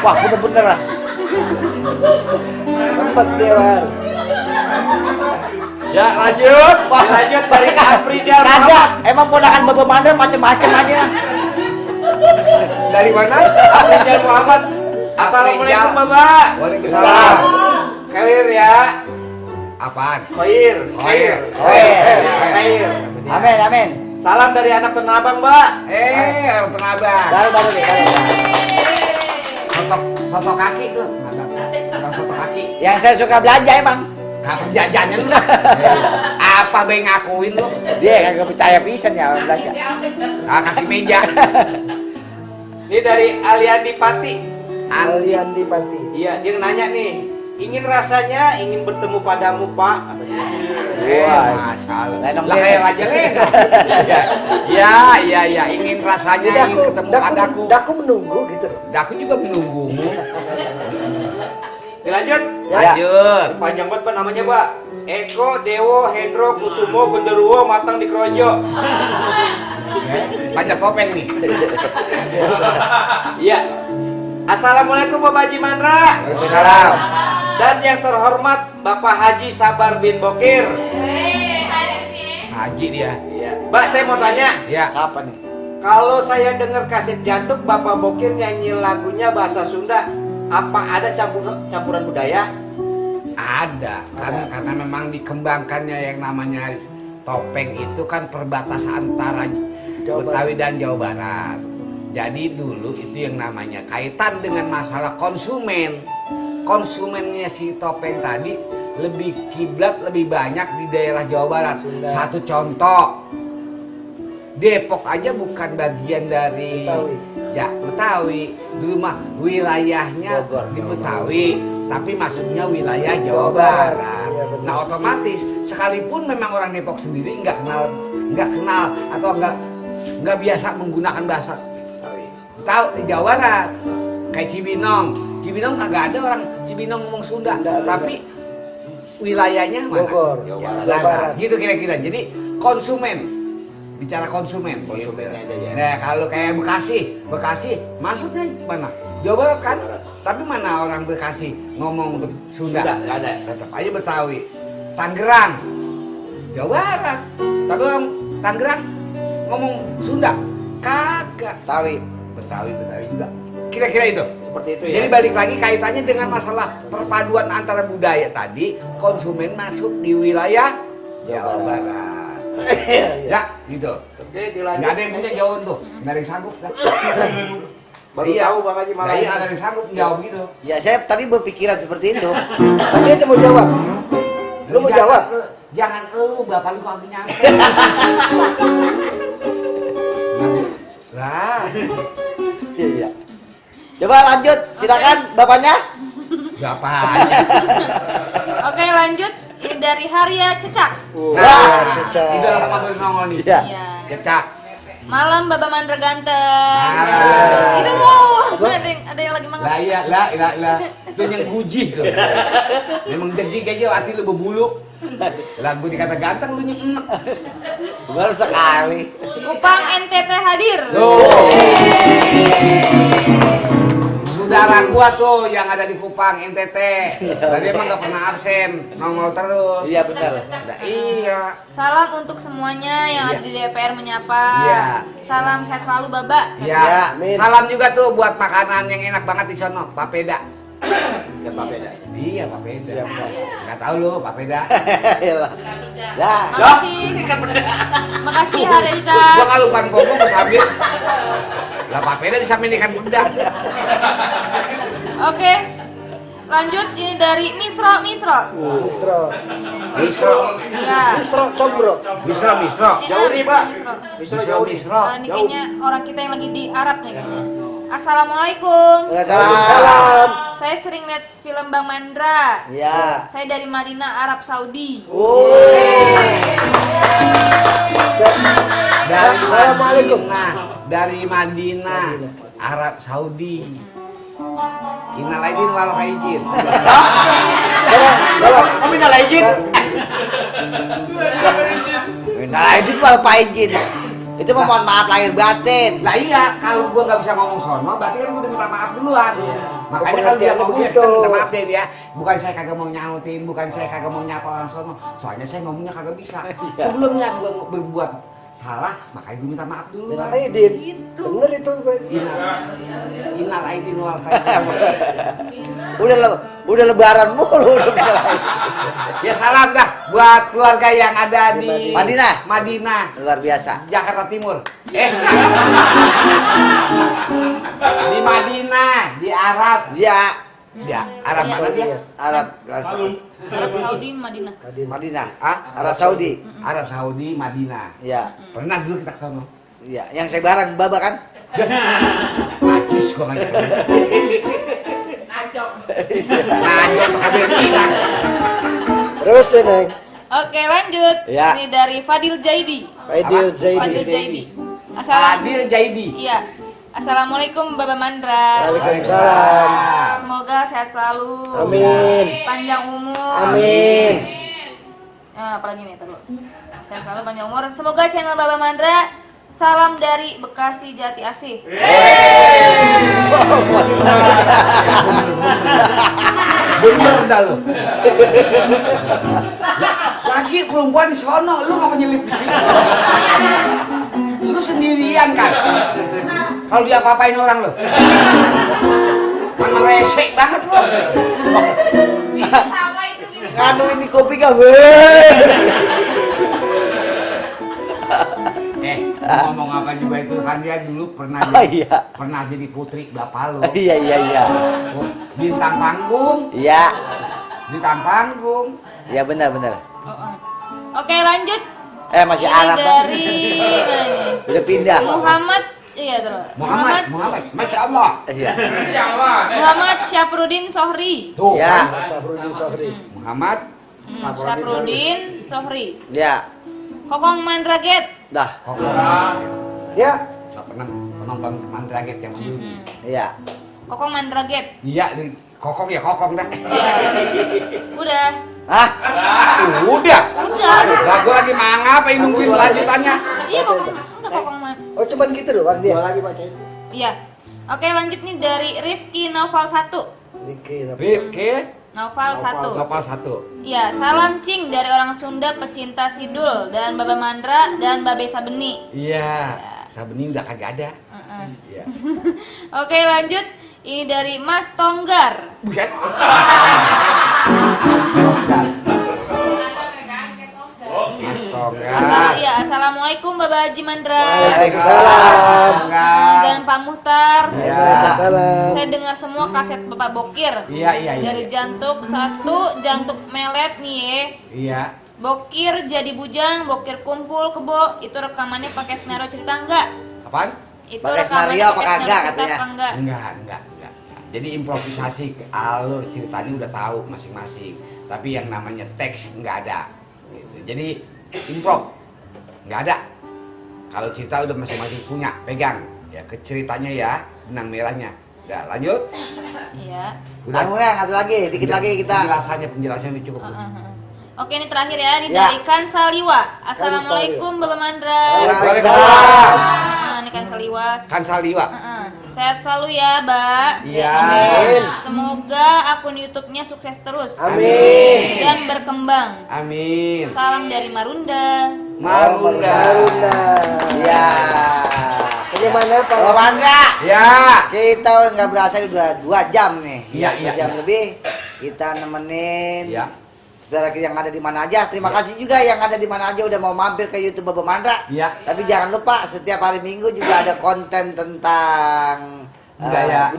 Wah, bener-bener lah. Lepas dia, Wan. Ya lanjut. Lanjut dari Afrizal Kagak, Muhammad. emang ponakan Bapak Mandra macem-macem aja. Dari mana? Afrizal Muhammad. Assalamualaikum Bapak. Waalaikumsalam. Khair ya. Apaan? Khair. Khair. Khair. Amin, amin. Salam dari anak Tanah Abang, Mbak. Penabang. Baru nih, baru. Soto kaki tuh. Makan soto kaki. Yang saya suka belanja emang. Kamu jajannya lu dah. Apa be ngakuin lu? Dia kagak percaya pisan ya orang belanja. Kaki meja. Ini dari Aliandi Pati. Kalian di panti. Iya, dia nanya nih. Ingin rasanya ingin bertemu padamu, Pak. Masalah. Lenong Lah beres. kayak aja Lenong. Ya, ingin rasanya ingin ketemu padaku. Daku menunggu gitu. Daku juga menunggumu. Dilanjut. Lanjut. Panjang banget Pak namanya, Pak. Eko Dewo Hendro Kusumo Genderuwo Matang di Kronjo. Banyak topeng nih. Iya. Assalamualaikum Bapak Haji Mandra. Waalaikumsalam. Dan yang terhormat Bapak Haji Sabar bin Bokir. Haji dia. Iya. Mbak, saya mau tanya. Ya. Siapa nih? Kalau saya dengar kaset jantung Bapak Bokir nyanyi lagunya bahasa Sunda, apa ada campuran budaya? Ada, karena memang dikembangkannya yang namanya topeng itu kan perbatasan antara Betawi dan Jawa Barat. Jadi dulu itu yang namanya kaitan dengan masalah konsumen. Konsumennya si topeng tadi lebih kiblat lebih banyak di daerah Jawa Barat. Satu contoh, Depok aja bukan bagian dari Betawi. Dulu mah wilayahnya Bogor, di Betawi, tapi masuknya wilayah Jawa Barat. Nah otomatis sekalipun memang orang Depok sendiri nggak kenal atau nggak biasa menggunakan bahasa tahu di Jawa Barat, kayak Cibinong kagak ada orang Cibinong ngomong Sunda, tapi wilayahnya mana? Bogor, Jawa Jawa Barat. Gitu kira-kira. Jadi bicara konsumen. Konsumennya aja ya. Nah kalau kayak Bekasi masuknya mana? Jawa Barat kan? Tapi mana orang Bekasi ngomong untuk Sunda? Nggak ada. Tetap aja Betawi. Tangerang, Jawa Barat. Tapi orang Tangerang ngomong Sunda, kagak. Betawi juga. Kira-kira itu. Seperti itu ya. Jadi balik lagi kaitannya dengan masalah perpaduan antara budaya tadi, konsumen masuk di wilayah Jawa Barat. Ya, gitu. Oke, dilanjut. Nggak ada yang punya jawaban tuh, nggak ada yang sanggup. Kan? Baru tahu Bang Haji malah. Iya, nggak ada yang sanggup jawab gitu. Ya saya tadi berpikiran seperti itu. Tapi dia mau jawab. Lu mau jawab? Jangan lu, bapak lu kagak nyampe. Lah, Iya. Coba lanjut, silakan bapaknya. bapaknya. Oke, lanjut. Ini dari Haria Cecak. Wah, Cecak. Itu sama gue nongol nih. Iya. Iya. Cecak. Malam Bapak Mandra ganteng. Ah. Itu tuh ada yang lagi mangap. Lah. Itu yang puji tuh. Memang degig aja hati lu berbulu. Lagu dikata ganteng lu nyemek. Baru sekali. Kupang NTT hadir. Saudara gua tuh yang ada di Kupang NTT. Tadi emang gak pernah absen, nongol terus. Iya benar. Nah, iya. Salam untuk semuanya yang ada di DPR menyapa. Iya. Salam sehat selalu Baba. Ya, amin. salam juga tuh buat makanan yang enak banget di sono, papeda. Ya papeda. Iya, papeda. Enggak tahu lu, papeda. Iyalah. Ya. Makasih Harisa. Gua kalau bukan komo gua sabit. Lah papeda disamping ikan peda. Oke. Lanjut ini dari Misro. Misro. Iya. Misro combro. Misro. Jauh nih, Pak. Misro. Misro. Ini kayaknya orang kita yang lagi di Arab nih kayaknya. Assalamualaikum. Salam. Saya sering lihat film Bang Mandra. Iya. Saya dari Madinah, Arab Saudi. Dari Madinah, Arab Saudi. Innal aidin wal faizin. Kamu minta izin. Nah itu kalau Pak izin. Itu mohon maaf lahir batin. Lah iya, kalau gua nggak bisa ngomong sono, berarti kan gua udah minta maaf duluan. Makanya kalau dia Pengertiannya ngomong ya begitu. kita minta maaf deh dia. Bukan saya kagak mau nyautin, bukan saya kagak mau nyapa orang sono. Soalnya saya ngomongnya kagak bisa. Sebelumnya gua berbuat salah, makanya gua minta maaf dulu. Minal aidin. Bener itu. Innal aidin wal faizin. Udah lebaran mulu udah minal aidin. Ya salam dah buat keluarga yang ada di Madinah. Luar biasa. Jakarta Timur. Di Madinah, di Arab. Ya, Arab mana dia? Arab Saudi, Madinah. Madinah. Arab Saudi. Arab Saudi, Madinah. Iya. Pernah dulu kita ke sono. Iya, yang saya bareng Baba kan? Najis gua nggak ngerti. Najis kabel kita. Terus ya, Neng. Oke, lanjut. Ya. Ini dari Fadil Jaidi. Fadil Fadil Jaidi. Assalamualaikum. Adil Jaidi. Iya. Assalamualaikum Bapak Mandra. Waalaikumsalam. Semoga sehat selalu. Amin. Panjang umur. Amin. Apalagi nih, terus. Sehat selalu panjang umur. Semoga channel Bapak Mandra Salam dari Bekasi Jati Asih. Bener dah lu. Lagi perempuan di sono, lu ngapa nyelip di sini? Lu sendirian kan? Kalau dia apa-apain orang lu. Mana resek banget lu. Nganu ini kopi gak weh. Ngomong apa juga itu kan dia dulu pernah pernah jadi putri bapak lu. Iya. Bintang panggung. Iya. Bintang panggung. Iya benar. Oke, lanjut. Masih Ini Arab. dari mana nih? Udah pindah. Muhammad, iya terus. Muhammad, Masya Allah. Iya. Muhammad Syafruddin Sohri. Tuh. Ya. Sabrudin Sohri. Muhammad Syafruddin Sohri. Ya. Kokong Mandraget. Dah. Ya. Nggak pernah penonton Mandraget yang dulu. Iya. Kokong Mandraget. Iya, kokong ya kokong dah. Udah. Hah? Udah. Udah. Lah gua lagi mangap, ini nungguin lanjutannya. Iya, kokong man. Oh cuman gitu doang dia. Dua lagi bacain. Iya. Oke, lanjut nih dari Rifki Noval 1. Rifki Noval 1. Sopal 1. Iya, salam cing dari orang Sunda pecinta Sidul dan Baba Mandra dan Babe Sabeni. Iya. Sabeni udah kagak ada. Iya. Oke, lanjut. Ini dari Mas Tonggar. Buset. Mas Tonggar. Iya, assalamualaikum Baba Haji Mandra. Waalaikumsalam. Dan Pak Muhtar. Waalaikumsalam. Saya dengar semua kaset Bapak Bokir. Iya. Dari Jantuk 1, Jantuk Melet nih ya. Iya. Bokir jadi bujang, Bokir kumpul kebo. Itu rekamannya pakai skenario cerita enggak? Apaan? Itu Pakai rekamannya skenario apa pakai kagak skenario cerita katanya? apa enggak? Enggak. Jadi improvisasi alur ceritanya udah tahu masing-masing. Tapi yang namanya teks nggak ada. Gitu. Jadi improv nggak ada. Kalau cerita udah masing-masing punya, pegang. Ya ke ceritanya ya, benang merahnya. Udah lanjut. Iya. Udah. Satu lagi, dikit lagi kita. Penjelasannya udah cukup. Oke, ini terakhir ya, ini Ya. dari Kansaliwa. Assalamualaikum Bapak Mandra. Waalaikumsalam. Nah, ini Kansaliwa. Kansaliwa. Sehat selalu ya, Mbak. Iya. Amin. Semoga akun YouTube-nya sukses terus. Amin. Dan berkembang. Amin. Salam dari Marunda. Marunda. Ya. Bagaimana Pak? Pak Mandra. Ya. Kita nggak berasa udah 2 jam nih. Iya. 2 jam lebih kita nemenin. Ya. Saudara kita yang ada di mana aja, terima kasih juga yang ada di mana aja udah mau mampir ke YouTube Baba Mandra. Iya. Tapi jangan lupa setiap hari Minggu juga ada konten tentang budaya.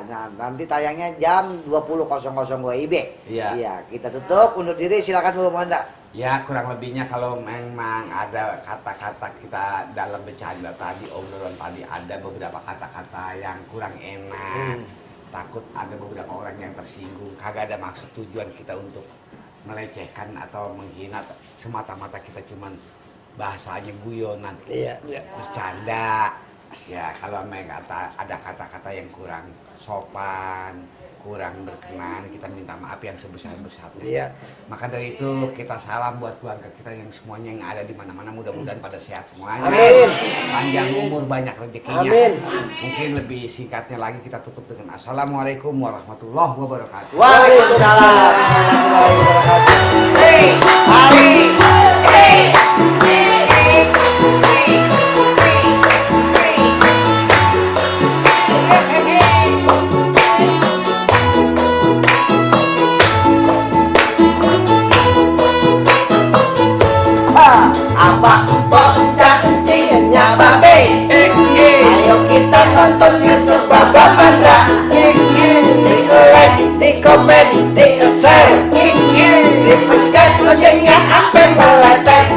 Nah, nanti tayangnya jam 20.00 WIB. Iya. Kita tutup, undur diri, silakan Baba Mandra. Ya kurang lebihnya kalau memang ada kata-kata kita dalam bercanda tadi, obrolan tadi ada beberapa kata-kata yang kurang enak. Takut ada beberapa orang yang tersinggung. Kagak ada maksud tujuan kita untuk melecehkan atau menghina, semata-mata kita cuman bahasanya guyonan, bercanda. Ya kalau memang ada kata-kata yang kurang sopan, kurang berkenan, kita minta maaf yang sebesar-besarnya. Iya. Maka dari itu kita salam buat keluarga kita yang semuanya yang ada di mana-mana, mudah-mudahan pada sehat semuanya. Amin. Panjang umur, banyak rezekinya. Amin. Mungkin lebih singkatnya lagi kita tutup dengan Assalamualaikum warahmatullahi wabarakatuh. Waalaikumsalam warahmatullahi wabarakatuh. Apa empok cacingnya babe? Ayo kita nonton YouTube Baba Mandra. Di like, di komen, di share, dipencet loncengnya sampai meletet.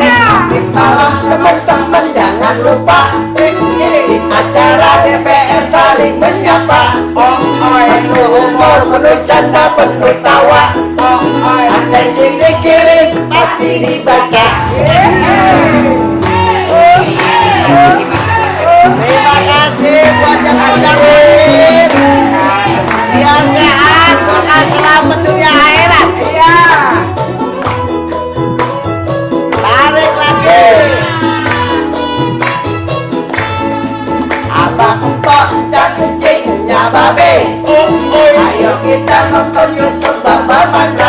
Habis malam teman-teman jangan lupa di acara DPR saling menyapa. Penuh humor, penuh canda, penuh tawa. Atensi dikirim pasti dibaca. Terima kasih buat yang udah nonton. Biar sehat, doa selamat dunia akhirat. Iya. Tarik lagi. Banda